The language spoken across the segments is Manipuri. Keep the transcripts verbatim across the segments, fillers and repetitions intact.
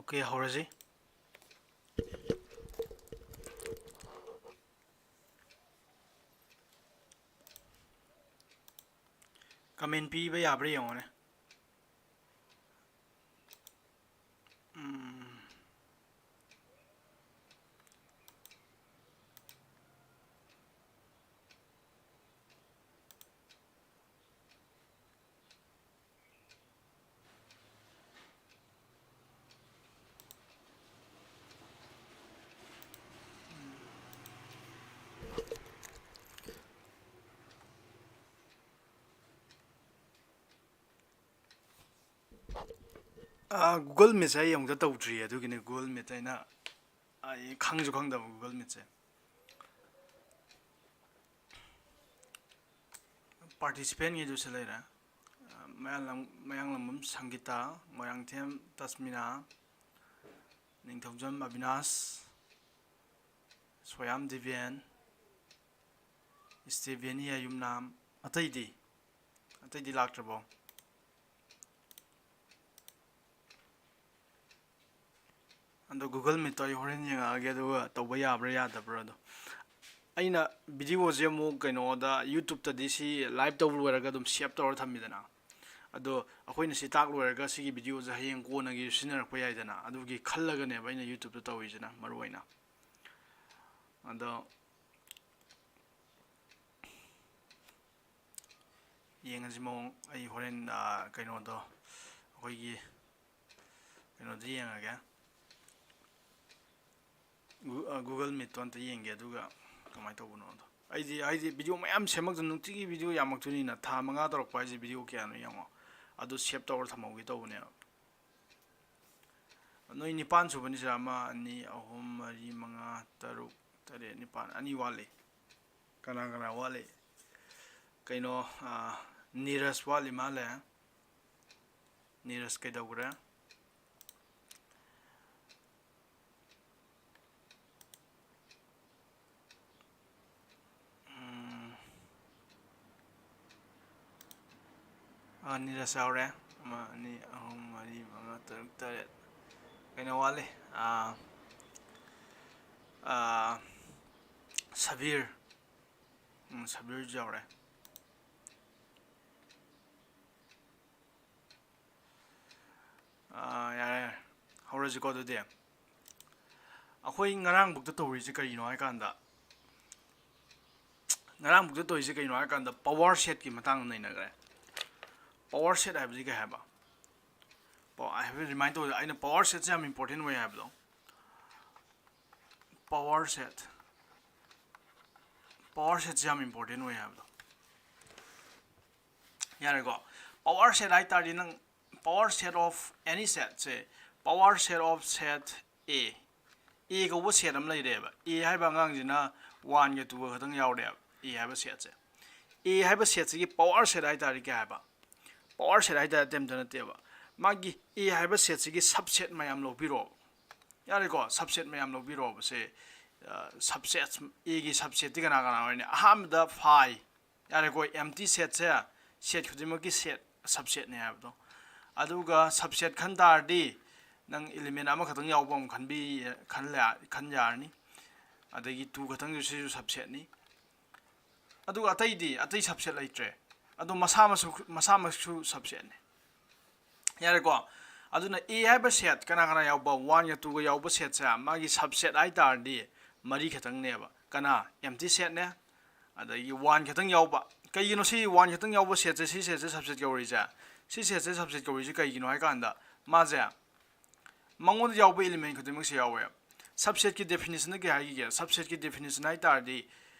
OK, ꯍꯧꯔꯁꯤ꯫ Comment ꯄꯤꯕ ꯌꯥꯕ꯭ꯔꯥ ꯌꯦꯡꯉꯣꯅꯦ꯫ ꯎꯝ꯫ ꯑꯥ, Google Meet ꯁꯦ ꯑꯩ ꯑꯃꯨꯛꯇ ꯇꯧꯗ꯭ꯔꯤꯌꯦ, ꯑꯗꯨꯒꯤꯅꯦ Google Meet ꯑꯩꯅ, ꯑꯩ ꯈꯪꯁꯨ ꯈꯪꯗꯕ Google Meet ꯁꯦ꯫ Participant ꯉꯩꯗꯨꯁꯨ ꯂꯩꯔꯦ꯫ ꯑꯥ, ꯃꯌꯥꯡꯂꯝ-, ꯃꯌꯥꯡꯂꯝꯕꯝ ꯁꯪꯒꯤꯇꯥ, ꯃꯣꯏꯔꯥꯡꯊꯦꯝ ꯇꯁꯃꯤꯅꯥ, ꯅꯤꯡꯊꯧꯖꯝ ꯑꯕꯤꯅꯥꯁ, ꯁꯣꯌꯥꯝ ꯗꯦꯕꯦꯟ, ꯁ꯭ꯇꯦꯕꯦꯅꯤꯌꯥ ꯌꯨꯝꯅꯥꯝ, ꯑꯇꯩꯗꯤ, ꯑꯇꯩꯗꯤ ꯂꯥꯛꯇ꯭ꯔꯕꯣ? ꯑꯗꯣ Google Meet ꯇꯣ ꯑꯩ ꯍꯣꯔꯦꯟ ꯌꯦꯡꯉꯛꯑꯒꯦ, ꯑꯗꯨꯒ ꯇꯧꯕ ꯌꯥꯕ꯭ꯔꯥ ꯌꯥꯗꯕ꯭ꯔꯥ ꯑꯗꯣ꯫ ꯑꯩꯅ video ꯁꯦ ꯑꯃꯨꯛ ꯀꯩꯅꯣꯗ, YouTube ꯇꯗꯤ ꯁꯤ live ꯇꯧꯕ ꯂꯣꯏꯔꯒ ꯑꯗꯨꯝ save ꯇꯧꯔ ꯊꯝꯃꯤꯗꯅ꯫ ꯑꯗꯣ ꯑꯩꯈꯣꯏꯅ ꯁꯤ ꯇꯥꯛ ꯂꯣꯏꯔꯒ ꯁꯤꯒꯤ video ꯁꯦ ꯍꯌꯦꯡ ꯀꯣꯟꯅꯒꯤ ꯁꯤꯖꯤꯟꯅꯔꯛꯄ ꯌꯥꯏꯗꯅ, ꯑꯗꯨꯒꯤ ꯈꯜꯂꯒꯅꯦꯕ ꯑꯩꯅ YouTube ꯇ ꯇꯧꯔꯤꯁꯤꯅ ꯃꯔꯨ ꯑꯣꯏꯅ꯫ ꯑꯗꯣ ꯌꯦꯡꯉꯁꯤ ꯃꯑꯣꯡ꯫ ꯑꯩ ꯍꯣꯔꯦꯟ, ꯑꯥ, ꯀꯩꯅꯣꯗꯣ, ꯑꯩꯈꯣꯏꯒꯤ ꯀꯩꯅꯣꯗꯣ ꯌꯦꯡꯉꯒꯦ꯫ Gu-, ꯑꯥ, Google Meet ꯇꯣ ꯑꯝꯇ ꯌꯦꯡꯒꯦ, ꯑꯗꯨꯒ ꯀꯃꯥꯏꯅ ꯇꯧꯕꯅꯣꯗꯣ꯫ ꯑꯩꯗꯤ, ꯍꯥꯏꯗꯤ, video ꯃꯌꯥꯝ ꯁꯦꯝꯃꯛꯇꯣꯏꯅꯤ, ꯅꯨꯡꯇꯤꯒꯤ video ꯌꯥꯝꯃꯛꯇꯣꯏꯅꯤꯅ, ꯊꯥ ꯃꯉꯥ ꯇꯧꯔꯛꯄ ꯍꯥꯏꯁꯦ video ꯀꯌꯥꯅꯣ ꯌꯦꯡꯉꯣ꯫ ꯑꯗꯨ save ꯇꯧꯔ ꯊꯝꯍꯧꯒꯦ ꯇꯧꯕꯅꯦꯕ꯫ ꯅꯣꯏ ꯅꯤꯄꯥꯟ ꯁꯨꯕꯅꯤ ꯁꯤꯗ, ꯑꯃ, ꯑꯅꯤ, ꯑꯍꯨꯝ, ꯃꯔꯤ, ꯃꯉꯥ, ꯇꯔꯨꯛ, ꯇꯔꯦꯠ, ꯅꯤꯄꯥꯟ, ꯑꯅꯤ ꯋꯥꯠꯂꯤ꯫ ꯀꯅꯥ ꯀꯅꯥ ꯋꯥꯠꯂꯤ? ꯀꯩꯅꯣ, ꯑꯥ, ꯅꯤꯔꯖ ꯋꯥꯠꯂꯤ ꯃꯥꯜꯂꯦ꯫ ꯅꯤꯔꯖ ꯀꯩꯗꯧꯈ꯭ꯔꯦ? ꯎꯝ꯫ ꯑꯥ, ꯅꯤꯔꯖ ꯌꯥꯎꯔꯦ꯫ ꯑꯃ, ꯑꯅꯤ, ꯑꯍꯨꯝ, ꯃꯔꯤ, ꯃꯉꯥ, ꯇꯔꯨꯛ, ꯇꯔꯦꯠ꯫ ꯀꯩꯅꯣ ꯋꯥꯠꯂꯤ꯫ ꯑꯥ, ꯑꯥ, ꯁꯕꯤꯔ꯫ ꯎꯝ, ꯁꯕꯤꯔꯁꯨ ꯌꯥꯎꯔꯦ꯫ ꯑꯥ, ꯌꯥꯔꯦ, ꯌꯥꯔꯦ꯫ ꯍꯧꯔꯁꯤꯀꯣ ꯑꯗꯨꯗꯤ꯫ ꯑꯩꯈꯣꯏ ꯉꯔꯥꯡ ꯕꯨꯛꯇ ꯇꯧꯔꯤꯁꯦ ꯀꯔꯤꯅꯣ ꯍꯥꯏꯀꯥꯟꯗ, ꯉꯔꯥꯡ ꯕꯨꯛꯇ ꯇꯧꯔꯤꯁꯦ ꯀꯩꯅꯣ ꯍꯥꯏꯀꯥꯟꯗ power setꯀꯤ ꯃꯇꯥꯡꯗ ꯅꯩꯅꯈ꯭ꯔꯦ꯫ Power set ꯍꯥꯏꯕꯁꯤ ꯀꯩ ꯍꯥꯏꯕ? ꯄꯥꯎ-, I have remind ꯇꯧꯕꯗ ꯑꯩꯅ power setꯁꯦ ꯌꯥꯝ important ꯑꯣꯏ ꯍꯥꯏꯕꯗꯣ꯫ Power set, power setꯁꯦ ꯌꯥꯝ important ꯑꯣꯏ ꯍꯥꯏꯕꯗꯣ꯫ ꯌꯥꯔꯦꯀꯣ? Power set ꯍꯥꯏ ꯇꯥꯔꯗꯤ ꯅꯪ power set of any setꯁꯦ, power set of set A, A ꯀꯧꯕ set ꯑꯃ ꯂꯩꯔꯦꯕ꯫ A ꯍꯥꯏꯕ ꯑꯉꯥꯡꯁꯤꯅ oneꯒ twoꯒ ꯈꯛꯇꯪ ꯌꯥꯎꯔꯦꯕ, A ꯍꯥꯏꯕ setꯁꯦ꯫ A ꯍꯥꯏꯕ setꯁꯤꯒꯤ power set ꯍꯥꯏ ꯇꯥꯔꯗꯤ ꯀꯩ ꯍꯥꯏꯕ? Power set ꯍꯥꯏ ꯇꯥꯔꯗꯤ ꯑꯇꯩ ꯑꯝꯇ ꯅꯠꯇꯦꯕ, ꯃꯥꯒꯤ A ꯍꯥꯏꯕ setꯁꯤꯒꯤ subset ꯃꯌꯥꯝ ꯂꯧꯕꯤꯔꯣ꯫ ꯌꯥꯔꯦꯀꯣ? Subset ꯃꯌꯥꯝ ꯂꯧꯕꯤꯔꯣꯕꯁꯦ, ꯑ, subset, Aꯒꯤ subsetꯇꯤ ꯀꯅꯥ ꯀꯅꯥ ꯑꯣꯏꯅꯤ? ꯑꯍꯥꯟꯕꯗ phi, ꯌꯥꯔꯦꯀꯣ? Empty setꯁꯦ set ꯈꯨꯗꯤꯡꯃꯛꯀꯤ set, subsetꯅꯦ ꯍꯥꯏꯕꯗꯣ꯫ ꯑꯗꯨꯒ subset ꯈꯟ ꯇꯥꯔꯗꯤ ꯅꯪ element ꯑꯃꯈꯛꯇꯪ ꯌꯥꯎꯕ ꯑꯃ ꯈꯟꯕꯤ-, ꯈꯟ ꯂ-, ꯈꯟ ꯌꯥꯔꯅꯤ꯫ ꯑꯗꯒꯤ two ꯈꯛꯇꯪꯁꯨ ꯁꯤꯁꯨ subsetꯅꯤ꯫ ꯑꯗꯨꯒ ꯑꯇꯩꯗꯤ, ꯑꯇꯩ subset ꯂꯩꯇ꯭ꯔꯦ꯫ ꯑꯗꯣ ꯃꯁꯥꯃꯛꯁꯨ, ꯃꯁꯥꯃꯛꯁꯨ subsetꯅꯦ꯫ ꯌꯥꯔꯦꯀꯣ? ꯑꯗꯨꯅ A ꯍꯥꯏꯕ set ꯀꯅꯥ ꯀꯅꯥ ꯌꯥꯎꯕ? Oneꯒ twoꯒ ꯌꯥꯎꯕ setꯁꯦ ꯃꯥꯒꯤ subset ꯍꯥꯏ ꯇꯥꯔꯗꯤ ꯃꯔꯤ ꯈꯛꯇꯪꯅꯦꯕ꯫ ꯀꯅꯥ? Empty setꯅꯦ, ꯑꯗꯒꯤ one ꯈꯛꯇꯪ ꯌꯥꯎꯕ꯫ ꯀꯩꯒꯤꯅꯣ ꯁꯤ one ꯈꯛꯇꯪ ꯌꯥꯎꯕ setꯁꯦ, ꯁꯤ setꯁꯦ subset ꯀꯧꯔꯤꯁꯦ? ꯁꯤ setꯁꯦ subset ꯀꯧꯔꯤꯁꯦ ꯀꯩꯒꯤꯅꯣ ꯍꯥꯏ ꯀꯥꯟꯗ ꯃꯥꯁꯦ ꯃꯉꯣꯟꯗ ꯌꯥꯎꯕ element ꯈꯨꯗꯤꯡꯃꯛꯁꯦ ꯌꯥꯎꯋꯦ꯫ Subsetꯀꯤ definitionꯗ ꯀꯩ ꯍꯥꯏꯈꯤꯒꯦ? Subsetꯀꯤ definition ꯍꯥꯏ ꯇꯥꯔꯗꯤ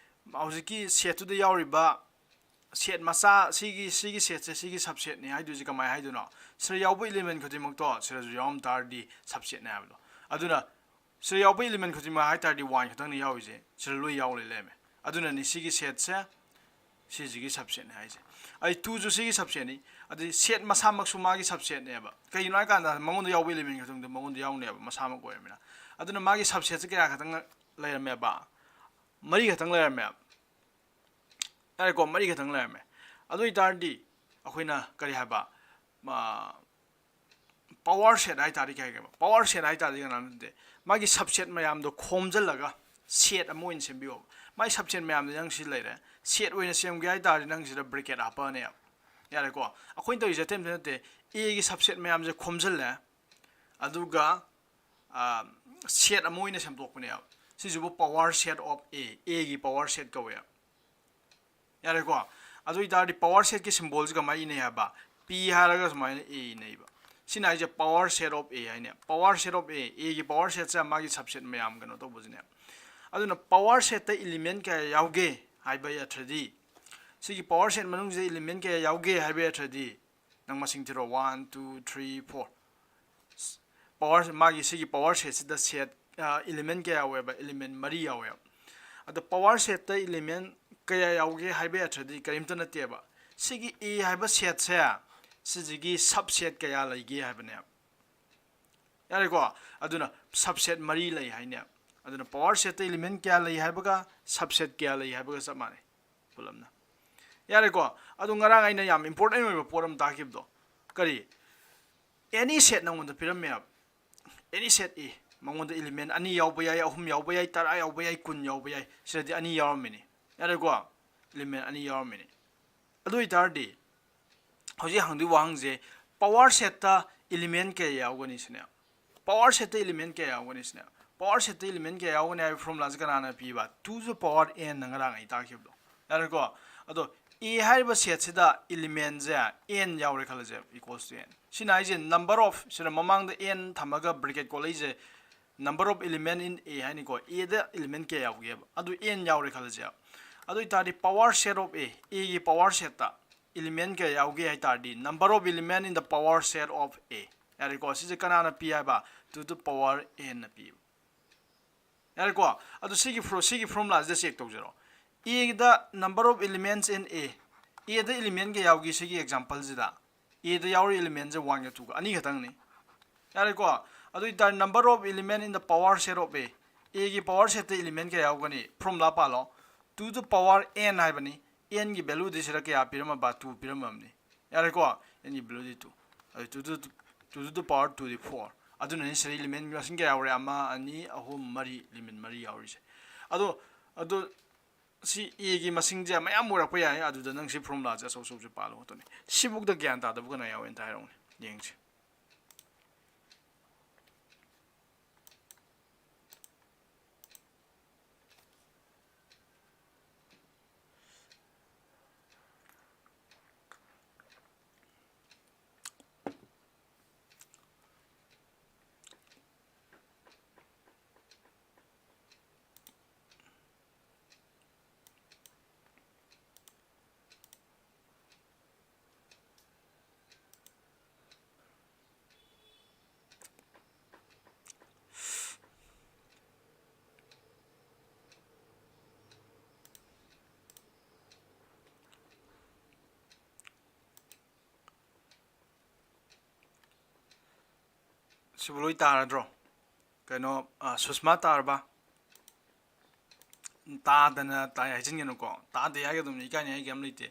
ꯍꯧꯖꯤꯛꯀꯤ setꯇꯨꯗ ꯌꯥꯎꯔꯤꯕ set ꯃꯆꯥ, ꯁꯤꯒꯤ, ꯁꯤꯒꯤ setꯁꯦ ꯁꯤꯒꯤ subsetꯅꯤ ꯍꯥꯏꯗꯣꯏꯁꯦ ꯀꯃꯥꯏꯅ ꯍꯥꯏꯗꯣꯏꯅꯣ? ꯁꯤꯗ ꯌꯥꯎꯕ element ꯈꯨꯗꯤꯡꯃꯛꯇꯣ ꯁꯤꯗꯁꯨ ꯌꯥꯎꯔꯝ ꯇꯥꯔꯗꯤ subsetꯅꯦ ꯍꯥꯏꯕꯗꯣ꯫ ꯑꯗꯨꯅ ꯁꯤꯗ ꯌꯥꯎꯕ element ꯈꯨꯗꯤꯡꯃꯛ ꯍꯥꯏ ꯇꯥꯔꯗꯤ one ꯈꯛꯇꯪꯅꯤ ꯌꯥꯎꯔꯤꯁꯦ, ꯁꯤꯗ ꯂꯣꯏ ꯌꯥꯎ ꯂꯩ ꯂꯩꯔꯝꯃꯦ꯫ ꯑꯗꯨꯅꯅꯤ ꯁꯤꯒꯤ setꯁꯦ ꯁꯤꯁꯤꯒꯤ subsetꯅꯦ ꯍꯥꯏꯁꯦ꯫ ꯑꯩ twoꯁꯨ ꯁꯤꯒꯤ subsetꯅꯤ꯫ ꯑꯗꯨꯗꯤ set ꯃꯁꯥꯃꯛꯁꯨ ꯃꯥꯒꯤ subsetꯅꯦꯕ꯫ ꯀꯩꯒꯤꯅꯣ ꯍꯥꯏ ꯀꯥꯟꯗ ꯃꯉꯣꯟꯗ ꯌꯥꯎꯕ element ꯈꯛꯇꯪꯗꯣ ꯃꯉꯣꯟꯗ ꯌꯥꯎꯅꯦꯕ, ꯃꯁꯥꯃꯛ ꯑꯣꯏꯔꯃꯤꯅ꯫ ꯑꯗꯨꯅ ꯃꯥꯒꯤ subsetꯁꯦ ꯀꯌꯥ ꯈꯛꯇꯪ ꯂꯩꯔꯝꯃꯦꯕ? ꯃꯔꯤ ꯈꯛꯇꯪ ꯂꯩꯔꯝꯃꯦꯕ꯫ ꯌꯥꯔꯦꯀꯣ, ꯃꯔꯤ ꯈꯛꯇꯪ ꯂꯩꯔꯝꯃꯦ꯫ ꯑꯗꯨ ꯑꯣꯏꯇꯥꯔꯗꯤ ꯑꯩꯈꯣꯏꯅ ꯀꯔꯤ ꯍꯥꯏꯕ? ꯑ, Power set ꯍꯥꯏ ꯇꯥꯔꯗꯤ ꯀꯩ ꯍꯥꯏꯒꯦꯕ? Power set ꯍꯥꯏ ꯇꯥꯔꯗꯤ ꯀꯅꯥꯅꯣ ꯅꯠꯇꯦ, ꯃꯥꯒꯤ subset ꯃꯌꯥꯝꯗꯣ ꯈꯣꯝꯖꯤꯜꯂꯒ set ꯑꯃ ꯑꯣꯏꯅ ꯁꯦꯝꯕꯤꯌꯣꯕ꯫ ꯃꯥꯒꯤ subset ꯃꯌꯥꯝꯗꯣ ꯅꯪ ꯁꯤ ꯂꯩꯔꯦ, set ꯑꯣꯏꯅ ꯁꯦꯝꯒꯦ ꯍꯥꯏ ꯇꯥꯔꯗꯤ ꯅꯪ ꯁꯤꯗ bracket ꯍꯥꯞꯄꯛꯑꯅꯦꯕ꯫ ꯌꯥꯔꯦꯀꯣ? ꯑꯩꯈꯣꯏꯅ ꯇꯧꯔꯤꯁꯦ ꯑꯇꯩ ꯑꯝꯇ ꯅꯠꯇꯦ, A ꯒꯤ subset ꯃꯌꯥꯝꯁꯦ ꯈꯣꯝꯖꯤꯜꯂꯦ, ꯑꯗꯨꯒ set ꯑꯃ ꯑꯣꯏꯅ ꯁꯦꯝꯗꯣꯛꯄꯅꯦꯕ꯫ ꯁꯤꯁꯤꯕꯨ power set of A, A ꯒꯤ power set ꯀꯧꯋꯦꯕ꯫ ꯌꯥꯔꯦꯀꯣ? ꯑꯗꯨ ꯑꯣꯏꯇꯥꯔꯗꯤ power set ꯀꯤ symbol ꯁꯤ ꯀꯃꯥꯏꯅ ꯏꯅꯩ ꯍꯥꯏꯕ? P ꯍꯥꯏꯔꯒ ꯁꯨꯃꯥꯏꯅ A ꯏꯅꯩꯕ꯫ ꯁꯤꯅ ꯍꯥꯏꯁꯦ power set of A ꯍꯥꯏꯅꯦ꯫ Power set of A, A ꯒꯤ power set ꯁꯦ ꯃꯥꯒꯤ subset ꯃꯌꯥꯝ ꯀꯩꯅꯣ ꯇꯧꯕꯁꯤꯅꯦ꯫ ꯑꯗꯨꯅ power set ꯇ element ꯀꯌꯥ ꯌꯥꯎꯒꯦ ꯍꯥꯏꯕ ꯌꯥꯗ꯭ꯔꯗꯤ, ꯁꯤꯒꯤ power set ꯃꯅꯨꯡꯁꯤꯗ element ꯀꯌꯥ ꯌꯥꯎꯒꯦ ꯍꯥꯏꯕ ꯌꯥꯗ꯭ꯔꯗꯤ, ꯅꯪ ꯃꯁꯤꯡ ꯊꯤꯔꯣ, one, two, three, four꯫ Power, ꯃꯥꯒꯤ ꯁꯤꯒꯤ power set ꯁꯤꯗ set, ꯑ, element ꯀꯌꯥ ꯌꯥꯎꯋꯦꯕ? Element ꯃꯔꯤ ꯌꯥꯎꯋꯦꯕ꯫ ꯑꯗꯣ power set ꯇ element ꯀꯌꯥ ꯌꯥꯎꯒꯦ ꯍꯥꯏꯕ ꯌꯥꯗ꯭ꯔꯗꯤ ꯀꯔꯤꯝꯇ ꯅꯠꯇꯦꯕ꯫ ꯁꯤꯒꯤ A ꯍꯥꯏꯕ set ꯁꯦ, ꯁꯤꯁꯤꯒꯤ subset ꯀꯌꯥ ꯂꯩꯒꯦ ꯍꯥꯏꯕꯅꯦꯕ꯫ ꯌꯥꯔꯦꯀꯣ? ꯑꯗꯨꯅ subset ꯃꯔꯤ ꯂꯩ ꯍꯥꯏꯅꯦ꯫ ꯑꯗꯨꯅ power set ꯇ element ꯀꯌꯥ ꯂꯩ ꯍꯥꯏꯕꯒ subset ꯀꯌꯥ ꯂꯩ ꯍꯥꯏꯕꯒ ꯆꯞ ꯃꯥꯟꯅꯩ ꯄꯨꯂꯞꯅ꯫ ꯌꯥꯔꯦꯀꯣ? ꯑꯗꯣ ꯉꯔꯥꯡ ꯑꯩꯅ ꯌꯥꯝ important ꯑꯣꯏꯕ ꯄꯣꯠ ꯑꯃ ꯇꯥꯛꯈꯤꯕꯗꯣ, ꯀꯔꯤ? Any set ꯅꯉꯣꯟꯗ ꯄꯤꯔꯝꯃꯦꯕ, any set A, ꯃꯉꯣꯟꯗ element ꯑꯅꯤ ꯌꯥꯎꯕ ꯌꯥꯏ, ꯑꯍꯨꯝ ꯌꯥꯎꯕ ꯌꯥꯏ, ꯇꯔꯥ ꯌꯥꯎꯕ ꯌꯥꯏ, ꯀꯨꯟ ꯌꯥꯎꯕ ꯌꯥꯏ, ꯁꯤꯗꯗꯤ ꯑꯅꯤ ꯌꯥꯎꯔꯝꯃꯤꯅꯤ꯫ ꯌꯥꯔꯦꯀꯣ? Element ꯑꯅꯤ ꯌꯥꯎꯔꯝꯃꯤꯅꯤ꯫ ꯑꯗꯨ ꯑꯣꯏꯇꯥꯔꯗꯤ ꯍꯧꯖꯤꯛ ꯍꯪꯗꯣꯏ ꯋꯥꯍꯪꯁꯦ, power set ꯇ element ꯀꯌꯥ ꯌꯥꯎꯒꯅꯤ ꯁꯤꯅꯦ꯫ Power set ꯇ element ꯀꯌꯥ ꯌꯥꯎꯒꯅꯤ ꯁꯤꯅꯦ꯫ Power set ꯇ element ꯀꯌꯥ ꯌꯥꯎꯒꯅꯤ ꯍꯥꯏꯕ formula ꯁꯦ ꯀꯅꯥꯅ ꯄꯤꯕ? To the power n ꯅ ꯉꯔꯥꯡ ꯑꯩ ꯇꯥꯛꯈꯤꯕꯗꯣ꯫ ꯌꯥꯔꯦꯀꯣ? ꯑꯗꯣ A ꯍꯥꯏꯔꯤꯕ set ꯁꯤꯗ element ꯁꯦ n ꯌꯥꯎꯔꯦ ꯈꯜꯂꯁꯦ, equals to n꯫ ꯁꯤꯅ ꯍꯥꯏꯁꯦ number of, ꯁꯤꯗ ꯃꯃꯥꯡꯗ n ꯊꯝꯃꯒ bracket ꯀꯣꯠꯂꯛꯏꯁꯦ, number of element in A ꯍꯥꯏꯅꯤꯀꯣ꯫ A the element ꯀꯌꯥ ꯌꯥꯎꯒꯦꯕ? ꯑꯗꯨ n ꯌꯥꯎꯔꯦ ꯈꯜꯂꯁꯦ꯫ ꯑꯗꯨ ꯑꯣꯏꯇꯥꯔꯗꯤ power set of A, A ꯒꯤ power set ꯇ element ꯀꯌꯥ ꯌꯥꯎꯒꯦ ꯍꯥꯏ ꯇꯥꯔꯗꯤ, number of element in the power set of A꯫ ꯌꯥꯔꯦꯀꯣ? ꯁꯤꯁꯦ ꯀꯅꯥꯅ ꯄꯤ ꯍꯥꯏꯕ? To the power n ꯅ ꯄꯤꯕ꯫ ꯌꯥꯔꯦꯀꯣ? ꯑꯗꯨ ꯁꯤꯒꯤ ꯐꯣ-, ꯁꯤꯒꯤ formula ꯁꯤꯗ check ꯇꯧꯖꯔꯣ꯫ A the number of elements in A, A the element ꯀꯌꯥ ꯌꯥꯎꯒꯦ ꯁꯤꯒꯤ example ꯁꯤꯗ? A ꯗ ꯌꯥꯎꯔꯤ element ꯁꯦ one ꯒ two ꯒ, ꯑꯅꯤ ꯈꯛꯇꯪꯅꯤ꯫ ꯌꯥꯔꯦꯀꯣ? ꯑꯗꯨ ꯑꯣꯏꯇꯥꯔꯗꯤ number of element in the power set of A, A ꯒꯤ power set ꯇ element ꯀꯌꯥ ꯌꯥꯎꯒꯅꯤ? Formula ꯄꯥꯜꯂꯣ꯫ To the power n ꯍꯥꯏꯕꯅꯤ꯫ N ꯒꯤ value ꯗꯤ ꯁꯤꯗ ꯀꯌꯥ ꯄꯤꯔꯝꯃꯕ? Two ꯄꯤꯔꯝꯃꯕꯅꯤ꯫ ꯌꯥꯔꯦꯀꯣ? N ꯒꯤ value ꯗꯤ two꯫ ꯑꯗꯨ to the Two to the power two D four꯫ ꯑꯗꯨꯅꯅꯤ ꯁꯤꯗ ꯏꯂꯤꯃꯦꯟ ꯃꯁꯤꯡ ꯀꯌꯥ ꯌꯥꯎꯔꯦ? ꯑꯃ, ꯑꯅꯤ, ꯑꯍꯨꯝ, ꯃꯔꯤ, ꯏꯂꯤꯃꯦꯟ ꯃꯔꯤ ꯌꯥꯎꯔꯤꯁꯦ꯫ ꯑꯗꯣ ꯑꯗꯣ ꯁꯤ ꯑꯦꯒꯤ ꯃꯁꯤꯡꯁꯦ ꯃꯌꯥꯝ ꯑꯣꯏꯔꯛꯄ ꯌꯥꯏ꯫ ꯑꯗꯨꯗ ꯅꯪ ꯁꯤ ꯐꯣꯔꯃꯨꯂꯥꯁꯦ ꯑꯆꯧ ꯑꯆꯧꯕꯁꯦ ꯄꯥꯜꯂꯣ ꯈꯛꯇꯅꯤ꯫ ꯁꯤꯐꯧꯗ ꯒ꯭ꯌꯥꯟ ꯇꯥꯗꯕ ꯀꯅꯥ ꯌꯥꯎꯋꯦ ꯑꯝꯇ ꯍꯥꯏꯔꯛꯎꯅꯦ ꯌꯦꯡꯁꯦ꯫ ꯁꯤꯕꯨ ꯂꯣꯏ ꯇꯥꯔꯗ꯭ꯔꯣ? ꯀꯩꯅꯣ, ꯑ, ꯁꯨꯁꯃꯥ ꯇꯥꯔꯕ? ꯇꯥꯗꯅ ꯇꯥꯏ ꯍꯥꯏꯖꯤꯟꯒꯅꯨꯀꯣ꯫ ꯇꯥꯗꯦ ꯍꯥꯏꯒꯗꯕꯅꯤ, ꯏꯀꯥꯏꯅꯤꯡꯉꯥꯏ ꯀꯩꯝ ꯂꯩꯇꯦ꯫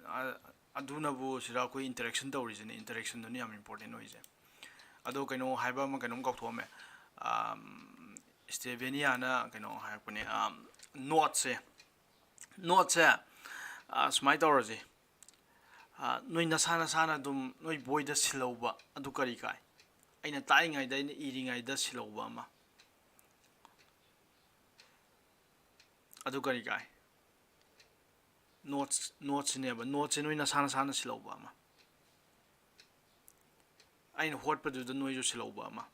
ꯑ-, ꯑꯗꯨꯅꯕꯨ ꯁꯤꯗ ꯑꯩꯈꯣꯏ interaction ꯇꯧꯔꯤꯁꯤꯅꯦ꯫ Interaction ꯗꯨꯅꯤ ꯌꯥꯝ important ꯑꯣꯏꯁꯦ꯫ ꯑꯗꯣ ꯀꯩꯅꯣ ꯍꯥꯏꯕ ꯑꯃ, ꯀꯩꯅꯣꯝ ꯀꯥꯎꯊꯣꯛꯑꯝꯃꯦ꯫ ꯑꯝ, ꯁ꯭ꯇꯦꯕꯦꯅꯤꯌꯥꯅ ꯀꯩꯅꯣ ꯍꯥꯏꯔꯛꯄꯅꯦ, ꯑꯝ, note ꯁꯦ, note ꯁꯦ, ꯑ, ꯁꯨꯃꯥꯏꯅ ꯇꯧꯔꯁꯦ꯫ ꯑ, ꯅꯣꯏ ꯅꯁꯥ ꯅꯁꯥꯅ ꯑꯗꯨꯝ ꯅꯣꯏ ꯕꯣꯏꯗ ꯁꯤꯜꯍꯧꯕ ꯑꯗꯨ ꯀꯔꯤ ꯀꯥꯏ? ꯑꯩꯅ ꯇꯥꯛꯏꯉꯩꯗ, ꯑꯩꯅ ꯏꯔꯤꯉꯩꯗ ꯁꯤꯜꯍꯧꯕ ꯑꯃ꯫ ꯑꯗꯨ ꯀꯔꯤ ꯀꯥꯏ? Notes, note ꯁꯤꯅꯦꯕ꯫ Note ꯁꯦ ꯅꯣꯏ ꯅꯁꯥ ꯅꯁꯥꯅ ꯁꯤꯜꯍꯧꯕ ꯑꯃ꯫ ꯑꯩꯅ ꯍꯣꯠꯄꯗꯨꯗ ꯅꯣꯏꯁꯨ ꯁꯤꯜꯍꯧꯕ ꯑꯃ꯫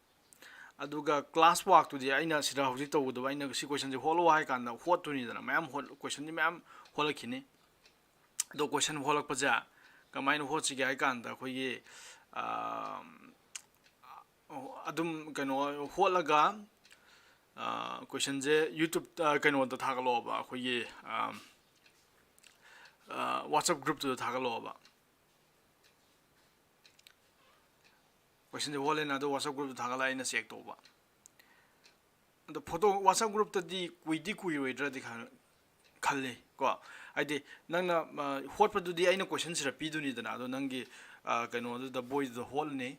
ꯑꯗꯨꯒ class work ꯇꯨꯗꯤ ꯑꯩꯅ ꯁꯤꯗ ꯍꯧꯖꯤꯛ ꯇꯧꯒꯗꯕ, ꯑꯩꯅ ꯁꯤ question ꯁꯦ ꯍꯣꯠꯂꯣ ꯍꯥꯏ ꯀꯥꯟꯗ ꯍꯣꯠꯇꯣꯏꯅꯤꯗꯅ, ꯃꯌꯥꯝ ꯍꯣꯠ-, question ꯗꯤ ꯃꯌꯥꯝ ꯍꯣꯠꯂꯛꯈꯤꯅꯤ꯫ ꯑꯗꯣ question ꯍꯣꯠꯂꯛꯄꯁꯦ ꯀꯃꯥꯏꯅ ꯍꯣꯠꯁꯤꯒꯦ ꯍꯥꯏ ꯀꯥꯟꯗ, ꯑꯩꯈꯣꯏꯒꯤ, ꯑꯥ, ꯑꯗꯨꯝ ꯀꯩꯅꯣ ꯍꯣꯠꯂꯒ, ꯑꯥ, question ꯁꯦ YouTube, ꯑꯥ, ꯀꯩꯅꯣꯗ ꯊꯥꯒꯠꯂꯛꯑꯣꯕ, ꯑꯩꯈꯣꯏꯒꯤ, ꯑꯥ, ꯑꯥ, WhatsApp group ꯇꯨꯗ ꯊꯥꯒꯠꯂꯛꯑꯣꯕ꯫ Question ꯁꯦ ꯍꯣꯠꯂꯦꯅ, ꯑꯗꯣ WhatsApp group ꯇ ꯊꯥꯒꯠꯂꯒ ꯑꯩꯅ check ꯇꯧꯕ꯫ ꯑꯗꯣ photo WhatsApp group ꯇꯗꯤ ꯀꯨꯏꯗꯤ ꯀꯨꯏꯔꯣꯏꯗ꯭ꯔꯗꯤ ꯈꯜ-, ꯈꯜꯂꯤ ꯀꯣ꯫ ꯍꯥꯏꯗꯤ ꯅꯪꯅ, ꯑ, ꯍꯣꯠꯄꯗꯨꯗꯤ ꯑꯩꯅ question ꯁꯤꯗ ꯄꯤꯗꯣꯏꯅꯤꯗꯅ, ꯑꯗꯣ ꯅꯪꯒꯤ, ꯀꯩꯅꯣꯗꯨꯗ ꯕꯣꯏꯗꯨꯗ ꯍꯣꯠꯂꯅꯤ꯫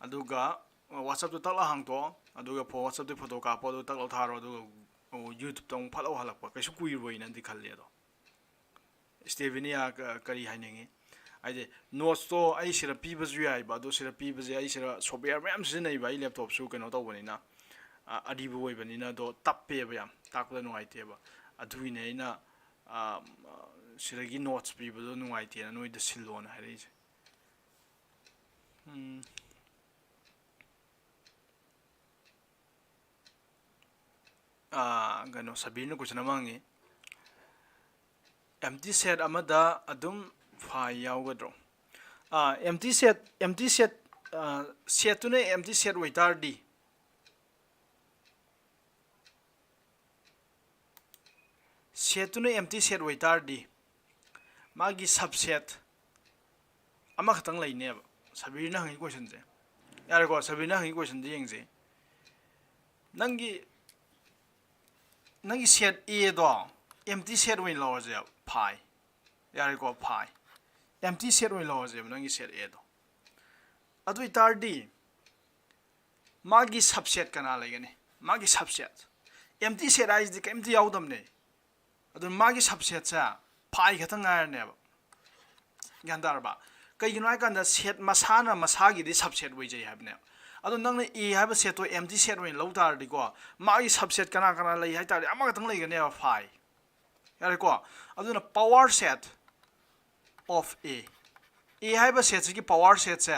ꯑꯗꯨꯒ WhatsApp-ꯇꯨ ꯇꯛꯂ ꯍꯥꯡꯇꯣꯛꯑꯣ꯫ ꯑꯗꯨꯒ ꯐꯣ-, WhatsApp-ꯇꯨꯒꯤ ꯐꯣꯇꯣ ꯀꯥꯞꯄꯣ, ꯑꯗꯨꯒ ꯇꯛꯂ ꯊꯥꯔꯣ꯫ ꯑꯗꯨꯒ ꯑꯃꯨꯛ YouTube-ꯇ ꯑꯃꯨꯛ ꯐꯠ ꯂꯥꯎ ꯍꯜꯂꯛꯄ꯫ ꯀꯩꯁꯨ ꯀꯨꯏꯔꯣꯏꯅꯗꯤ ꯈꯜꯂꯤ꯫ ꯑꯗꯣ ꯁ꯭ꯇꯦꯕꯤꯅꯤꯌꯥ ꯀ-, ꯀꯔꯤ ꯍꯥꯏꯅꯤꯡꯉꯤ? ꯍꯥꯏꯗꯤ, ꯅꯣꯠꯁꯇꯣ ꯑꯩ ꯁꯤꯗ ꯄꯤꯕꯁꯨ ꯌꯥꯏꯕ, ꯑꯗꯣ ꯁꯤꯗ ꯄꯤꯕꯁꯦ ꯑꯩ ꯁꯤꯗ ꯁꯣꯞꯋꯦꯌꯔ ꯃꯌꯥꯝ ꯁꯤꯖꯤꯟꯅꯩꯕ, ꯑꯩ ꯂꯦꯞꯇꯣꯞꯁꯨ ꯀꯩꯅꯣ ꯇꯧꯕꯅꯤꯅ, ꯑ, ꯑꯔꯤꯕ ꯑꯣꯏꯕꯅꯤꯅ꯫ ꯑꯗꯣ ꯇꯞꯄꯦꯕ ꯌꯥꯝ, ꯇꯥꯛꯄꯗ ꯅꯨꯡꯉꯥꯏꯇꯦꯕ꯫ ꯑꯗꯨꯒꯤꯅꯦ ꯑꯩꯅ, ꯑ, ꯁꯤꯗꯒꯤ ꯅꯣꯠꯁ ꯄꯤꯕꯗꯣ ꯅꯨꯡꯉꯥꯏꯇꯦꯅ ꯅꯣꯏꯗ ꯁꯤꯜꯂꯣꯅ ꯍꯥꯏꯔꯛꯏꯁꯦ꯫ ꯎꯝ꯫ ꯑꯥ, ꯀꯩꯅꯣ, ꯁꯕꯤꯔꯅ question ꯑꯃ ꯍꯪꯉꯤ, empty set ꯑꯃꯗ ꯑꯗꯨꯝ phi ꯌꯥꯎꯒꯗ꯭ꯔꯣ? ꯑꯥ, empty set, empty set, ꯑꯥ, set-ꯇꯨꯅ empty set ꯑꯣꯏꯇꯥꯔꯗꯤ, set-ꯇꯨꯅ empty set ꯑꯣꯏꯇꯥꯔꯗꯤ, ꯃꯥꯒꯤ subset ꯑꯃꯈꯛꯇꯪ ꯂꯩꯅꯦꯕ꯫ ꯁꯕꯤꯔꯅ ꯍꯪꯉꯤ question-ꯁꯦ꯫ ꯌꯥꯔꯦꯀꯣ, ꯁꯕꯤꯔꯅ ꯍꯪꯉꯤ question-ꯁꯦ ꯌꯦꯡꯁꯦ꯫ ꯅꯪꯒꯤ, ꯅꯪꯒꯤ set A-ꯗꯣ empty set ꯑꯣꯏꯅ ꯂꯧꯔꯁꯦꯕ, phi꯫ ꯌꯥꯔꯦꯀꯣ, phi꯫ Empty set ꯑꯣꯏꯅ ꯂꯧꯔꯁꯦꯕ ꯅꯪꯒꯤ set A-ꯗꯣ꯫ ꯑꯗꯨ ꯑꯣꯏꯇꯥꯔꯗꯤ ꯃꯥꯒꯤ subset ꯀꯅꯥ ꯂꯩꯒꯅꯤ? ꯃꯥꯒꯤ subset꯫ Empty set ꯍꯥꯏꯁꯤꯗꯤ ꯀꯔꯤꯝꯇ ꯌꯥꯎꯗꯕꯅꯦ꯫ ꯑꯗꯨ ꯃꯥꯒꯤ subset-ꯁꯦ phi ꯈꯛꯇꯪ ꯉꯥꯏꯔꯅꯦꯕ꯫ ꯒ꯭ꯌꯥꯟ ꯇꯥꯔꯕ? ꯀꯩꯒꯤꯅꯣ ꯍꯥꯏ ꯀꯥꯟꯗ set ꯃꯁꯥꯅ ꯃꯁꯥꯒꯤꯗꯤ subset ꯑꯣꯏꯖꯩ ꯍꯥꯏꯕꯅꯦꯕ꯫ ꯑꯗꯣ ꯅꯪꯅ A ꯍꯥꯏꯕ set-ꯇꯣ empty set ꯑꯣꯏꯅ ꯂꯧ ꯇꯥꯔꯗꯤꯀꯣ, ꯃꯥꯒꯤ subset ꯀꯅꯥ ꯀꯅꯥ ꯂꯩ ꯍꯥꯏ ꯇꯥꯔꯗꯤ ꯑꯃꯈꯛꯇꯪ ꯂꯩꯒꯅꯦꯕ, phi꯫ ꯌꯥꯔꯦꯀꯣ? ꯑꯗꯨꯅ power set of A꯫ A ꯍꯥꯏꯕ set-ꯁꯤꯒꯤ power set-ꯁꯦ,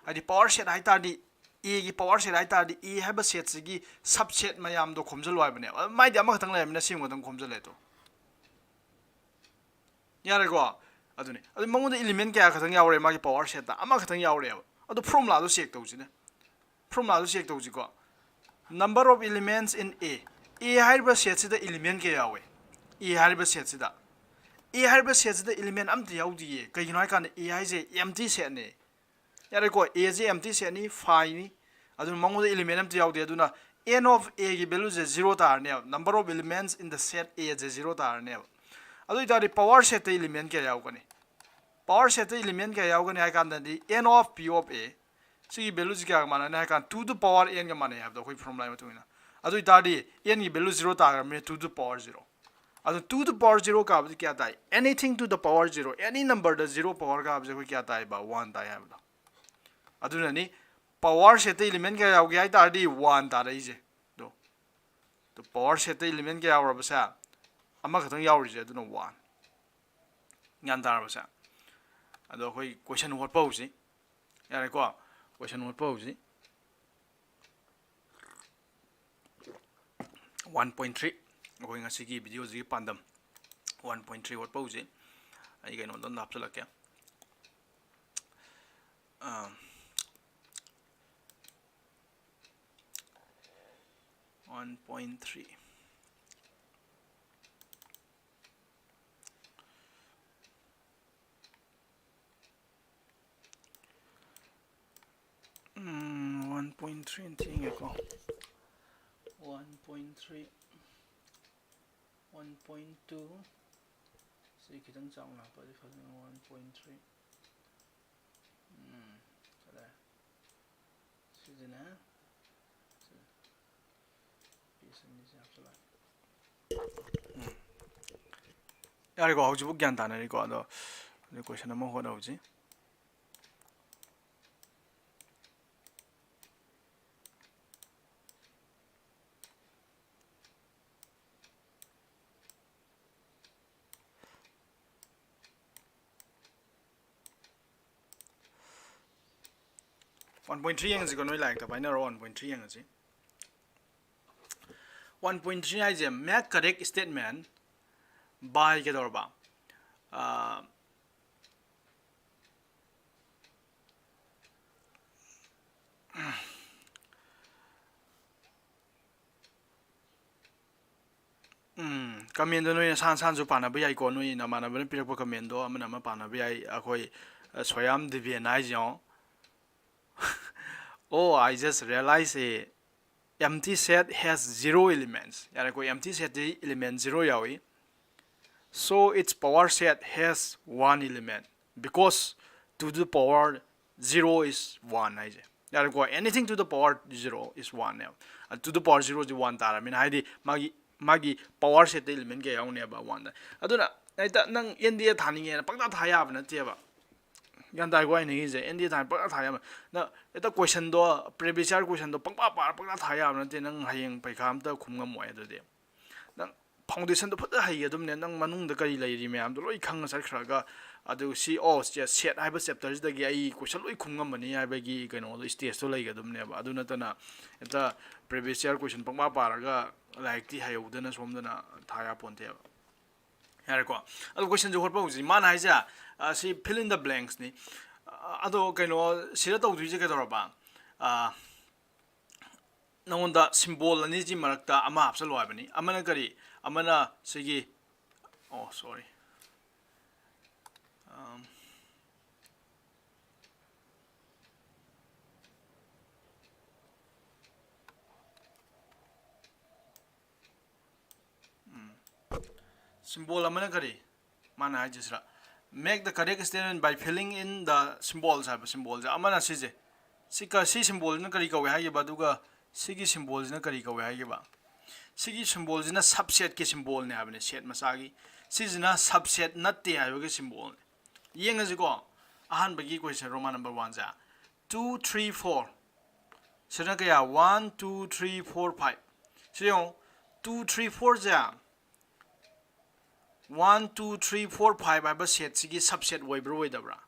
ꯍꯥꯏꯗꯤ power set ꯍꯥꯏ ꯇꯥꯔꯗꯤ, A-ꯒꯤ power set ꯍꯥꯏ ꯇꯥꯔꯗꯤ, A ꯍꯥꯏꯕ set-ꯁꯤꯒꯤ subset ꯃꯌꯥꯝꯗꯣ ꯈꯣꯝꯖꯤꯜꯂꯣ ꯍꯥꯏꯕꯅꯦꯕ꯫ ꯑꯗꯨ ꯃꯥꯏꯗꯤ ꯑꯃꯈꯛꯇꯪ ꯂꯩꯔꯕꯅꯤꯅ ꯁꯤ ꯑꯃꯈꯛꯇꯪ ꯈꯣꯝꯖꯤꯜꯂꯦ ꯇꯣ꯫ ꯌꯥꯔꯦꯀꯣ? ꯑꯗꯨꯅꯤ꯫ ꯑꯗꯨ ꯃꯉꯣꯟꯗ element ꯀꯌꯥ ꯈꯛꯇꯪ ꯌꯥꯎꯔꯦ ꯃꯥꯒꯤ power set-ꯇ? ꯑꯃꯈꯛꯇꯪ ꯌꯥꯎꯔꯦꯕ꯫ ꯑꯗꯨ formula-ꯗꯣ check ꯇꯧꯁꯤꯅꯦ꯫ Formula-ꯗꯣ check ꯇꯧꯁꯤꯀꯣ꯫ Number of elements in A꯫ A ꯍꯥꯏꯔꯤꯕ set-ꯁꯤꯗ element ꯀꯌꯥ ꯌꯥꯎꯋꯦ? A ꯍꯥꯏꯔꯤꯕ set-ꯁꯤꯗ꯫ A ꯍꯥꯏꯔꯤꯕ set-ꯁꯤꯗ element ꯑꯝꯇ ꯌꯥꯎꯗꯤꯌꯦ꯫ ꯀꯩꯒꯤꯅꯣ ꯍꯥꯏ ꯀꯥꯟꯗ A ꯍꯥꯏꯁꯦ empty set-ꯅꯦ꯫ ꯌꯥꯔꯦꯀꯣ? A-ꯁꯦ empty set-ꯅꯤ, phi-ꯅꯤ꯫ ꯑꯗꯨꯅ ꯃꯉꯣꯟꯗ element ꯑꯝꯇ ꯌꯥꯎꯗꯦ꯫ ꯑꯗꯨꯅ N of A-ꯒꯤ value-ꯁꯦ zero ꯇꯥꯔꯅꯦꯕ꯫ Number of elements in the set A-ꯁꯦ zero ꯇꯥꯔꯅꯦꯕ꯫ ꯑꯗꯨ ꯑꯣꯏꯇꯥꯔꯗꯤ power set-ꯇ element ꯀꯌꯥ ꯌꯥꯎꯒꯅꯤ? Power set ꯇ element ꯀꯌꯥ ꯌꯥꯎꯒꯅꯤ ꯍꯥꯏ ꯀꯥꯟꯗꯗꯤ, n of p of a, ꯁꯤꯒꯤ value ꯁꯤ ꯀꯌꯥꯒ ꯃꯥꯟꯅꯅꯤ ꯍꯥꯏ ꯀꯥꯟꯗ, two to the power n ꯒ ꯃꯥꯟꯅꯩ ꯍꯥꯏꯕꯗꯣ ꯑꯩꯈꯣꯏ formula ꯒꯤ ꯃꯇꯨꯡ ꯏꯟꯅ꯫ ꯑꯗꯨ ꯑꯣꯏꯇꯥꯔꯗꯤ n ꯒꯤ value zero ꯇꯥꯈ꯭ꯔꯕꯅꯤꯅ, two to the power zero꯫ ꯑꯗꯨ two to the power zero ꯀꯥꯕꯗꯤ ꯀꯌꯥ ꯇꯥꯏ? Anything to the power zero, any number the zero power ꯀꯥꯕꯁꯦ ꯑꯩꯈꯣꯏ ꯀꯌꯥ ꯇꯥꯏꯕ? One ꯇꯥꯏ ꯍꯥꯏꯕꯗꯣ꯫ ꯑꯗꯨꯅꯅꯤ power set ꯇ element ꯀꯌꯥ ꯌꯥꯎꯒꯦ ꯍꯥꯏ ꯇꯥꯔꯗꯤ, one ꯇꯥꯔꯛꯏꯁꯦ꯫ ꯑꯗꯣ power set ꯇ element ꯀꯌꯥ ꯌꯥꯎꯔꯕꯁꯦ? ꯑꯃꯈꯛꯇꯪ ꯌꯥꯎꯔꯤꯁꯦ, ꯑꯗꯨꯅ one꯫ ꯒ꯭ꯌꯥꯟ ꯇꯥꯔꯕꯁꯦ? ꯑꯗꯣ ꯑꯩꯈꯣꯏ question ꯍꯣꯠꯄ ꯍꯧꯁꯤ꯫ ꯌꯥꯔꯦꯀꯣ? Question ꯍꯣꯠꯄ ꯍꯧꯁꯤ꯫ One point three, ꯑꯩꯈꯣꯏ ꯉꯁꯤꯒꯤ video ꯁꯤꯒꯤ ꯄꯥꯟꯗꯝ꯫ One point three ꯍꯣꯠꯄ ꯍꯧꯁꯤ꯫ ꯑꯩ ꯀꯩꯅꯣꯗꯣ ꯑꯝꯇ ꯍꯥꯞꯆꯤꯜꯂꯛꯀꯦ꯫ ꯑꯥ, one point three꯫ ꯎꯝ, one point three ꯑꯝꯇ ꯌꯦꯡꯒꯦꯀꯣ꯫ One point three, one point two꯫ ꯁꯤ ꯈꯤꯇꯪ ꯆꯥꯎꯅ ꯍꯥꯞꯄꯗꯤ ꯐꯖꯅ, one point three꯫ ꯎꯝ, ꯐꯖꯔꯦ꯫ ꯁꯤꯁꯤꯅ, ꯁꯤ, piece ꯑꯅꯤꯁꯦ ꯍꯥꯞꯆꯤꯜꯂꯛꯑꯒꯦ꯫ ꯎꯝ꯫ ꯌꯥꯔꯦꯀꯣ, ꯍꯧꯖꯤꯛꯐꯥꯎ ꯒ꯭ꯌꯥꯟ ꯇꯥꯅꯔꯤꯀꯣ꯫ ꯑꯗꯣ ꯍꯧꯖꯤꯛ question ꯑꯃ ꯍꯣꯠꯍꯧꯁꯤ꯫ One point three ꯌꯦꯡꯉꯁꯤꯀꯣ, ꯅꯣꯏ ꯂꯥꯏꯔꯤꯛꯇ ꯄꯥꯏꯅꯔꯣ, one point three ꯌꯦꯡꯉꯁꯤ꯫ One point three ꯍꯥꯏꯁꯦ, make correct statement by ꯀꯩꯗꯧꯔꯕ? ꯑꯥ, ꯎꯝ, comment ꯗꯣ ꯅꯣꯏ ꯅꯁꯥ ꯅꯁꯥꯅꯁꯨ ꯄꯥꯅꯕ ꯌꯥꯏꯀꯣ꯫ ꯅꯣꯏ ꯅꯃꯥꯟꯅꯕꯅ ꯄꯤꯔꯛꯄ comment ꯗꯣ ꯑꯃꯅ ꯑꯃ ꯄꯥꯅꯕ ꯌꯥꯏ꯫ ꯑꯩꯈꯣꯏ, ꯑ, ꯁꯣꯌꯥꯝ ꯗꯤꯕꯦꯟ ꯍꯥꯏꯁꯦ ꯌꯦꯡꯉꯣ꯫ "Oh, I just realized a empty set has zero elements." ꯌꯥꯔꯦꯀꯣ, empty set T element zero ꯌꯥꯎꯏ꯫ "So its power set has one element." Because to the power zero is one ꯍꯥꯏꯁꯦ, ꯌꯥꯔꯦꯀꯣ? Anything to the power zero is one ꯅꯦꯕ꯫ ꯑꯗꯨ to the power zero ꯁꯤ one ꯇꯥꯔꯕꯅꯤꯅ, ꯍꯥꯏꯗꯤ ꯃꯥꯒꯤ ꯃꯥꯒꯤ power set ꯇ element ꯀꯌꯥ ꯌꯥꯎꯅꯦꯕ? One ꯗ꯫ ꯑꯗꯨꯅ ꯍꯦꯛꯇ ꯅꯪ N D A ꯊꯥꯅꯤꯡꯉꯦꯅ ꯄꯪꯊꯥ ꯊꯥ ꯌꯥꯕ ꯅꯠꯇꯦꯕ꯫ ꯒ꯭ꯌꯥꯟ ꯇꯥꯏꯀꯣ ꯑꯩꯅ ꯍꯥꯏꯅꯤꯡꯉꯤꯁꯦ? N D A ꯊꯥꯅ ꯄꯪꯊꯥ ꯊꯥ ꯌꯥꯕ꯫ ꯅꯪ ꯍꯦꯛꯇ question ꯗꯣ previous year question ꯗꯣ ꯄꯪꯄꯥ ꯄꯥꯔ ꯄꯪꯊꯥ ꯊꯥ ꯌꯥꯕ ꯅꯠꯇꯦ꯫ ꯅꯪ ꯍꯌꯦꯡ ꯄꯩꯈꯥ ꯑꯝꯇ ꯈꯨꯝ ꯉꯝꯃꯣꯏ꯫ ꯑꯗꯨꯗꯤ ꯅꯪ foundation ꯗꯣ ꯐꯖꯅ ꯍꯩꯒꯗꯕꯅꯦ꯫ ꯅꯪ ꯃꯅꯨꯡꯗ ꯀꯔꯤ ꯂꯩꯔꯤ ꯃꯌꯥꯝꯗꯣ ꯂꯣꯏ ꯈꯪꯉ ꯆꯠꯈ꯭ꯔꯒ, ꯑꯗꯨ ꯁꯤ, ꯑꯣ, ꯁꯦ-, set ꯍꯥꯏꯕ chapter ꯁꯤꯗꯒꯤ ꯑꯩ question ꯂꯣꯏ ꯈꯨꯝ ꯉꯝꯃꯅꯤ ꯍꯥꯏꯕꯒꯤ ꯀꯩꯅꯣꯗꯣ, stage ꯇꯣ ꯂꯩꯒꯗꯕꯅꯦꯕ꯫ ꯑꯗꯨ ꯅꯠꯇꯅ ꯍꯦꯛꯇ previous year question ꯄꯪꯄꯥ ꯄꯥꯔꯒ ꯂꯥꯏꯔꯤꯛꯇꯤ ꯍꯩꯍꯧꯗꯅ ꯁꯣꯝꯗꯅ ꯊꯥ ꯌꯥꯄꯣꯟꯇꯦꯕ꯫ ꯌꯥꯔꯦꯀꯣ? ꯑꯗꯣ question ꯁꯦ ꯍꯣꯠꯄ ꯍꯧꯖꯤꯛ ꯃꯥꯅ ꯍꯥꯏꯁꯦ, ꯑ, ꯁꯤ fill in the blanks ꯅꯤ꯫ ꯑ, ꯑꯗꯣ ꯀꯩꯅꯣ, ꯁꯤꯗ ꯇꯧꯗꯣꯏꯁꯦ ꯀꯩꯗꯧꯔꯕ? ꯑ, ꯅꯉꯣꯟꯗ symbol ꯑꯅꯤꯁꯤ ꯃꯔꯛꯇ ꯑꯃ ꯍꯥꯞꯆꯜꯂꯣ ꯍꯥꯏꯕꯅꯤ꯫ ꯑꯃꯅ ꯀꯔꯤ? ꯑꯃꯅ ꯁꯤꯒꯤ, ꯑꯣ, sorry꯫ ꯑꯝ, ꯎꯝ꯫ Symbol ꯑꯃꯅ ꯀꯔꯤ? ꯃꯥꯅ ꯍꯥꯏꯁꯤꯁꯤꯔ, make the correct statement by filling in the symbols ꯍꯥꯏꯕ symbol ꯁꯦ꯫ ꯑꯃꯅ ꯁꯤꯁꯦ, ꯁꯤ ꯀ-, ꯁꯤ symbol ꯁꯤꯅ ꯀꯔꯤ ꯀꯧꯏ ꯍꯥꯏꯈꯤꯕ? ꯑꯗꯨꯒ ꯁꯤꯒꯤ symbol ꯁꯤꯅ ꯀꯔꯤ ꯀꯧꯏ ꯍꯥꯏꯈꯤꯕ? ꯁꯤꯒꯤ symbol ꯁꯤꯅ subset ꯀꯤ symbol ꯅꯦ ꯍꯥꯏꯕꯅꯦ, set ꯃꯆꯥꯒꯤ꯫ ꯁꯤꯁꯤꯅ subset ꯅꯠꯇꯦ ꯍꯥꯏꯕꯒꯤ symbol ꯅꯦ꯫ ꯌꯦꯡꯉꯁꯤꯀꯣ, ꯑꯍꯥꯟꯕꯒꯤ question, Roman number one ꯁꯦ, two, three, four꯫ ꯁꯤꯅ ꯀꯌꯥ? One, two, three, four, five꯫ ꯁꯤ ꯌꯦꯡꯉꯣ, two, three, four ꯁꯦ, one, two, three, four, five ꯍꯥꯏꯕ set ꯁꯤꯒꯤ subset ꯑꯣꯏꯕ꯭ꯔꯥ ꯑꯣꯏꯗꯕ꯭ꯔꯥ?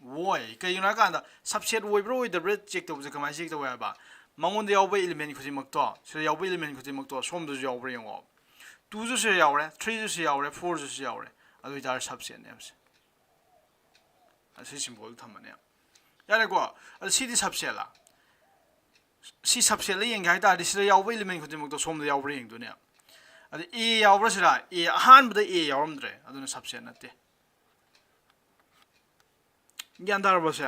ꯑꯣꯏ꯫ ꯀꯩꯒꯤꯅꯣ ꯍꯥꯏꯀꯥꯟꯗ, subset ꯑꯣꯏꯕ꯭ꯔꯥ ꯑꯣꯏꯗꯕ꯭ꯔꯥ check ꯇꯧꯕꯁꯦ ꯀꯃꯥꯏꯅ check ꯇꯧꯋꯦ ꯍꯥꯏꯕ? ꯃꯉꯣꯟꯗ ꯌꯥꯎꯕ element ꯈꯨꯗꯤꯡꯃꯛꯇꯣ, ꯁꯤꯗ ꯌꯥꯎꯕ element ꯈꯨꯗꯤꯡꯃꯛꯇꯣ ꯁꯣꯝꯗꯁꯨ ꯌꯥꯎꯕ꯭ꯔꯥ ꯌꯦꯡꯉꯣ꯫ Two ꯁꯨ ꯁꯤꯗ ꯌꯥꯎꯔꯦ, three ꯁꯨ ꯁꯤꯗ ꯌꯥꯎꯔꯦ, four ꯁꯨ ꯁꯤꯗ ꯌꯥꯎꯔꯦ꯫ ꯑꯗꯨ ꯑꯣꯏꯇꯥꯔꯗꯤ subset ꯅꯦꯕ ꯁꯦ꯫ ꯑꯁꯤ symbol ꯊꯝꯃꯅꯦ꯫ ꯌꯥꯔꯦꯀꯣ? ꯑꯗꯨ ꯁꯤꯗꯤ subset ꯂ? ꯁꯤ subset ꯂ ꯌꯦꯡꯒꯦ ꯍꯥꯏ ꯇꯥꯔꯗꯤ, ꯁꯤꯗ ꯌꯥꯎꯕ element ꯈꯨꯗꯤꯡꯃꯛꯇꯣ ꯁꯣꯝꯗ ꯌꯥꯎꯕ꯭ꯔꯥ ꯌꯦꯡꯗꯣꯏꯅꯦ꯫ ꯑꯗ A ꯌꯥꯎꯕ꯭ꯔꯥ ꯁꯤꯗ? A, ꯑꯍꯥꯟꯕꯗ A ꯌꯥꯎꯔꯝꯗ꯭ꯔꯦ, ꯑꯗꯨꯅ subset ꯅꯠꯇꯦ꯫ ꯒ꯭ꯌꯥꯟ ꯇꯥꯔꯕꯣ ꯁꯦ?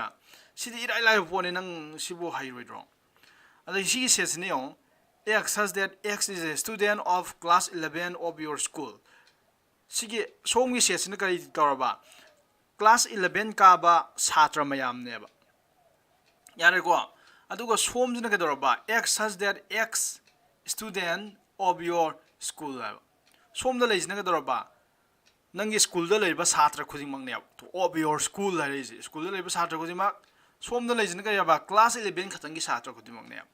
ꯁꯤꯗꯤ ꯏꯔꯥꯏ ꯂꯥꯏꯕ ꯄꯣꯠꯅꯤ, ꯅꯪ ꯁꯤꯕꯨ ꯍꯩꯔꯣꯏꯗ꯭ꯔꯣ? ꯑꯗꯩ ꯁꯤꯒꯤ set ꯁꯤꯅ ꯌꯦꯡꯉꯣ, X such that X is a student of class eleven of your school꯫ ꯁꯤꯒꯤ ꯁꯣꯝꯒꯤ set ꯁꯤꯅ ꯀꯔꯤ ꯇꯧꯔꯕ? class eleven ꯀꯥꯕ ꯁꯥꯇ꯭ꯔ ꯃꯌꯥꯝꯅꯦꯕ꯫ ꯌꯥꯔꯦꯀꯣ? ꯑꯗꯨꯒ ꯁꯣꯝꯁꯤꯅ ꯀꯩꯗꯧꯔꯕ? X such that X student of your school ꯍꯥꯏꯕ꯫ ꯁꯣꯝꯗ ꯂꯩꯁꯤꯅ ꯀꯩꯗꯧꯔꯕ? ꯅꯪꯒꯤ ꯁ꯭ꯀꯨꯜꯗ ꯂꯩꯔꯤꯕ ꯁꯥꯇ꯭ꯔ ꯈꯨꯗꯤꯡꯃꯛꯅꯦꯕ꯫ Of your school ꯍꯥꯏꯔꯛꯏꯁꯦ, ꯁ꯭ꯀꯨꯜꯗ ꯂꯩꯔꯤꯕ ꯁꯥꯇ꯭ꯔ ꯈꯨꯗꯤꯡꯃꯛ꯫ ꯁꯣꯝꯗ ꯂꯩꯁꯤꯅ ꯀꯩ ꯍꯥꯏꯕ? Class eleven ꯈꯛꯇꯪꯒꯤ ꯁꯥꯇ꯭ꯔ ꯈꯨꯗꯤꯡꯃꯛꯅꯦꯕ꯫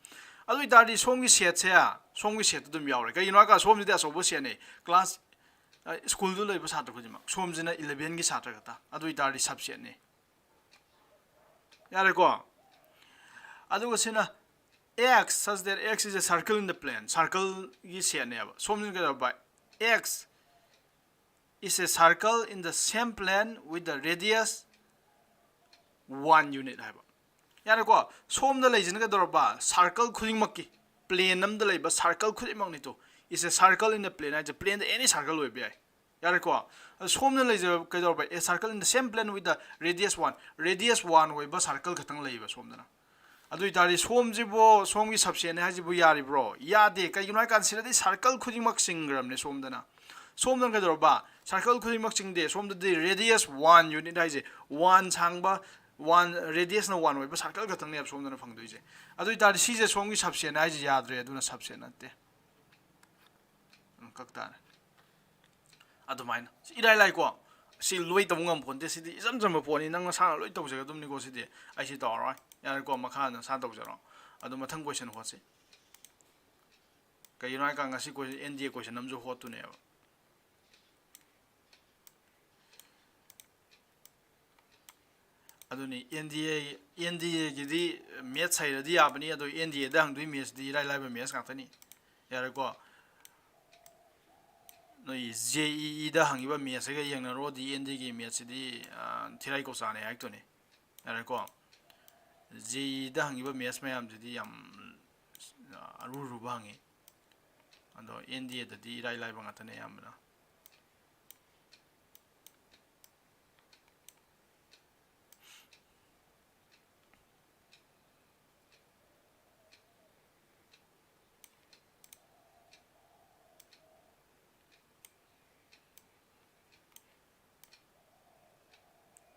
ꯑꯗꯨ ꯑꯣꯏꯇꯥꯔꯗꯤ ꯁꯣꯝꯒꯤ ꯁꯦꯠꯁꯦ, ꯁꯣꯝꯒꯤ ꯁꯦꯠꯇ ꯑꯗꯨꯝ ꯌꯥꯎꯔꯦ꯫ ꯀꯩꯒꯤꯅꯣ ꯍꯥꯏꯔꯀꯥꯟꯗ ꯁꯣꯝꯁꯤꯗꯤ ꯑꯆꯧꯕ ꯁꯦꯠꯅꯦ꯫ Class, ꯑ, ꯁ꯭ꯀꯨꯜꯗ ꯂꯩꯕ ꯁꯥꯇ꯭ꯔ ꯈꯨꯗꯤꯡꯃꯛ꯫ ꯁꯣꯝꯁꯤꯅ elevenꯒꯤ ꯁꯥꯇ꯭ꯔ ꯈꯛꯇ꯫ ꯑꯗꯨ ꯑꯣꯏꯇꯥꯔꯗꯤ subsetꯅꯦ꯫ ꯌꯥꯔꯦꯀꯣ? ꯑꯗꯨꯒ ꯁꯤꯅ X such that X is a circle in the plane, circleꯒꯤ ꯁꯦꯠꯅꯦꯕ꯫ ꯁꯣꯝꯁꯤꯅ ꯀꯩꯗꯧꯕ? X is a circle in the same plane with the radius one unit ꯍꯥꯏꯕ꯫ ꯌꯥꯔꯦꯀꯣ? ꯁꯣꯝꯗ ꯂꯩꯁꯤꯅ ꯀꯩꯗꯧꯔꯕ? Circle ꯈꯨꯗꯤꯡꯃꯛꯀꯤ, plane ꯑꯃꯗ ꯂꯩꯕ circle ꯈꯨꯗꯤꯡꯃꯛꯅꯤ꯫ Two, is a circle in the plane ꯍꯥꯏꯁꯦ planeꯗ any circle ꯑꯣꯏꯕ ꯌꯥꯏ꯫ ꯌꯥꯔꯦꯀꯣ? ꯑꯗꯣ ꯁꯣꯝꯗ ꯂꯩꯖꯕ ꯀꯩꯗꯧꯔꯕ? A circle in the same plane with the radius one, radius one ꯑꯣꯏꯕ circle ꯈꯛꯇꯪ ꯂꯩꯕ ꯁꯣꯝꯗꯅ꯫ ꯑꯗꯨ ꯑꯣꯏꯇꯥꯔꯗꯤ ꯁꯣꯝꯁꯤꯕꯨ, ꯁꯣꯝꯒꯤ subsetꯅꯦ ꯍꯥꯏꯁꯤꯕꯨ ꯌꯥꯔꯤꯕ꯭ꯔꯣ? ꯌꯥꯗꯦ꯫ ꯀꯩꯒꯤꯅꯣ ꯍꯥꯏ ꯀꯥꯟꯗ ꯁꯤꯗꯗꯤ circle ꯈꯨꯗꯤꯡꯃꯛ ꯆꯤꯡꯈ꯭ꯔꯕꯅꯦ ꯁꯣꯝꯗꯅ꯫ ꯁꯣꯝꯗꯅ ꯀꯩꯗꯧꯔꯕ? Circle ꯈꯨꯗꯤꯡꯃꯛ ꯆꯤꯡꯗꯦ꯫ ꯁꯣꯝꯗꯗꯤ radius one unit ꯍꯥꯏꯁꯦ, one ꯁꯥꯡꯕ, one, radiusꯅ one ꯑꯣꯏꯕ circle ꯈꯛꯇꯪꯅꯦꯕ ꯁꯣꯝꯗꯅ ꯐꯪꯗꯣꯏꯁꯦ꯫ ꯑꯗꯨ ꯑꯣꯏꯇꯥꯔꯗꯤ ꯁꯤꯁꯦ ꯁꯣꯝꯒꯤ subsetꯅꯦ ꯍꯥꯏꯁꯦ ꯌꯥꯗ꯭ꯔꯦ, ꯑꯗꯨꯅ subset ꯅꯠꯇꯦ꯫ ꯎꯝ, ꯀꯛ ꯇꯥꯔꯦ꯫ ꯑꯗꯨꯃꯥꯏꯅ꯫ ꯁꯤ ꯏꯔꯥꯏ ꯂꯥꯏꯀꯣ꯫ ꯁꯤ ꯂꯣꯏ ꯇꯧꯕ ꯉꯝꯄꯣꯟꯇꯦ꯫ ꯁꯤꯗꯤ ꯏꯆꯝ ꯆꯝꯕ ꯄꯣꯠꯅꯤ꯫ ꯅꯪ ꯅꯁꯥꯅ ꯂꯣꯏ ꯇꯧꯖꯒꯗꯕꯅꯤꯀꯣ ꯁꯤꯗꯤ꯫ ꯑꯩ ꯁꯤ ꯇꯧꯔꯔꯣꯏ꯫ ꯌꯥꯔꯦꯀꯣ, ꯃꯈꯥ ꯅꯁꯥꯅ ꯇꯧꯖꯔꯣ꯫ ꯑꯗꯨ ꯃꯊꯪ question ꯍꯣꯠꯁꯤ꯫ ꯀꯩꯒꯤꯅꯣ ꯍꯥꯏꯀꯥꯟꯗ ꯉꯁꯤ question, N D A question ꯑꯃꯁꯨ ꯍꯣꯠꯇꯨꯅꯦꯕ꯫ ꯑꯗꯨꯅꯤ, N D A, N D Aꯒꯤꯗꯤ maths ꯍꯩꯔꯗꯤ ꯌꯥꯕꯅꯤ, ꯑꯗꯣ N D Aꯗ ꯍꯪꯗꯣꯏ mathsꯇꯤ ꯏꯔꯥꯏ ꯂꯥꯏꯕ maths ꯉꯥꯛꯇꯅꯤ꯫ ꯌꯥꯔꯦꯀꯣ? ꯅꯣꯏ JEEꯗ ꯍꯪꯉꯤꯕ mathsꯁꯤꯒ ꯌꯦꯡꯅꯔꯨꯔꯗꯤ N D Aꯒꯤ mathsꯁꯤꯗꯤ, ꯑ, ꯊꯤꯔꯥꯏ ꯀꯣꯆꯥꯅꯦ ꯍꯥꯏꯔꯛꯇꯣꯏꯅꯤ꯫ ꯌꯥꯔꯦꯀꯣ? JEEꯗ ꯍꯪꯉꯤꯕ maths ꯃꯌꯥꯝꯁꯤꯗꯤ ꯌꯥꯝ, ꯑ, ꯑꯔꯨ ꯑꯔꯨꯕ ꯍꯪꯉꯤ꯫ ꯑꯗꯣ N D Aꯗꯗꯤ ꯏꯔꯥꯏ ꯂꯥꯏꯕ ꯉꯥꯛꯇꯅꯦ ꯑꯌꯥꯝꯕꯅ꯫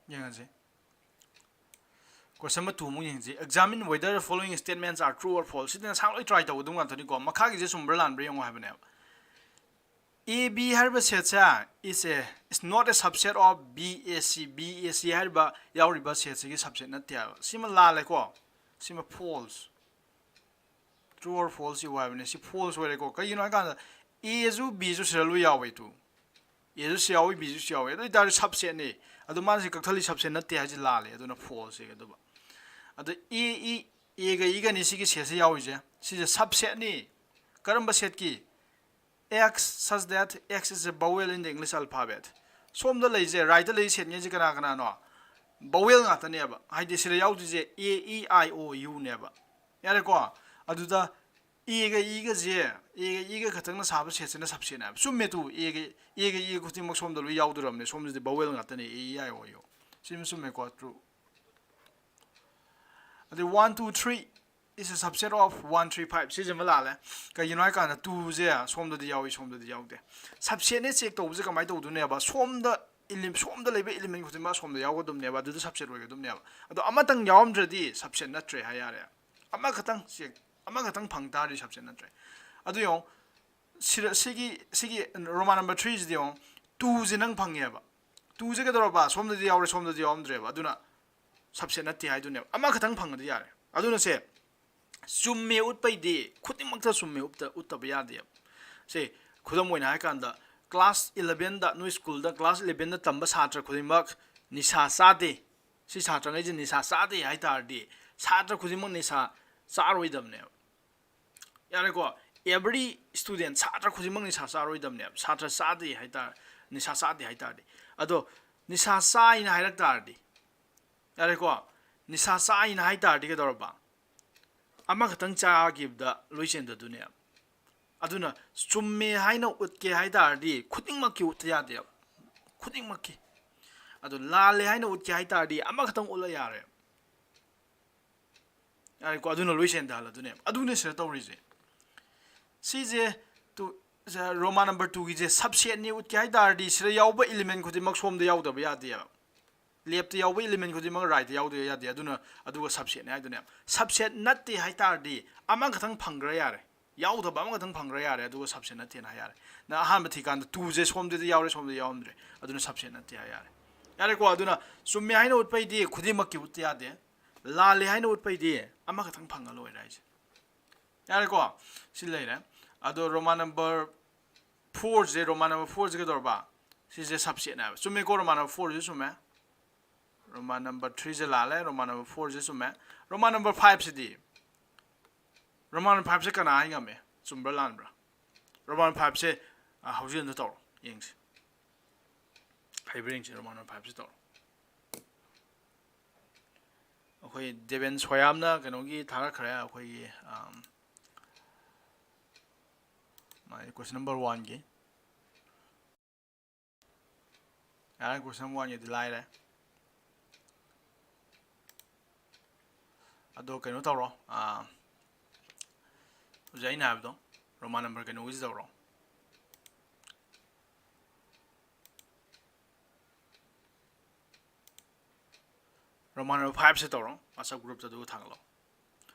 ꯌꯦꯡꯉꯁꯤ꯫ Question number two ꯑꯃꯨꯛ ꯌꯦꯡꯁꯤ꯫ Examine whether the following statements are true or false. ꯁꯤꯗꯤ ꯅꯁꯥ ꯂꯣꯏ try ꯇꯧꯒꯗꯕ ꯉꯥꯛꯇꯅꯤꯀꯣ꯫ ꯃꯈꯥꯒꯤꯁꯦ ꯆꯨꯝꯕ꯭ꯔꯥ ꯂꯥꯟꯕ꯭ꯔꯥ ꯌꯦꯡꯉꯣ ꯍꯥꯏꯕꯅꯦꯕ꯫ A B ꯍꯥꯏꯔꯤꯕ setꯁꯦ is a, is not a subset of B A C꯫ B A C ꯍꯥꯏꯔꯤꯕ ꯌꯥꯎꯔꯤꯕ setꯁꯤꯒꯤ subset ꯅꯠꯇꯦ ꯍꯥꯏꯕ꯫ ꯁꯤꯃ ꯂꯥꯜꯂꯦꯀꯣ꯫ ꯁꯤꯃ false꯫ True or false ꯏꯌꯨ ꯍꯥꯏꯕꯅꯦ꯫ ꯁꯤ false ꯑꯣꯏꯔꯦꯀꯣ꯫ ꯀꯩꯒꯤꯅꯣ ꯍꯥꯏ ꯀꯥꯟꯗ Aꯁꯨ Bꯁꯨ ꯁꯤꯗ ꯂꯣꯏ ꯌꯥꯎꯋꯦ꯫ ꯇꯨ Aꯁꯨ ꯁꯤ ꯌꯥꯎꯋꯤ, Bꯁꯨ ꯁꯤ ꯌꯥꯎꯋꯤ꯫ ꯑꯗꯨ ꯑꯣꯏꯇꯥꯔꯗꯤ subsetꯅꯤ꯫ ꯑꯗꯣ ꯃꯥꯅ ꯁꯤ ꯀꯛꯊꯠꯂꯤ subset ꯅꯠꯇꯦ ꯍꯥꯏꯁꯤ ꯂꯥꯜꯂꯦ꯫ ꯑꯗꯨꯅ false ꯏꯒꯗꯕ꯫ ꯑꯗꯣ A, E, Aꯒ Eꯒꯅꯤ ꯁꯤꯒꯤ setꯁꯦ ꯌꯥꯎꯔꯤꯁꯦ꯫ ꯁꯤꯁꯦ subsetꯅꯤ꯫ ꯀꯔꯝꯕ setꯀꯤ? X such that X is a vowel in the English alphabet꯫ ꯁꯣꯝꯗ ꯂꯩꯁꯦ, rightꯇ ꯂꯩ setꯉꯩꯁꯦ ꯀꯅꯥ ꯀꯅꯥꯅꯣ? Vowel ꯉꯥꯛꯇꯅꯦꯕ꯫ ꯍꯥꯏꯗꯤ ꯁꯤꯗ ꯌꯥꯎꯗꯣꯏꯁꯦ A, E, I, O, Uꯅꯦꯕ꯫ ꯌꯥꯔꯦꯀꯣ? ꯑꯗꯨꯗ Aꯒ Eꯒꯁꯦ, Aꯒ Eꯒ ꯈꯛꯇꯪꯅ ꯁꯥꯕ setꯁꯤꯅ subsetꯅꯦꯕ꯫ ꯆꯨꯝꯃꯦ꯫ ꯇꯨ Aꯒ, Aꯒ Eꯒ ꯈꯨꯗꯤꯡꯃꯛ ꯁꯣꯝꯗ ꯂꯣꯏ ꯌꯥꯎꯗꯣꯔꯕꯅꯦ꯫ ꯁꯣꯝꯗꯗꯤ vowel ꯉꯥꯛꯇꯅꯦ, A, E, I, O, U꯫ ꯁꯤꯃ ꯆꯨꯝꯃꯦꯀꯣ? True꯫ ꯑꯗꯩ one, two, three is a subset of one, three, five꯫ ꯁꯤꯁꯤꯃ ꯂꯥꯜꯂꯦ꯫ ꯀꯩꯒꯤꯅꯣ ꯍꯥꯏ ꯀꯥꯟꯗ twoꯁꯦ ꯁꯣꯝꯗꯗꯤ ꯌꯥꯎꯏ, ꯁꯣꯝꯗꯗꯤ ꯌꯥꯎꯗꯦ꯫ Subsetꯅꯦ check ꯇꯧꯕꯁꯦ ꯀꯃꯥꯏꯅ ꯇꯧꯗꯣꯏꯅꯦꯕ? ꯁꯣꯝꯗ ele-, ꯁꯣꯝꯗ ꯂꯩꯕ element ꯈꯨꯗꯤꯡꯃꯛ ꯑꯁꯣꯝꯗ ꯌꯥꯎꯒꯗꯕꯅꯦꯕ꯫ ꯑꯗꯨꯗ subset ꯑꯣꯏꯒꯗꯕꯅꯦꯕ꯫ ꯑꯗꯣ ꯑꯃꯇꯪ ꯌꯥꯎꯔꯝꯗ꯭ꯔꯗꯤ subset ꯅꯠꯇ꯭ꯔꯦ ꯍꯥꯏ ꯌꯥꯔꯦ꯫ ꯑꯃꯈꯛꯇꯪ check, ꯑꯃꯈꯛꯇꯪ ꯐꯪ ꯇꯥꯔꯗꯤ subset ꯅꯠꯇ꯭ꯔꯦ꯫ ꯑꯗꯨ ꯌꯦꯡꯉꯣ, ꯁꯤꯗ, ꯁꯤꯒꯤ, ꯁꯤꯒꯤ Roman number threeꯁꯤꯗꯤ ꯌꯦꯡꯉꯣ, twoꯁꯦ ꯅꯪ ꯐꯪꯉꯦꯕ꯫ Twoꯁꯦ ꯀꯩꯗꯧꯔꯕ? ꯁꯣꯝꯗꯗꯤ ꯌꯥꯎꯔꯦ, ꯁꯣꯝꯗꯗꯤ ꯌꯥꯎꯔꯝꯗ꯭ꯔꯦꯕ꯫ ꯑꯗꯨꯅ subset ꯅꯠꯇꯦ ꯍꯥꯏꯗꯨꯅꯦꯕ꯫ ꯑꯃꯈꯛꯇꯪ ꯐꯪꯉꯗꯤ ꯌꯥꯔꯦ꯫ ꯑꯗꯨꯅ ꯁꯦ, ꯆꯨꯝꯃꯦ ꯎꯠꯄꯩꯗꯤ ꯈꯨꯗꯤꯡꯃꯛꯇ ꯆꯨꯝꯃꯦ ꯎꯠꯇ-, ꯎꯠꯇꯕ ꯌꯥꯗꯦꯕ꯫ ꯁꯦ, ꯈꯨꯗꯝ ꯑꯣꯏꯅ ꯍꯥꯏ ꯀꯥꯟꯗ, class elevenꯗ, ꯅꯣꯏ schoolꯗ class elevenꯗ ꯇꯝꯕ ꯁꯥꯇ꯭ꯔ ꯈꯨꯗꯤꯡꯃꯛ ꯅꯤꯁꯥ ꯆꯥꯗꯦ꯫ ꯁꯤ ꯁꯥꯇ꯭ꯔꯉꯩꯁꯦ ꯅꯤꯁꯥ ꯆꯥꯗꯦ ꯍꯥꯏ ꯇꯥꯔꯗꯤ, ꯁꯥꯇ꯭ꯔ ꯈꯨꯗꯤꯡꯃꯛ ꯅꯤꯁꯥ ꯆꯥꯔꯣꯏꯗꯕꯅꯦꯕ꯫ ꯌꯥꯔꯦꯀꯣ? Every student, ꯁꯥꯇ꯭ꯔ ꯈꯨꯗꯤꯡꯃꯛ ꯅꯤꯁꯥ ꯆꯥꯔꯣꯏꯗꯕꯅꯦꯕ꯫ ꯁꯥꯇ꯭ꯔ ꯆꯥꯗꯦ ꯍꯥꯏ ꯇꯥꯔ-, ꯅꯤꯁꯥ ꯆꯥꯗꯦ ꯍꯥꯏ ꯇꯥꯔꯗꯤ꯫ ꯑꯗꯣ ꯅꯤꯁꯥ ꯆꯥꯏꯅ ꯍꯥꯏꯔꯛ ꯇꯥꯔꯗꯤ, ꯌꯥꯔꯦꯀꯣ? ꯅꯤꯁꯥ ꯆꯥꯏꯅ ꯍꯥꯏ ꯇꯥꯔꯗꯤ ꯀꯩꯗꯧꯔꯕ? ꯑꯃꯈꯛꯇꯪ ꯆꯥꯈꯤꯕꯗ ꯂꯣꯏ ꯆꯦꯟꯗꯗꯣꯏꯅꯦꯕ꯫ ꯑꯗꯨꯅ ꯆꯨꯝꯃꯦ ꯍꯥꯏꯅ ꯎꯠꯀꯦ ꯍꯥꯏ ꯇꯥꯔꯗꯤ ꯈꯨꯗꯤꯡꯃꯛꯀꯤ ꯎꯠꯇ ꯌꯥꯗꯦꯕ꯫ ꯈꯨꯗꯤꯡꯃꯛꯀꯤ꯫ ꯑꯗꯣ ꯂꯥꯜꯂꯦ ꯍꯥꯏꯅ ꯎꯠꯀꯦ ꯍꯥꯏ ꯇꯥꯔꯗꯤ ꯑꯃꯈꯛꯇꯪ ꯎꯠꯂ ꯌꯥꯔꯦ꯫ ꯌꯥꯔꯦꯀꯣ? ꯑꯗꯨꯅ ꯂꯣꯏ ꯆꯦꯟꯊꯍꯜꯂꯗꯣꯏꯅꯦꯕ꯫ ꯑꯗꯨꯅꯦ ꯁꯤꯗ ꯇꯧꯔꯤꯁꯦ꯫ ꯁꯤꯁꯦ ꯇꯨ-, ꯁ-, Roman number twoꯒꯤꯁꯦ subsetꯅꯤ ꯎꯠꯀꯦ ꯍꯥꯏ ꯇꯥꯔꯗꯤ ꯁꯤꯗ ꯌꯥꯎꯕ element ꯈꯨꯗꯤꯡꯃꯛ ꯁꯣꯝꯗ ꯌꯥꯎꯗꯕ ꯌꯥꯗꯦꯕ꯫ Leftꯇ ꯌꯥꯎꯕ element ꯈꯨꯗꯤꯡꯃꯛ rightꯇ ꯌꯥꯎꯗꯕ ꯌꯥꯗꯦ꯫ ꯑꯗꯨꯅ, ꯑꯗꯨꯒ subset ꯅꯦ ꯍꯥꯏꯗꯨꯅꯦ꯫ Subset ꯅꯠꯇꯦ ꯍꯥꯏ ꯇꯥꯔꯗꯤ ꯑꯃꯈꯛꯇꯪ ꯐꯪꯈ꯭ꯔ ꯌꯥꯔꯦ, ꯌꯥꯎꯗꯕ ꯑꯃꯈꯛꯇꯪ ꯐꯪꯈ꯭ꯔ ꯌꯥꯔꯦ, ꯑꯗꯨꯒ subset ꯅꯠꯇꯦꯅ ꯍꯥꯏ ꯌꯥꯔꯦ꯫ ꯅꯪ ꯑꯍꯥꯟꯕ ꯊꯤꯀꯥꯟꯗ two ꯁꯦ ꯁꯣꯝꯗꯗꯤ ꯌꯥꯎꯔꯦ, ꯁꯣꯝꯗ ꯌꯥꯎꯔꯝꯗ꯭ꯔꯦ, ꯑꯗꯨꯅ subset ꯅꯠꯇꯦ ꯍꯥꯏ ꯌꯥꯔꯦ꯫ ꯌꯥꯔꯦꯀꯣ? ꯑꯗꯨꯅ ꯆꯨꯝꯃꯦ ꯍꯥꯏꯅ ꯎꯠꯄꯩꯗꯤ ꯈꯨꯗꯤꯡꯃꯛꯀꯤ ꯎꯠꯇ ꯌꯥꯗꯦ, ꯂꯥꯜꯂꯦ ꯍꯥꯏꯅ ꯎꯠꯄꯩꯗꯤ ꯑꯃꯈꯛꯇꯪ ꯐꯪꯉ ꯂꯣꯏꯔꯦ ꯍꯥꯏꯁꯦ꯫ ꯌꯥꯔꯦꯀꯣ? ꯁꯤ ꯂꯩꯔꯦ꯫ ꯑꯗꯣ Roman number four ꯁꯦ, Roman number four ꯁꯦ ꯀꯩꯗꯧꯔꯕ? ꯁꯤꯁꯦ subset ꯅꯦ ꯍꯥꯏꯕ꯫ ꯆꯨꯝꯃꯦꯀꯣ? Roman number four ꯁꯦ ꯆꯨꯝꯃꯦ꯫ Roman number three ꯁꯦ ꯂꯥꯜꯂꯦ, Roman number four ꯁꯦ ꯆꯨꯝꯃꯦ꯫ Roman number five ꯁꯤꯗꯤ, Roman number five ꯁꯦ ꯀꯅꯥ ꯍꯥꯏ ꯉꯝꯃꯦ? ꯆꯨꯝꯕ꯭ꯔꯥ ꯂꯥꯟꯕ꯭ꯔꯥ? Roman five ꯁꯦ, ꯑ, ꯍꯧꯖꯤꯛ ꯑꯝꯇ ꯇꯧꯔꯣ, ꯌꯦꯡꯁꯤ꯫ ꯍꯩꯕ꯭ꯔꯥ ꯌꯦꯡꯁꯤ, Roman number five ꯁꯦ ꯇꯧꯔꯣ꯫ ꯑꯩꯈꯣꯏ ꯗꯦꯕꯦꯟ ꯁꯣꯌꯥꯝꯅ ꯀꯩꯅꯣꯒꯤ ꯊꯥꯔꯛꯈ꯭ꯔꯦ, ꯑꯩꯈꯣꯏꯒꯤ, ꯑꯝ, ꯃꯥꯒꯤ question number one ꯒꯤ꯫ ꯌꯥꯔꯦ, question number one ꯒꯤꯗꯤ ꯂꯥꯏꯔꯦ꯫ ꯑꯗꯣ ꯀꯩꯅꯣ ꯇꯧꯔꯣ, ꯑꯥ, ꯍꯧꯖꯤꯛ ꯑꯩꯅ ꯍꯥꯏꯕꯗꯣ, Roman number ꯀꯩꯅꯣꯒꯤꯁꯤ ꯇꯧꯔꯣ꯫ Roman number five ꯁꯦ ꯇꯧꯔꯣ, WhatsApp group ꯇ ꯑꯗꯨꯒ ꯊꯥꯒꯠꯂꯣ꯫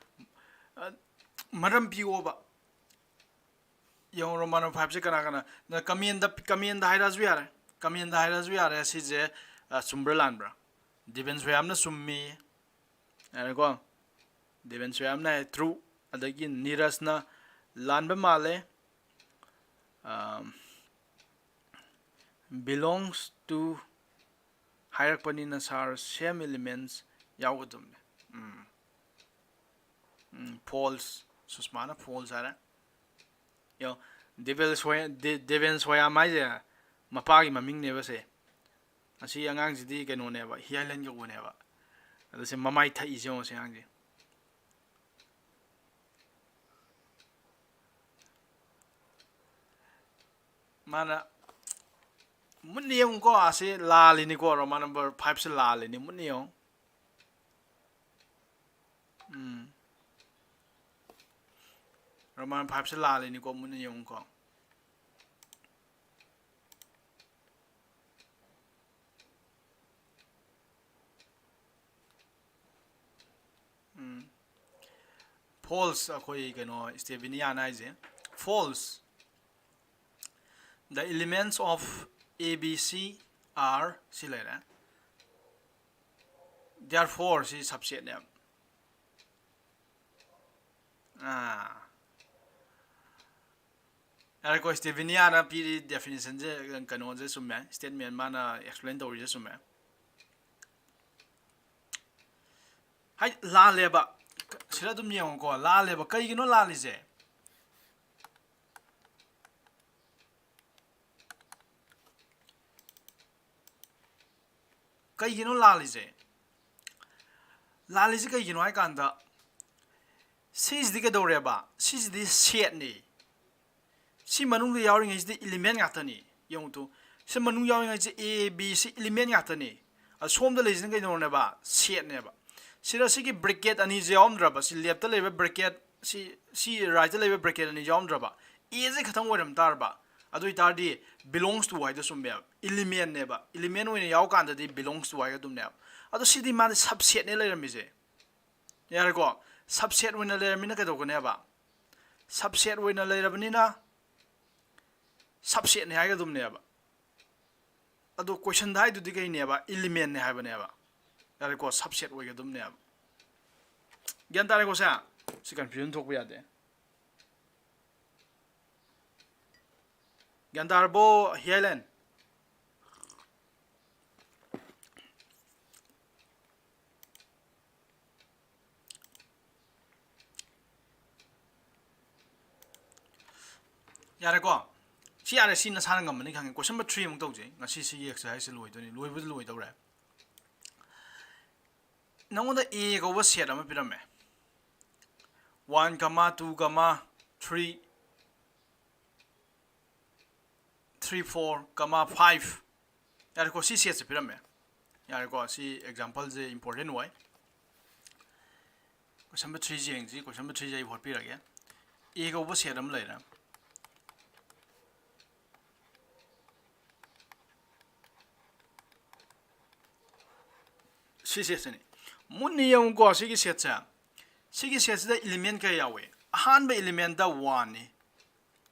ꯑ, ꯃꯔꯝ ꯄꯤꯌꯣꯕ꯫ ꯌꯦꯡꯉꯣ, Roman number five ꯁꯦ ꯀꯅꯥ ꯀꯅꯥ? ꯅ comment ꯗ, comment ꯗ ꯍꯥꯏꯔꯛꯑꯁꯨ ꯌꯥꯔꯦ꯫ Comment ꯗ ꯍꯥꯏꯔꯛꯑꯁꯨ ꯌꯥꯔꯦ꯫ ꯁꯤꯁꯦ, ꯑ, ꯆꯨꯝꯕ꯭ꯔꯥ ꯂꯥꯟꯕ꯭ꯔꯥ? ꯗꯦꯕꯦꯟ ꯁꯣꯌꯥꯝꯅ ꯆꯨꯝꯃꯤ꯫ ꯌꯥꯔꯦꯀꯣ? ꯗꯦꯕꯦꯟ ꯁꯣꯌꯥꯝꯅ ꯍꯥꯏ true꯫ ꯑꯗꯒꯤ ꯅꯤꯔꯖꯅ ꯂꯥꯟꯕ ꯃꯥꯜꯂꯦ꯫ ꯑꯝ, belongs to ꯍꯥꯏꯔꯛꯄꯅꯤꯅ sir, same elements ꯌꯥꯎꯒꯗꯕꯅꯦ꯫ Um. Um, false꯫ ꯁꯨꯁꯃꯥꯅ false ꯍꯥꯏꯔꯦ꯫ ꯌꯦꯡꯉꯣ, ꯗꯦꯕꯦꯜ ꯁꯣꯌꯥ-, ꯗꯦ-, ꯗꯦꯕꯦꯟ ꯁꯣꯌꯥꯝ ꯍꯥꯏꯁꯦ ꯃꯄꯥꯒꯤ ꯃꯃꯤꯡꯅꯦꯕ ꯁꯦ꯫ ꯑꯁꯤ ꯑꯉꯥꯡꯁꯤꯗꯤ ꯀꯩꯅꯣꯅꯦꯕ, ꯍꯤꯌꯥꯏꯂꯦꯟ ꯀꯧꯕꯅꯦꯕ꯫ ꯑꯗ ꯁꯤ ꯃꯃꯥꯏ ꯊꯛꯏꯁꯦ ꯌꯦꯡꯉꯣ, ꯁꯤ ꯑꯉꯥꯡꯁꯦ꯫ ꯃꯥꯅ ꯃꯨꯟꯅ ꯌꯦꯡꯉꯨꯀꯣ, ꯑꯁꯤ ꯂꯥꯜꯂꯤꯅꯤꯀꯣ, Roman number five ꯁꯦ ꯂꯥꯜꯂꯤꯅꯤ, ꯃꯨꯟꯅ ꯌꯦꯡꯉꯨ꯫ ꯎꯝ꯫ Roman five ꯁꯦ ꯂꯥꯜꯂꯤꯅꯤꯀꯣ, ꯃꯨꯟꯅ ꯌꯦꯡꯉꯨꯀꯣ꯫ False, ꯑꯩꯈꯣꯏ ꯀꯩꯅꯣ ꯁ꯭ꯇꯦꯕꯤꯅꯤꯌꯥꯅ ꯍꯥꯏꯁꯦ, false, the elements of A B C are ꯁꯤ ꯂꯩꯔꯦ, therefore ꯁꯤ subsetꯅꯦꯕ꯫ ꯑꯥ, ꯌꯥꯔꯦꯀꯣ, ꯁ꯭ꯇꯦꯕꯤꯅꯤꯌꯥꯅ ꯄꯤꯔꯤ definitionꯁꯦ, ꯀꯩꯅꯣꯁꯦ ꯆꯨꯝꯃꯦ, statement ꯃꯥꯅ explain ꯇꯧꯔꯤꯁꯦ ꯆꯨꯝꯃꯦ꯫ ꯍꯥꯏ, ꯂꯥꯜꯂꯦꯕ꯫ ꯁꯤꯗ ꯑꯗꯨꯝ ꯌꯦꯡꯉꯨꯀꯣ, ꯂꯥꯜꯂꯦꯕ꯫ ꯀꯩꯒꯤꯅꯣ ꯂꯥꯜꯂꯤꯁꯦ? ꯀꯩꯒꯤꯅꯣ ꯂꯥꯜꯂꯤꯁꯦ? ꯂꯥꯜꯂꯤꯁꯦ ꯀꯩꯒꯤꯅꯣ ꯍꯥꯏ ꯀꯥꯟꯗ, ꯁꯤꯁꯤꯗꯤ ꯀꯩꯗꯧꯔꯦꯕ? ꯁꯤꯁꯤꯗꯤ setꯅꯤ꯫ ꯁꯤ ꯃꯅꯨꯡꯗ ꯌꯥꯎꯔꯤꯉꯩꯁꯤꯗꯤ element ꯉꯥꯛꯇꯅꯤ꯫ ꯌꯦꯡꯉꯨ ꯇꯨ, ꯁꯤ ꯃꯅꯨꯡ ꯌꯥꯎꯔꯤꯉꯩꯁꯦ A, B, C element ꯉꯥꯛꯇꯅꯤ꯫ ꯑꯗ ꯁꯣꯝꯗ ꯂꯩꯁꯤꯅ ꯀꯩꯗꯧꯔꯅꯦꯕ? Setꯅꯦꯕ꯫ ꯁꯤꯗ ꯁꯤꯒꯤ bracket ꯑꯅꯤꯁꯦ ꯌꯥꯎꯔꯝꯗ꯭ꯔꯕ? ꯁꯤ leftꯇ ꯂꯩꯕ bracket, ꯁꯤ, ꯁꯤ rightꯇ ꯂꯩꯕ bracket ꯑꯅꯤ ꯌꯥꯎꯔꯝꯗ꯭ꯔꯕ? Aꯁꯦ ꯈꯛꯇꯪ ꯑꯣꯏꯔꯝ ꯇꯥꯔꯕ? ꯑꯗꯨ ꯑꯣꯏꯇꯥꯔꯗꯤ belongs to ꯍꯥꯏꯗꯣ ꯆꯨꯝꯃꯦꯕ, elementꯅꯦꯕ꯫ Element ꯑꯣꯏꯅ ꯌꯥꯎꯔꯀꯥꯟꯗꯗꯤ belongs to ꯍꯥꯏꯒꯗꯕꯅꯦꯕ꯫ ꯑꯗꯣ ꯁꯤꯗꯤ ꯃꯥꯗꯤ subsetꯅꯦ ꯂꯩꯔꯝꯃꯤꯁꯦ꯫ ꯌꯥꯔꯦꯀꯣ? Subset ꯑꯣꯏꯅ ꯂꯩꯔꯝꯃꯤꯅ ꯀꯩꯗꯧꯒꯅꯦꯕ? Subset ꯑꯣꯏꯅ ꯂꯩꯔꯕꯅꯤꯅ subsetꯅꯦ ꯍꯥꯏꯒꯗꯕꯅꯦꯕ꯫ ꯑꯗꯣ questionꯗ ꯍꯥꯏꯗꯨꯗꯤ ꯀꯩꯅꯦꯕ? Elementꯅꯦ ꯍꯥꯏꯕꯅꯦꯕ꯫ ꯌꯥꯔꯦꯀꯣ? Subset ꯑꯣꯏꯒꯗꯕꯅꯦꯕ꯫ ꯒ꯭ꯌꯥꯟ ꯇꯥꯔꯦꯀꯣ ꯁꯦ? ꯁꯤ confusion ꯊꯣꯛꯄ ꯌꯥꯗꯦ꯫ ꯒ꯭ꯌꯥꯟ ꯇꯥꯔꯕꯣ, ꯍꯤꯌꯥꯏꯂꯦꯟ? ꯌꯥꯔꯦꯀꯣ? ꯁꯤ ꯌꯥꯔꯦ, ꯁꯤ ꯅꯁꯥꯅ ꯉꯝꯃꯅꯤ ꯈꯪꯉꯦ꯫ Question number three ꯑꯃꯨꯛ ꯇꯧꯁꯦ꯫ ꯉꯁꯤ ꯁꯤꯒꯤ exerciseꯁꯦ ꯂꯣꯏꯗꯣꯏꯅꯤ, ꯂꯣꯏꯕꯨꯗꯤ ꯂꯣꯏꯗꯧꯔꯦ꯫ ꯅꯉꯣꯟꯗ A ꯀꯧꯕ set ꯑꯃ ꯄꯤꯔꯝꯃꯦ꯫ One comma, two comma, three, three, four, comma, five꯫ ꯌꯥꯔꯦꯀꯣ, ꯁꯤ setꯁꯦ ꯄꯤꯔꯝꯃꯦ꯫ ꯌꯥꯔꯦꯀꯣ, ꯁꯤ exampleꯁꯦ important ꯑꯣꯏ꯫ Question number threeꯁꯦ ꯌꯦꯡꯁꯤ, question number threeꯁꯦ ꯑꯩ ꯍꯣꯠꯄꯤꯔꯒꯦ꯫ A ꯀꯧꯕ set ꯑꯃ ꯂꯩꯔꯦ꯫ ꯁꯤ setꯁꯤꯅꯤ꯫ ꯃꯨꯟꯅ ꯌꯦꯡꯉꯨꯀꯣ, ꯁꯤꯒꯤ setꯁꯦ꯫ ꯁꯤꯒꯤ ꯁꯦꯠꯁꯤꯗ ꯏꯂꯤꯃꯦꯟ ꯀꯌꯥ ꯌꯥꯎꯏ? ꯑꯍꯥꯟꯕ ꯏꯂꯤꯃꯦꯟꯗ ꯋꯥꯟꯅꯤ꯫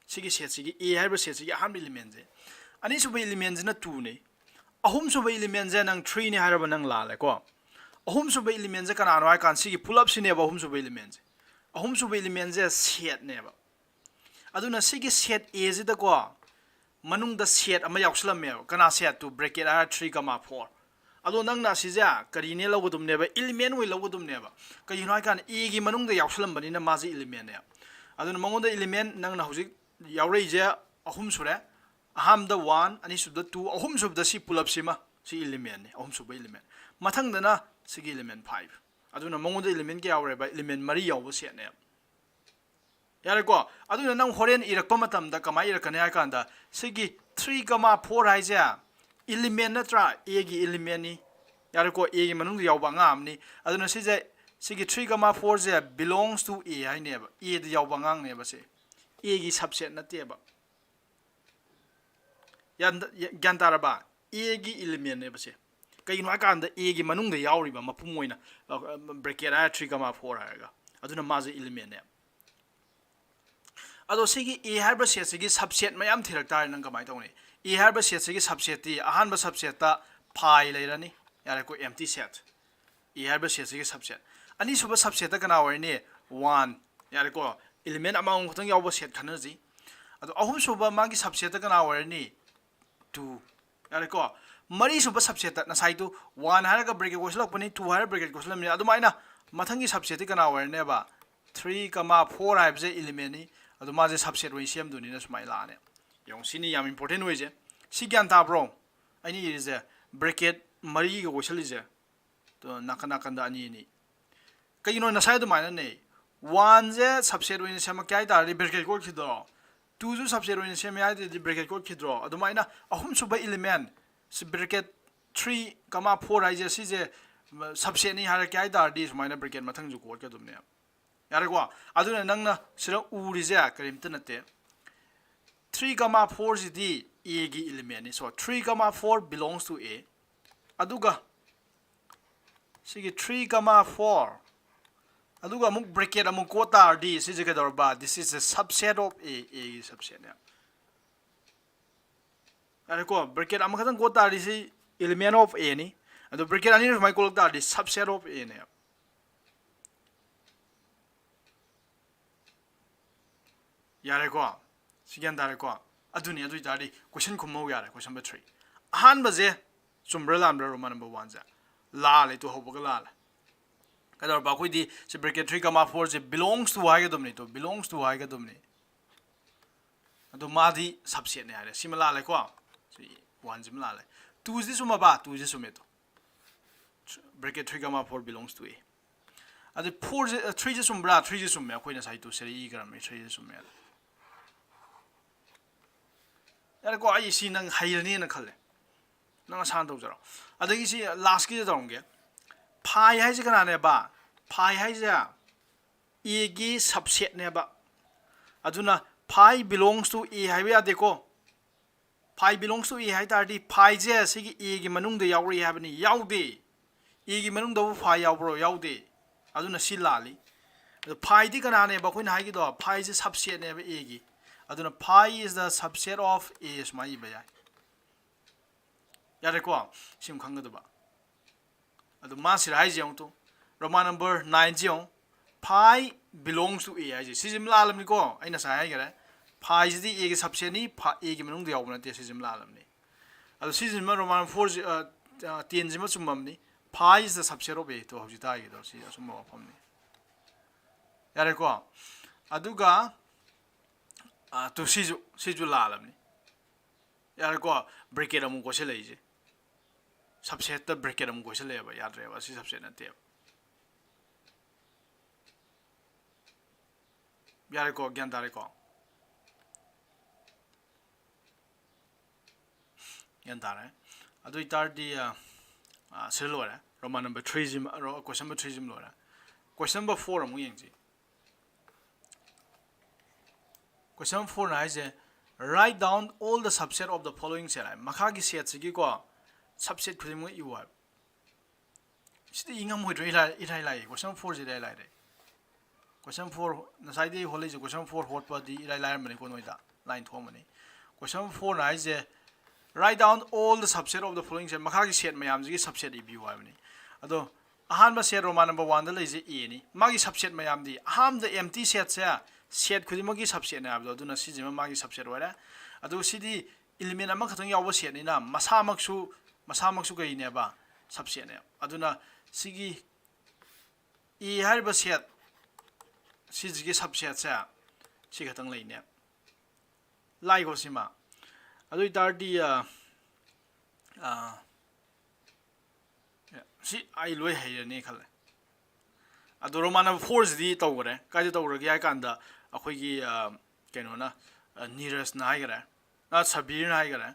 ꯁꯤꯒꯤ ꯁꯦꯠꯁꯤꯒꯤ, ꯑꯦ ꯍꯥꯏꯔꯤꯕ ꯁꯦꯠꯁꯤꯒꯤ ꯑꯍꯥꯟꯕ ꯏꯂꯤꯃꯦꯟꯁꯦ꯫ ꯑꯅꯤꯁꯨꯕ ꯏꯂꯤꯃꯦꯟꯁꯤꯅ ꯇꯨꯅꯤ꯫ ꯑꯍꯨꯝꯁꯨꯕ ꯏꯂꯤꯃꯦꯟꯁꯦ ꯅꯪ ꯊ꯭ꯔꯤꯅꯤ ꯍꯥꯏꯔꯕ, ꯅꯪ ꯂꯥꯜꯂꯦꯀꯣ꯫ ꯑꯍꯨꯝꯁꯨꯕ ꯏꯂꯤꯃꯦꯟꯁꯦ ꯀꯅꯥꯅꯣ ꯍꯥꯏ ꯀꯥꯟꯗ ꯁꯤꯒꯤ ꯄꯨꯂꯞꯁꯤꯅꯦꯕ ꯑꯍꯨꯝꯁꯨꯕ ꯏꯂꯤꯃꯦꯟꯁꯦ꯫ ꯑꯍꯨꯝꯁꯨꯕ ꯏꯂꯤꯃꯦꯟꯁꯦ ꯁꯦꯠꯅꯦꯕ꯫ ꯑꯗꯨꯅ ꯁꯤꯒꯤ ꯁꯦꯠ ꯑꯦꯁꯤꯗꯀꯣ ꯃꯅꯨꯡꯗ ꯁꯦꯠ ꯑꯃ ꯌꯥꯎꯁꯜꯂꯝꯃꯦꯕ꯫ ꯀꯅꯥ ꯁꯦꯠꯇꯨ? ꯕ꯭ꯔꯦꯀꯦꯠ ꯍꯥꯏꯔ ꯊ꯭ꯔꯤ ꯀꯃꯥ ꯐꯣꯔ꯫ ꯑꯗꯣ ꯅꯪꯅ ꯑꯁꯤꯁꯦ ꯀꯔꯤꯅꯦ ꯂꯧꯒꯗꯕꯅꯦꯕ? ꯏꯂꯤꯃꯦꯟ ꯑꯣꯏꯅ ꯂꯧꯒꯗꯕꯅꯦꯕ꯫ ꯀꯩꯒꯤꯅꯣ ꯍꯥꯏ ꯀꯥꯟꯗ ꯑꯦꯒꯤ ꯃꯅꯨꯡꯗ ꯌꯥꯎꯁꯜꯂꯝꯕꯅꯤꯅ ꯃꯥꯁꯦ ꯏꯂꯤꯃꯦꯟꯅꯦ꯫ ꯑꯗꯨꯅ ꯃꯉꯣꯟꯗ ꯏꯂꯤꯃꯦꯟ ꯅꯪꯅ ꯍꯧꯖꯤꯛ ꯌꯥꯎꯔꯛꯏꯁꯦ ꯑꯍꯨꯝ ꯁꯨꯔꯦ꯫ ꯑꯍꯥꯟꯕꯗ ꯋꯥꯟ, ꯑꯅꯤꯁꯨꯕꯗ ꯇꯨ, ꯑꯍꯨꯝꯁꯨꯕꯗ ꯁꯤ ꯄꯨꯂꯞꯁꯤꯃ, ꯁꯤ ꯏꯂꯤꯃꯦꯟꯅꯦ, ꯑꯍꯨꯝꯁꯨꯕ ꯏꯂꯤꯃꯦꯟ꯫ ꯃꯊꯪꯗꯅ ꯁꯤꯒꯤ ꯏꯂꯤꯃꯦꯟ ꯐꯥꯏꯚ꯫ ꯑꯗꯨꯅ ꯃꯉꯣꯟꯗ ꯏꯂꯤꯃꯦꯟ ꯀꯌꯥ ꯌꯥꯎꯔꯦꯕ? ꯏꯂꯤꯃꯦꯟ ꯃꯔꯤ ꯌꯥꯎꯕ ꯁꯦꯠꯅꯦꯕ꯫ ꯌꯥꯔꯦꯀꯣ? ꯑꯗꯨꯅ ꯅꯪ ꯍꯣꯔꯦꯟ ꯏꯔꯛꯄ ꯃꯇꯝꯗ ꯀꯃꯥꯏꯅ ꯏꯔꯛꯀꯅꯤ ꯍꯥꯏ ꯀꯥꯟꯗ, ꯁꯤꯒꯤ ꯊ꯭ꯔꯤ ꯀꯃꯥ ꯐꯣꯔ ꯍꯥꯏꯁꯦ ꯏꯂꯤꯃꯦꯟ ꯅꯠꯇ꯭ꯔꯥ? ꯑꯦꯒꯤ ꯏꯂꯤꯃꯦꯟꯅꯤ꯫ ꯌꯥꯔꯦꯀꯣ? ꯑꯦꯒꯤ ꯃꯅꯨꯡꯗ ꯌꯥꯎꯕ ꯑꯉꯥꯡ ꯑꯃꯅꯤ꯫ ꯑꯗꯨꯅ ꯁꯤꯁꯦ, ꯁꯤꯒꯤ ꯊ꯭ꯔꯤ ꯀꯃꯥ ꯐꯣꯔꯁꯦ belongs to A ꯍꯥꯏꯅꯦꯕ꯫ ꯑꯦꯗ ꯌꯥꯎꯕ ꯑꯉꯥꯡꯅꯦꯕ ꯁꯦ꯫ ꯑꯦꯒꯤ ꯁꯕꯁꯦꯠ ꯅꯠꯇꯦꯕ꯫ ꯌꯥꯟ-, ꯒ꯭ꯌꯥꯟ ꯇꯥꯔꯕ? ꯑꯦꯒꯤ ꯏꯂꯤꯃꯦꯟꯅꯦꯕ ꯁꯦ꯫ ꯀꯩꯒꯤꯅꯣ ꯍꯥꯏ ꯀꯥꯟꯗ ꯑꯦꯒꯤ ꯃꯅꯨꯡꯗ ꯌꯥꯎꯔꯤꯕ ꯃꯄꯨꯝ ꯑꯣꯏꯅ, ꯕ꯭ꯔꯦꯀꯦꯠ ꯍꯥꯏꯔ ꯊ꯭ꯔꯤ ꯀꯃꯥ ꯐꯣꯔ ꯍꯥꯏꯔꯒ, ꯑꯗꯨꯅ ꯃꯥꯁꯦ ꯏꯂꯤꯃꯦꯟꯅꯦ꯫ ꯑꯗꯣ ꯁꯤꯒꯤ ꯑꯦ ꯍꯥꯏꯔꯤꯕ ꯁꯦꯠꯁꯤꯒꯤ ꯁꯕꯁꯦꯠ ꯃꯌꯥꯝ ꯊꯤꯔꯛ ꯇꯥꯔꯦ, ꯅꯪ ꯀꯃꯥꯏꯅ ꯇꯧꯅꯤ? ꯑꯦ ꯍꯥꯏꯔꯤꯕ ꯁꯦꯠꯁꯤꯒꯤ ꯁꯕꯁꯦꯠꯇꯤ ꯑꯍꯥꯟꯕ ꯁꯕꯁꯦꯠꯇ ꯐꯥꯏ ꯂꯩꯔꯅꯤ, ꯌꯥꯔꯦꯀꯣ, ꯑꯦꯝꯇꯤ ꯁꯦꯠ꯫ ꯑꯦ ꯍꯥꯏꯔꯤꯕ ꯁꯦꯠꯁꯤꯒꯤ ꯁꯕꯁꯦꯠ꯫ ꯑꯅꯤꯁꯨꯕ ꯁꯕꯁꯦꯠꯇ ꯀꯅꯥ ꯑꯣꯏꯔꯅꯤ? ꯋꯥꯟ꯫ ꯌꯥꯔꯦꯀꯣ, ꯏꯂꯤꯃꯦꯟ ꯑꯃꯃꯝ ꯈꯛꯇꯪ ꯌꯥꯎꯕ ꯁꯦꯠ ꯈꯟꯅꯁꯤ꯫ ꯑꯗꯣ ꯑꯍꯨꯝꯁꯨꯕ ꯃꯥꯒꯤ ꯁꯕꯁꯦꯠꯇ ꯀꯅꯥ ꯑꯣꯏꯔꯅꯤ? ꯇꯨ꯫ ꯌꯥꯔꯦꯀꯣ, ꯃꯔꯤꯁꯨꯕ ꯁꯕꯁꯦꯠꯇ ꯉꯁꯥꯏꯗꯨ ꯋꯥꯟ ꯍꯥꯏꯔꯒ ꯕ꯭ꯔꯦꯀꯦꯠ ꯀꯣꯠꯁꯤꯜꯂꯛꯄꯅꯤ, ꯇꯨ ꯍꯥꯏꯔꯒ ꯕ꯭ꯔꯦꯀꯦꯠ ꯀꯣꯠꯁꯤꯜꯂꯛꯄꯅꯤ, ꯑꯗꯨꯃꯥꯏꯅ ꯃꯊꯪꯒꯤ ꯁꯕꯁꯦꯠꯇꯤ ꯀꯅꯥ ꯑꯣꯏꯔꯅꯦꯕ? ꯊ꯭ꯔꯤ ꯀꯃꯥ ꯐꯣꯔ ꯍꯥꯏꯕꯁꯦ ꯏꯂꯤꯃꯦꯟꯅꯤ, ꯑꯗꯨ ꯃꯥꯁꯦ ꯁꯕꯁꯦꯠ ꯑꯣꯏꯅ ꯁꯦꯝꯗꯣꯏꯅꯤꯅ ꯁꯨꯃꯥꯏꯅ ꯂꯥꯛꯑꯅꯤ꯫ ꯌꯦꯡꯉꯣ, ꯁꯤꯅꯤ ꯌꯥꯝ ꯏꯝꯄꯣꯔꯇꯦꯟ ꯑꯣꯏꯔꯤꯁꯦ꯫ ꯁꯤ ꯒ꯭ꯌꯥꯟ ꯇꯥꯕ꯭ꯔꯣ? ꯑꯩꯅ ꯏꯔꯤꯁꯦ ꯕ꯭ꯔꯦꯀꯦꯠ ꯃꯔꯤꯒ ꯀꯣꯏꯁꯤꯜꯂꯤꯁꯦ꯫ ꯑꯗꯣ ꯅꯥꯀꯟ ꯅꯥꯀꯟꯗ ꯑꯅꯤ ꯑꯅꯤ꯫ ꯀꯩꯒꯤꯅꯣ ꯉꯁꯥꯏ ꯑꯗꯨꯃꯥꯏꯅꯅꯦ, ꯋꯥꯟꯁꯦ ꯁꯕꯁꯦꯠ ꯑꯣꯏꯅ ꯁꯦꯝꯃꯛꯀꯦ ꯍꯥꯏ ꯇꯥꯔꯗꯤ ꯕ꯭ꯔꯦꯀꯦꯠ ꯀꯣꯠꯈꯤꯗ꯭ꯔꯣ? ꯇꯨꯁꯨ ꯁꯕꯁꯦꯠ ꯑꯣꯏꯅ ꯁꯦꯝꯃꯦ ꯍꯥꯏ ꯇꯥꯔꯗꯤ ꯕ꯭ꯔꯦꯀꯦꯠ ꯀꯣꯠꯈꯤꯗ꯭ꯔꯣ? ꯑꯗꯨꯃꯥꯏꯅ ꯑꯍꯨꯝꯁꯨꯕ ꯏꯂꯤꯃꯦꯟ, ꯁꯤ ꯕ꯭ꯔꯦꯀꯦꯠ ꯊ꯭ꯔꯤ ꯀꯃꯥ ꯐꯣꯔ ꯍꯥꯏꯁꯦ, ꯁꯤꯁꯦ ꯁꯕꯁꯦꯠꯅꯤ ꯍꯥꯏꯔꯛꯀꯦ ꯍꯥꯏ ꯇꯥꯔꯗꯤ ꯁꯨꯃꯥꯏꯅ ꯕ꯭ꯔꯦꯀꯦꯠ ꯃꯊꯪꯁꯨ ꯀꯣꯠꯀꯗꯕꯅꯦ꯫ ꯌꯥꯔꯦꯀꯣ? ꯑꯗꯨꯅ ꯅꯪꯅ ꯁꯤꯗ ꯎꯔꯤꯁꯦ ꯀꯔꯤꯝꯇ ꯅꯠꯇꯦ꯫ ꯊ꯭ꯔꯤ ꯀꯃꯥ ꯐꯣꯔꯁꯤꯗꯤ ꯑꯦꯒꯤ ꯏꯂꯤꯃꯦꯟꯅꯤ꯫ So, three comma four belongs to A꯫ ꯑꯗꯨꯒ ꯁꯤꯒꯤ ꯊ꯭ꯔꯤ ꯀꯃꯥ ꯐꯣꯔ ꯑꯗꯨꯒ ꯑꯃꯨꯛ bracket ꯑꯃꯨꯛ ꯀꯣꯠ ꯇꯥꯔꯗꯤ ꯁꯤꯁꯦ ꯀꯩꯗꯧꯔꯕ? This is a subset of A, A ꯒꯤ subset ꯅꯦ꯫ ꯌꯥꯔꯦꯀꯣ, bracket ꯑꯃꯈꯛꯇꯪ ꯀꯣꯠ ꯇꯥꯔꯗꯤ ꯁꯤ element of A ꯅꯤ꯫ ꯑꯗꯣ bracket ꯑꯅꯤꯔꯛ ꯁꯨꯃꯥꯏꯅ ꯀꯣꯠꯂꯛ ꯇꯥꯔꯗꯤ subset of A ꯅꯦꯕ꯫ ꯌꯥꯔꯦꯀꯣ? ꯁꯤ ꯒ꯭ꯌꯥꯟ ꯇꯥꯔꯦꯀꯣ? ꯑꯗꯨꯅꯤ, ꯑꯗꯨ ꯑꯣꯏꯇꯥꯔꯗꯤ question ꯈꯨꯝꯍꯧ ꯌꯥꯔꯦ, question number three꯫ ꯑꯍꯥꯟꯕꯁꯦ ꯆꯨꯝꯕ꯭ꯔꯥ ꯂꯥꯟꯕ꯭ꯔꯥ, Roman number one ꯁꯦ? ꯂꯥꯜꯂꯦ, ꯇꯨ ꯍꯧꯕꯒ ꯂꯥꯜꯂꯦ꯫ ꯀꯩꯗꯧꯔꯕ? ꯑꯩꯈꯣꯏꯗꯤ ꯁꯤ bracket three comma four ꯁꯦ belongs to ꯍꯥꯏꯒꯗꯕꯅꯤ, ꯇꯨ, belongs to ꯍꯥꯏꯒꯗꯕꯅꯤ꯫ ꯑꯗꯣ ꯃꯥꯗꯤ subset ꯅꯦ ꯍꯥꯏꯔꯦ, ꯁꯤꯃ ꯂꯥꯜꯂꯦꯀꯣ? ꯁꯤ one ꯁꯤꯃ ꯂꯥꯜꯂꯦ꯫ Two ꯁꯤꯗꯤ ꯆꯨꯝꯃꯕ? Two ꯁꯤ ꯆꯨꯝꯃꯦ, two. Bracket three comma four belongs to A꯫ ꯑꯗꯨ four ꯁꯦ, three ꯁꯦ ꯆꯨꯝꯕ꯭ꯔꯥ? Three ꯁꯦ ꯆꯨꯝꯃꯦ, ꯑꯩꯈꯣꯏ ꯉꯁꯥꯏ ꯇꯨ ꯁꯤꯗ ꯏꯈ꯭ꯔꯕꯅꯤ, three ꯁꯦ ꯆꯨꯝꯃꯦ꯫ ꯌꯥꯔꯦꯀꯣ, ꯑꯩ ꯁꯤ ꯅꯪ ꯍꯩꯔꯅꯤꯅ ꯈꯜꯂꯦ, ꯅꯪ ꯑꯁꯥꯅ ꯇꯧꯖꯔꯣ꯫ ꯑꯗꯒꯤ ꯁꯤ last ꯀꯤꯁꯦ ꯇꯧꯔꯝꯒꯦ꯫ Phi ꯍꯥꯏꯁꯦ ꯀꯅꯥꯅꯦꯕ? Phi ꯍꯥꯏꯁꯦ A ꯒꯤ subset ꯅꯦꯕ꯫ ꯑꯗꯨꯅ phi belongs to A ꯍꯥꯏꯕ ꯌꯥꯗꯦꯀꯣ꯫ Phi belongs to A ꯍꯥꯏ ꯇꯥꯔꯗꯤ phi ꯁꯦ ꯁꯤꯒꯤ A ꯒꯤ ꯃꯅꯨꯡꯗ ꯌꯥꯎꯔꯛꯏ ꯍꯥꯏꯕꯅꯤ, ꯌꯥꯎꯗꯦ꯫ A ꯒꯤ ꯃꯅꯨꯡꯗꯕꯨ phi ꯌꯥꯎꯕ꯭ꯔꯣ? ꯌꯥꯎꯗꯦ꯫ ꯑꯗꯨꯅ ꯁꯤ ꯂꯥꯜꯂꯤ꯫ ꯑꯗꯣ phi ꯗꯤ ꯀꯅꯥꯅꯦꯕ ꯑꯩꯈꯣꯏꯅ ꯍꯥꯏꯒꯤꯗꯣ? Phi ꯁꯦ subset ꯅꯦꯕ A ꯒꯤ꯫ ꯑꯗꯨꯅ phi is the subset of A ꯁꯨꯃꯥꯏꯅ ꯏꯕ ꯌꯥꯏ꯫ ꯌꯥꯔꯦꯀꯣ? ꯁꯤ ꯑꯃ ꯈꯪꯒꯗꯕ꯫ ꯑꯗꯨ ꯃꯥ ꯁꯤꯗ ꯍꯥꯏꯁꯦ ꯌꯦꯡꯉꯨ ꯇꯨ, Roman number nine ꯁꯤ ꯌꯦꯡꯉꯨ, phi belongs to A ꯍꯥꯏꯁꯦ, ꯁꯤꯁꯤꯃ ꯂꯥꯜꯂꯕꯅꯤꯀꯣ꯫ ꯑꯩ ꯉꯁꯥꯏ ꯍꯥꯏꯈꯔꯦ, phi ꯁꯤꯗꯤ A ꯒꯤ subset ꯅꯤ, phi A ꯒꯤ ꯃꯅꯨꯡꯗ ꯌꯥꯎꯕ ꯅꯠꯇꯦ, ꯁꯤꯁꯤꯃ ꯂꯥꯜꯂꯕꯅꯤ꯫ ꯑꯗꯣ ꯁꯤꯁꯤꯃ Roman four ꯁꯤ, ꯑ, ꯑ, ten ꯁꯤꯃ ꯆꯨꯝꯃꯝꯅꯤ, phi is the subset of A꯫ ꯇꯣ, ꯍꯧꯖꯤꯛꯇ ꯍꯥꯏꯈꯤꯗꯣ ꯁꯤ ꯑꯆꯨꯝꯕ ꯋꯥꯐꯝꯅꯤ꯫ ꯌꯥꯔꯦꯀꯣ? ꯑꯗꯨꯒ, ꯑ, ꯇꯨ, ꯁꯤꯁꯨ, ꯁꯤꯁꯨ ꯂꯥꯜꯂꯕꯅꯤ꯫ ꯌꯥꯔꯦꯀꯣ? Bracket ꯑꯃꯨꯛ ꯀꯣꯠꯁꯤꯜꯂꯛꯏꯁꯦ, subset ꯇ bracket ꯑꯃꯨꯛ ꯀꯣꯠꯁꯤꯜꯂꯛꯑꯦꯕ, ꯌꯥꯗ꯭ꯔꯦꯕ, ꯑꯁꯤ subset ꯅꯠꯇꯦꯕ꯫ ꯌꯥꯔꯦꯀꯣ? ꯒ꯭ꯌꯥꯟ ꯇꯥꯔꯦꯀꯣ? ꯒ꯭ꯌꯥꯟ ꯇꯥꯔꯦ꯫ ꯑꯗꯨ ꯑꯣꯏꯇꯥꯔꯗꯤ, ꯑ, ꯑ, ꯁꯤꯗ ꯂꯣꯏꯔꯦ꯫ Roman number three ꯁꯤꯃ, ꯔꯣ-, question number three ꯁꯤꯃ ꯂꯣꯏꯔꯦ꯫ Question number four ꯑꯃꯨꯛ ꯌꯦꯡꯁꯤ꯫ Question four ꯅ ꯍꯥꯏꯁꯦ, "Write down all the subset of the following set" ꯍꯥꯏ꯫ ꯃꯈꯥꯒꯤ set ꯁꯤꯒꯤꯀꯣ, subset ꯈꯨꯗꯤꯡꯃꯛ ꯏꯌꯨ ꯍꯥꯏꯕ꯫ ꯁꯤꯗꯤ ꯏ ꯉꯝꯃꯣꯏꯗ꯭ꯔꯣ? ꯏꯔꯥꯏ, ꯏꯔꯥꯏ ꯂꯥꯏꯌꯦ꯫ Question number four ꯁꯤ ꯏꯔꯥꯏ ꯂꯥꯏꯔꯦ꯫ Question four, ꯉꯁꯥꯏꯗꯤ ꯍꯣꯠꯂꯛꯏꯁꯦ, question four ꯍꯣꯠꯄꯗꯤ ꯏꯔꯥꯏ ꯂꯥꯏꯔꯝꯕꯅꯤꯀꯣ, ꯅꯣꯏꯗ line ꯊꯣꯛꯑꯝꯕꯅꯤ꯫ Question fourꯅ ꯍꯥꯏꯁꯦ, "Write down all the subset of the following set", ꯃꯈꯥꯒꯤ set ꯃꯌꯥꯝꯁꯤꯒꯤ subset ꯏꯕꯤꯌꯨ ꯍꯥꯏꯕꯅꯤ꯫ ꯑꯗꯣ ꯑꯍꯥꯟꯕ set Roman number oneꯗ ꯂꯩꯁꯦ Aꯅꯤ꯫ ꯃꯥꯒꯤ subset ꯃꯌꯥꯝꯗꯤ, ꯑꯍꯥꯟꯕꯗ empty setꯁꯦ set ꯈꯨꯗꯤꯡꯃꯛꯀꯤ subsetꯅꯦ ꯍꯥꯏꯕꯗꯣ, ꯑꯗꯨꯅ ꯁꯤꯁꯤꯃ ꯃꯥꯒꯤ subset ꯑꯣꯏꯔꯦ꯫ ꯑꯗꯨꯒ ꯁꯤꯗꯤ element ꯑꯃꯈꯛꯇꯪ ꯌꯥꯎꯕ setꯅꯤꯅ ꯃꯁꯥꯃꯛꯁꯨ, ꯃꯁꯥꯃꯛꯁꯨ ꯀꯩꯅꯦꯕ? Subsetꯅꯦꯕ꯫ ꯑꯗꯨꯅ ꯁꯤꯒꯤ A ꯍꯥꯏꯔꯤꯕ set ꯁꯤꯁꯤꯒꯤ subsetꯁꯦ ꯁꯤ ꯈꯛꯇꯪ ꯂꯩꯅꯦ꯫ ꯂꯥꯏꯀꯣ ꯁꯤꯃ꯫ ꯑꯗꯨ ꯑꯣꯏꯇꯥꯔꯗꯤ, ꯑ, ꯑ, ꯁꯤ ꯑꯩ ꯂꯣꯏ ꯍꯩꯔꯅꯤ ꯈꯜꯂꯦ꯫ ꯑꯗꯣ Roman number fourꯁꯤꯗꯤ ꯇꯧꯈ꯭ꯔꯦ꯫ ꯀꯥꯏꯗ ꯇꯧꯈ꯭ꯔꯒꯦ ꯍꯥꯏ ꯀꯥꯟꯗ, ꯑꯩꯈꯣꯏꯒꯤ, ꯑ, ꯀꯩꯅꯣꯅ, ꯑ, ꯅꯤꯔꯖꯅ ꯍꯥꯏꯈ꯭ꯔꯦ, ꯑ, ꯁꯕꯤꯔꯅ ꯍꯥꯏꯈ꯭ꯔꯦ,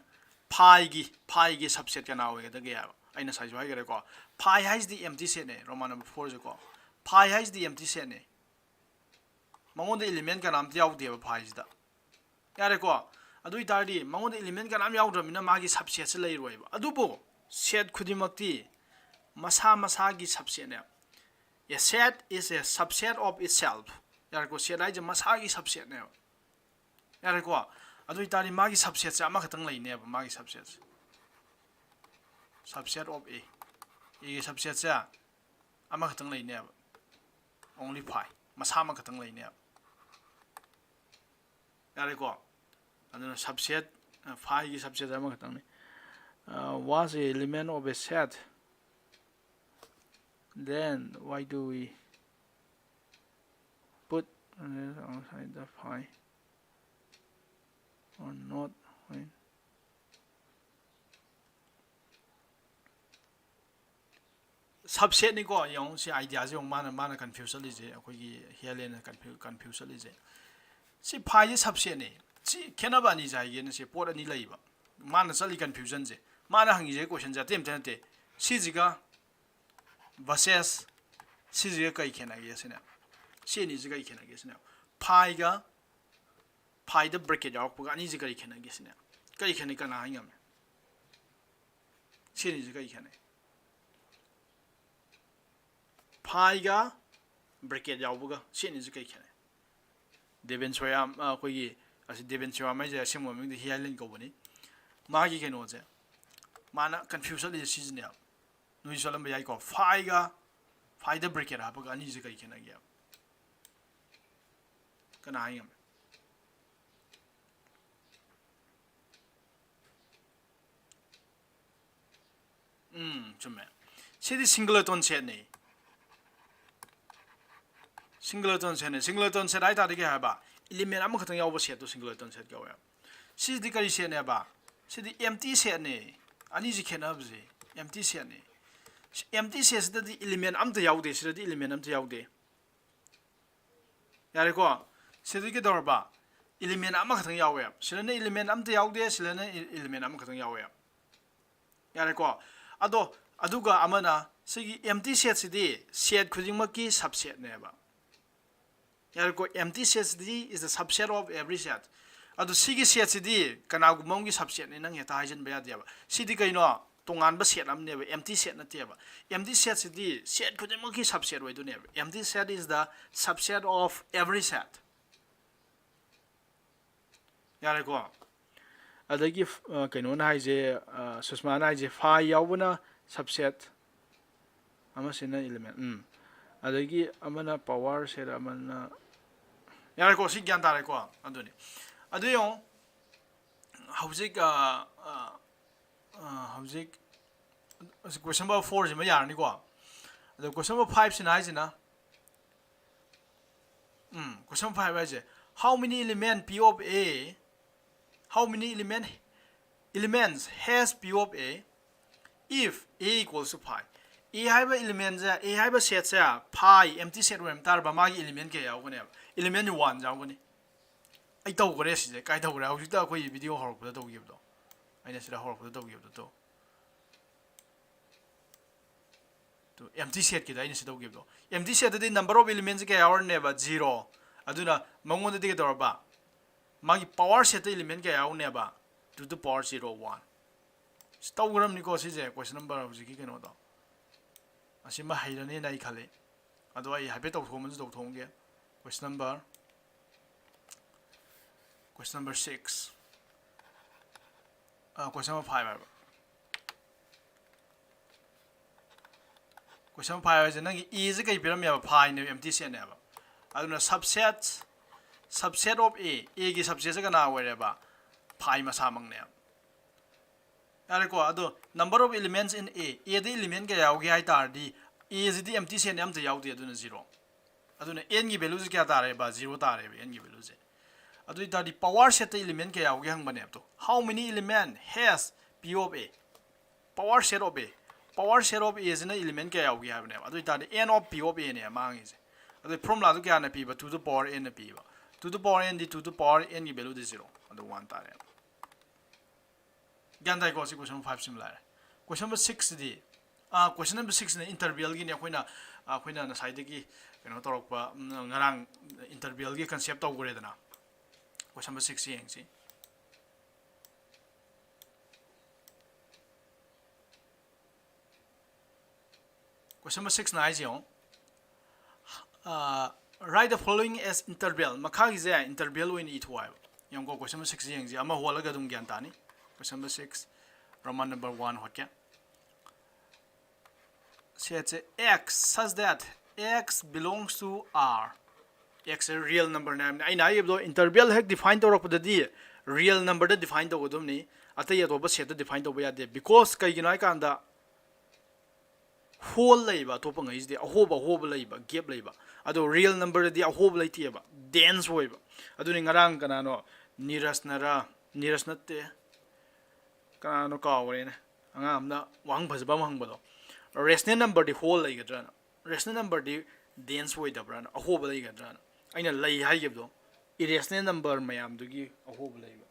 phiꯒꯤ, phiꯒꯤ subset ꯀꯅꯥ ꯑꯣꯏꯒꯗꯒꯦ ꯍꯥꯏꯕ꯫ ꯑꯩꯅ ꯉꯁꯥꯏꯁꯨ ꯍꯥꯏꯈ꯭ꯔꯦꯀꯣ, phi ꯍꯥꯏꯁꯤꯗꯤ empty setꯅꯦ, Roman number fourꯁꯦꯀꯣ꯫ Phi ꯍꯥꯏꯁꯤꯗꯤ empty setꯅꯦ꯫ ꯃꯉꯣꯟꯗ element ꯀꯅꯥꯝꯇ ꯌꯥꯎꯗꯦꯕ phiꯁꯤꯗ꯫ ꯌꯥꯔꯦꯀꯣ? ꯑꯗꯨ ꯑꯣꯏꯇꯥꯔꯗꯤ ꯃꯉꯣꯟꯗ element ꯀꯅꯥꯝ ꯌꯥꯎꯗ꯭ꯔꯕꯅꯤꯅ ꯃꯥꯒꯤ subsetꯁꯦ ꯂꯩꯔꯣꯏꯕ꯫ ꯑꯗꯨꯕꯨ set ꯈꯨꯗꯤꯡꯃꯛꯇꯤ ꯃꯁꯥ ꯃꯁꯥꯒꯤ subsetꯅꯦꯕ꯫ A set is a subset of itself꯫ ꯌꯥꯔꯦꯀꯣ? Set ꯍꯥꯏꯁꯦ ꯃꯁꯥꯒꯤ subsetꯅꯦꯕ꯫ ꯌꯥꯔꯦꯀꯣ? ꯑꯗꯨ ꯑꯣꯏꯇꯥꯔꯗꯤ ꯃꯥꯒꯤ subsetꯁꯦ ꯑꯃꯈꯛꯇꯪ ꯂꯩꯅꯦꯕ, ꯃꯥꯒꯤ subsetꯁꯦ꯫ Subset of A꯫ Aꯒꯤ subsetꯁꯦ ꯑꯃꯈꯛꯇꯪ ꯂꯩꯅꯦꯕ꯫ Only phi꯫ ꯃꯁꯥ ꯑꯃꯈꯛꯇꯪ ꯂꯩꯅꯦꯕ꯫ ꯌꯥꯔꯦꯀꯣ? ꯑꯗꯨꯅ subset, ꯑ, phiꯒꯤ subset ꯑꯃꯈꯛꯇꯪꯅꯤ꯫ Uh, was a element of a set, then why do we put outside the phi or not when subsetꯅꯤꯀꯣ? ꯌꯦꯡꯉꯨ, ꯁꯤ ideaꯁꯦ ꯌꯦꯡꯉꯨ, ꯃꯥꯅ, ꯃꯥꯅ confuse ꯆꯠꯂꯤꯁꯦ, ꯑꯩꯈꯣꯏꯒꯤ ꯍꯦꯂꯦꯟꯅ confu-, confuse ꯆꯠꯂꯤꯁꯦ꯫ ꯁꯤ phiꯁꯦ subsetꯅꯦ꯫ ꯁꯤ ꯈꯦꯠꯅꯕ ꯑꯅꯤꯁꯦ ꯍꯥꯏꯒꯦꯅ, ꯁꯤ ꯄꯣꯠ ꯑꯅꯤ ꯂꯩꯕ꯫ ꯃꯥꯅ ꯆꯠꯂꯤ confusionꯁꯦ, ꯃꯥꯅ ꯍꯪꯉꯤꯁꯦ questionꯁꯦ ꯑꯇꯩ ꯑꯝꯇ ꯅꯠꯇꯦ꯫ ꯁꯤꯁꯤꯒ versus ꯁꯤꯁꯤꯒ ꯀꯔꯤ ꯈꯦꯠꯅꯒꯦ ꯁꯤꯅꯦ꯫ ꯁꯤ ꯑꯅꯤꯁꯤ ꯀꯔꯤ ꯈꯦꯠꯅꯒꯦ ꯁꯤꯅꯦ꯫ Phiꯒ, phiꯗ bracket ꯌꯥꯎꯔꯛꯄꯒ ꯑꯅꯤꯁꯤ ꯀꯔꯤ ꯈꯦꯠꯅꯒꯦ ꯁꯤꯅꯦ꯫ ꯀꯔꯤ ꯈꯦꯠꯅꯩ? ꯀꯅꯥ ꯍꯥꯏ ꯉꯝꯃꯦ? ꯁꯤ ꯑꯅꯤꯁꯤ ꯀꯔꯤ ꯈꯦꯠꯅꯩ? Phiꯒ bracket ꯌꯥꯎꯕꯒ ꯁꯤ ꯑꯅꯤꯁꯦ ꯀꯩ ꯈꯦꯠꯅꯩ? ꯗꯦꯕꯦꯟ ꯁꯣꯌꯥꯝ, ꯑ, ꯑꯩꯈꯣꯏꯒꯤ ꯑꯁꯤ ꯗꯦꯕꯦꯟ ꯁꯣꯌꯥꯝ ꯍꯥꯏꯁꯦ ꯑꯁꯦꯡꯕ ꯃꯃꯤꯡꯗꯤ ꯍꯤ ꯍꯥꯏꯂꯦꯟ ꯀꯧꯕꯅꯤ꯫ ꯃꯥꯒꯤ ꯀꯩꯅꯣꯁꯦ, ꯃꯥꯅ confuse ꯆꯠꯂꯤꯁꯦ ꯁꯤꯁꯤꯅꯦꯕ꯫ ꯅꯣꯏꯁꯨ ꯆꯠꯂꯝꯕ ꯌꯥꯏꯀꯣ꯫ Phiꯒ, phiꯗ bracket ꯍꯥꯞꯄꯒ ꯑꯅꯤꯁꯦ ꯀꯔꯤ ꯈꯦꯠꯅꯒꯦ? ꯀꯅꯥ ꯍꯥꯏ ꯉꯝꯃꯦ? ꯎꯝ, ꯆꯨꯝꯃꯦ꯫ ꯁꯤꯗꯤ singleton setꯅꯤ꯫ Singleton setꯅꯤ꯫ Singleton set ꯍꯥꯏ ꯇꯥꯔꯗꯤ ꯀꯩ ꯍꯥꯏꯕ? Element ꯑꯃꯈꯛꯇꯪ ꯌꯥꯎꯕ setꯇꯣ singleton set ꯀꯧꯋꯦ꯫ ꯁꯤꯗꯤ ꯀꯔꯤ setꯅꯦꯕ? ꯁꯤꯗꯤ empty setꯅꯤ꯫ ꯑꯅꯤꯁꯤ ꯈꯦꯠꯅꯕꯁꯦ꯫ Empty setꯅꯤ꯫ Empty setꯁꯤꯗꯗꯤ element ꯑꯝꯇ ꯌꯥꯎꯗꯦ꯫ ꯁꯤꯗꯗꯤ element ꯑꯝꯇ ꯌꯥꯎꯗꯦ꯫ ꯌꯥꯔꯦꯀꯣ? ꯁꯤꯗꯗꯤ ꯀꯩꯗꯧꯔꯕ? Element ꯑꯃꯈꯛꯇꯪ ꯌꯥꯎꯋꯦ꯫ ꯁꯤꯗꯅ element ꯑꯝꯇ ꯌꯥꯎꯗꯦ, ꯁꯤꯗꯅ e-, element ꯑꯃꯈꯛꯇꯪ ꯌꯥꯎꯋꯦ꯫ ꯌꯥꯔꯦꯀꯣ? ꯑꯗꯣ, ꯑꯗꯨꯒ ꯑꯃꯅ ꯁꯤꯒꯤ empty setꯁꯤꯗꯤ set ꯈꯨꯗꯤꯡꯃꯛꯀꯤ subsetꯅꯦꯕ꯫ ꯌꯥꯔꯦꯀꯣ? Empty setꯁꯤꯗꯤ is the subset of every set. ꯑꯗꯣ ꯁꯤꯒꯤ setꯁꯤꯗꯤ ꯀꯅꯥꯒꯨꯝꯕ ꯑꯃꯒꯤ subsetꯅꯤ ꯅꯪ ꯍꯦꯛꯇ ꯍꯥꯏꯖꯤꯟꯕ ꯌꯥꯗꯦꯕ꯫ ꯁꯤꯗꯤ ꯀꯩꯅꯣ? ꯇꯣꯉꯥꯟꯕ set ꯑꯃꯅꯦꯕ, empty set ꯅꯠꯇꯦꯕ꯫ Empty setꯁꯤꯗꯤ set ꯈꯨꯗꯤꯡꯃꯛꯀꯤ subset ꯑꯣꯏꯗꯣꯏꯅꯦꯕ꯫ Empty set is the subset of every set. ꯌꯥꯔꯦꯀꯣ? ꯑꯗꯒꯤ, ꯑ, ꯀꯩꯅꯣꯅ ꯍꯥꯏꯁꯦ, ꯑ, ꯁꯨꯁꯃꯥꯅ ꯍꯥꯏꯁꯦ phi ꯌꯥꯎꯕꯅ subset, ꯑꯃꯁꯤꯅ element, ꯎꯝ꯫ ꯑꯗꯒꯤ ꯑꯃꯅ power set, ꯑꯃꯅ, ꯌꯥꯔꯦꯀꯣ? ꯁꯤ ꯒ꯭ꯌꯥꯟ ꯇꯥꯔꯦꯀꯣ? ꯑꯗꯨꯅꯤ꯫ ꯑꯗꯨ ꯌꯦꯡꯉꯣ, ꯍꯧꯖꯤꯛ, ꯑ, ꯑ, ꯑ, ꯍꯧꯖꯤꯛ question number fourꯁꯤꯃ ꯌꯥꯔꯅꯤꯀꯣ? ꯑꯗꯣ question number fiveꯁꯤꯅ ꯍꯥꯏꯁꯤꯅ, ꯎꯝ, question five ꯍꯥꯏꯁꯦ, how many element P of A, how many element, elements has P of A if A equals to phi? A ꯍꯥꯏꯕ elementꯁꯦ, A ꯍꯥꯏꯕ setꯁꯦ phi empty set ꯑꯣꯏꯔꯝ ꯇꯥꯔꯕ ꯃꯥꯒꯤ element ꯀꯌꯥ ꯌꯥꯎꯒꯅꯦꯕ? Element one ꯌꯥꯎꯒꯅꯤ꯫ ꯑꯩ ꯇꯧꯈ꯭ꯔꯦ ꯁꯤꯁꯦ꯫ ꯀꯥꯏ ꯇꯧꯈ꯭ꯔꯦ? ꯍꯧꯖꯤꯛꯇ ꯑꯩꯈꯣꯏ video ꯍꯧꯔꯛꯄꯗ ꯇꯧꯈꯤꯕꯗꯣ꯫ ꯑꯩꯅ ꯁꯤꯗ ꯍꯧꯔꯛꯄꯗ ꯇꯧꯈꯤꯕꯗꯣ ꯇꯧ꯫ ꯇꯨ, empty setꯀꯤꯗ ꯑꯩꯅ ꯁꯤ ꯇꯧꯈꯤꯕꯗꯣ꯫ Empty setꯇꯗꯤ number of elementsꯁꯦ ꯀꯌꯥ ꯌꯥꯎꯔꯅꯦꯕ? Zero꯫ ꯑꯗꯨꯅ ꯃꯉꯣꯟꯗꯗꯤ ꯀꯩꯗꯧꯔꯕ? ꯃꯥꯒꯤ power setꯇ element ꯀꯌꯥ ꯌꯥꯎꯔꯅꯦꯕ? Two to power zero, one꯫ ꯁꯤ ꯇꯧꯈ꯭ꯔꯕꯅꯤꯀꯣ ꯁꯤꯁꯦ, question number ꯍꯧꯖꯤꯛꯀꯤ ꯀꯩꯅꯣꯗꯣ꯫ ꯑꯁꯤꯃ ꯍꯩꯔꯅꯤꯅ ꯑꯩ ꯈꯜꯂꯤ꯫ ꯑꯗꯣ ꯑꯩ ꯍꯥꯏꯐꯦꯠ ꯇꯧꯊꯣꯛꯑꯝꯕꯁꯨ ꯇꯧꯊꯣꯛꯑꯝꯒꯦ꯫ Question number, question number six, question number five ꯍꯥꯏꯕ꯫ Question number five ꯍꯥꯏꯁꯦ ꯅꯪꯒꯤ A ꯁꯦ ꯀꯩ ꯄꯤꯔꯝꯃꯦꯕ? Phi ꯅꯦꯕ, empty set ꯅꯦꯕ꯫ ꯑꯗꯨꯅ subset, subset of A, A ꯒꯤ subset ꯁꯦ ꯀꯅꯥ ꯑꯣꯏꯔꯦꯕ? Phi ꯃꯁꯥꯃꯛꯅꯦꯕ꯫ ꯌꯥꯔꯦꯀꯣ? ꯑꯗꯣ number of elements in A, A the element ꯀꯌꯥ ꯌꯥꯎꯒꯦ ꯍꯥꯏ ꯇꯥꯔꯗꯤ, A ꯁꯤꯗꯤ empty set ꯅꯦ, ꯑꯝꯇ ꯌꯥꯎꯗꯦ, ꯑꯗꯨꯅ zero꯫ ꯑꯗꯨꯅ n ꯒꯤ value ꯁꯦ ꯀꯌꯥ ꯇꯥꯔꯦꯕ? Zero ꯇꯥꯔꯦꯕ n ꯒꯤ value ꯁꯦ꯫ ꯑꯗꯨ ꯑꯣꯏ ꯇꯥꯔꯗꯤ power set ꯇ element ꯀꯌꯥ ꯌꯥꯎꯒꯦ ꯍꯪꯕꯅꯦꯕ꯫ ꯑꯗꯣ how many element has P of A? Power set of A, power set of A ꯁꯤꯅ element ꯀꯌꯥ ꯌꯥꯎꯒꯦ ꯍꯥꯏꯕꯅꯦꯕ꯫ ꯑꯗꯨ ꯑꯣꯏ ꯇꯥꯔꯗꯤ n of P of A ꯅꯦ ꯃꯥ ꯍꯪꯉꯤꯁꯦ꯫ ꯑꯗꯨ formula ꯗꯨ ꯀꯌꯥꯅ ꯄꯤꯕ? Two to the power n ꯅ ꯄꯤꯕ꯫ Two to the power n D two to the power n ꯒꯤ value ꯗꯤ zero, ꯑꯗꯨ one ꯇꯥꯔꯦ꯫ ꯒ꯭ꯌꯥꯟ ꯇꯥꯏꯀꯣ? ꯁꯤ question number five ꯁꯤꯃ ꯂꯥꯛꯑꯦ꯫ Question number six ꯁꯤꯗꯤ, ꯑꯥ, question number six ꯁꯤꯅ interval ꯒꯤꯅꯦ꯫ ꯑꯩꯈꯣꯏꯅ, ꯑꯩꯈꯣꯏꯅ ꯉꯁꯥꯏꯗꯒꯤ ꯀꯩꯅꯣ ꯇꯧꯔꯛꯄ, ꯎꯝ, ꯉꯔꯥꯡ interval ꯒꯤ concept ꯇꯧꯈ꯭ꯔꯦꯗꯅ꯫ Question number six ꯁꯤ ꯌꯦꯡꯁꯤ꯫ Question number six ꯅ ꯍꯥꯏꯁꯦ ꯌꯦꯡꯉꯣ꯫ ꯑꯥ, write the following as interval꯫ ꯃꯈꯥꯒꯤꯁꯦ interval ꯑꯣꯏꯅ ꯏꯊꯣꯛꯑꯣ ꯍꯥꯏꯕ꯫ ꯌꯦꯡꯉꯨꯀꯣ, question number six ꯌꯦꯡꯁꯤ꯫ ꯑꯃ ꯍꯣꯜꯂꯒ ꯑꯗꯨꯝ ꯒ꯭ꯌꯥꯟ ꯇꯥꯅꯤ꯫ Question number six, Roman number one ꯍꯣꯠꯀꯦ꯫ Set say X such that X belongs to R꯫ X say real number ꯅꯦ ꯍꯥꯏꯕꯅꯤ꯫ ꯑꯩꯅ ꯍꯥꯏꯈꯤꯕꯗꯣ, interval ꯍꯦꯛ define ꯇꯧꯔꯛꯄꯗꯗꯤ real number ꯗ define ꯇꯧꯒꯗꯕꯅꯤ, ꯑꯇꯩ ꯑꯇꯣꯞꯄ set ꯇ define ꯇꯧꯕ ꯌꯥꯗꯦ꯫ Because ꯀꯩꯒꯤꯅꯣ ꯍꯥꯏ ꯀꯥꯟꯗ, whole ꯂꯩꯕ, ꯑꯇꯣꯞꯄ ꯉꯩꯁꯤꯗꯤ ꯑꯍꯣꯕ ꯑꯍꯣꯕ ꯂꯩꯕ, gap ꯂꯩꯕ꯫ ꯑꯗꯣ real number ꯗꯗꯤ ꯑꯍꯣꯕ ꯂꯩꯇꯦꯕ, dense ꯑꯣꯏꯕ꯫ ꯑꯗꯨꯅꯤ ꯉꯔꯥꯡ ꯀꯅꯥꯅꯣ, ꯅꯤꯔꯖꯅꯔ, ꯅꯤꯔꯖ ꯅꯠꯇꯦ, ꯀꯅꯥꯅꯣ ꯀꯥꯎꯈ꯭ꯔꯦꯅꯦ, ꯑꯉꯥꯡ ꯑꯃꯅ ꯋꯥꯍꯪ ꯐꯖꯕ ꯑꯃ ꯍꯪꯕꯗꯣ, rational number ꯗꯤ whole ꯂꯩꯒꯗ꯭ꯔꯅ꯫ Rational number ꯗꯤ dense ꯑꯣꯏꯗꯕ꯭ꯔꯅ, ꯑꯍꯣꯕ ꯂꯩꯒꯗ꯭ꯔꯅ꯫ ꯑꯩꯅ ꯂꯩ ꯍꯥꯏꯈꯤꯕꯗꯣ, irrational number ꯃꯌꯥꯝꯗꯨꯒꯤ ꯑꯍꯣꯕ ꯂꯩꯕ꯫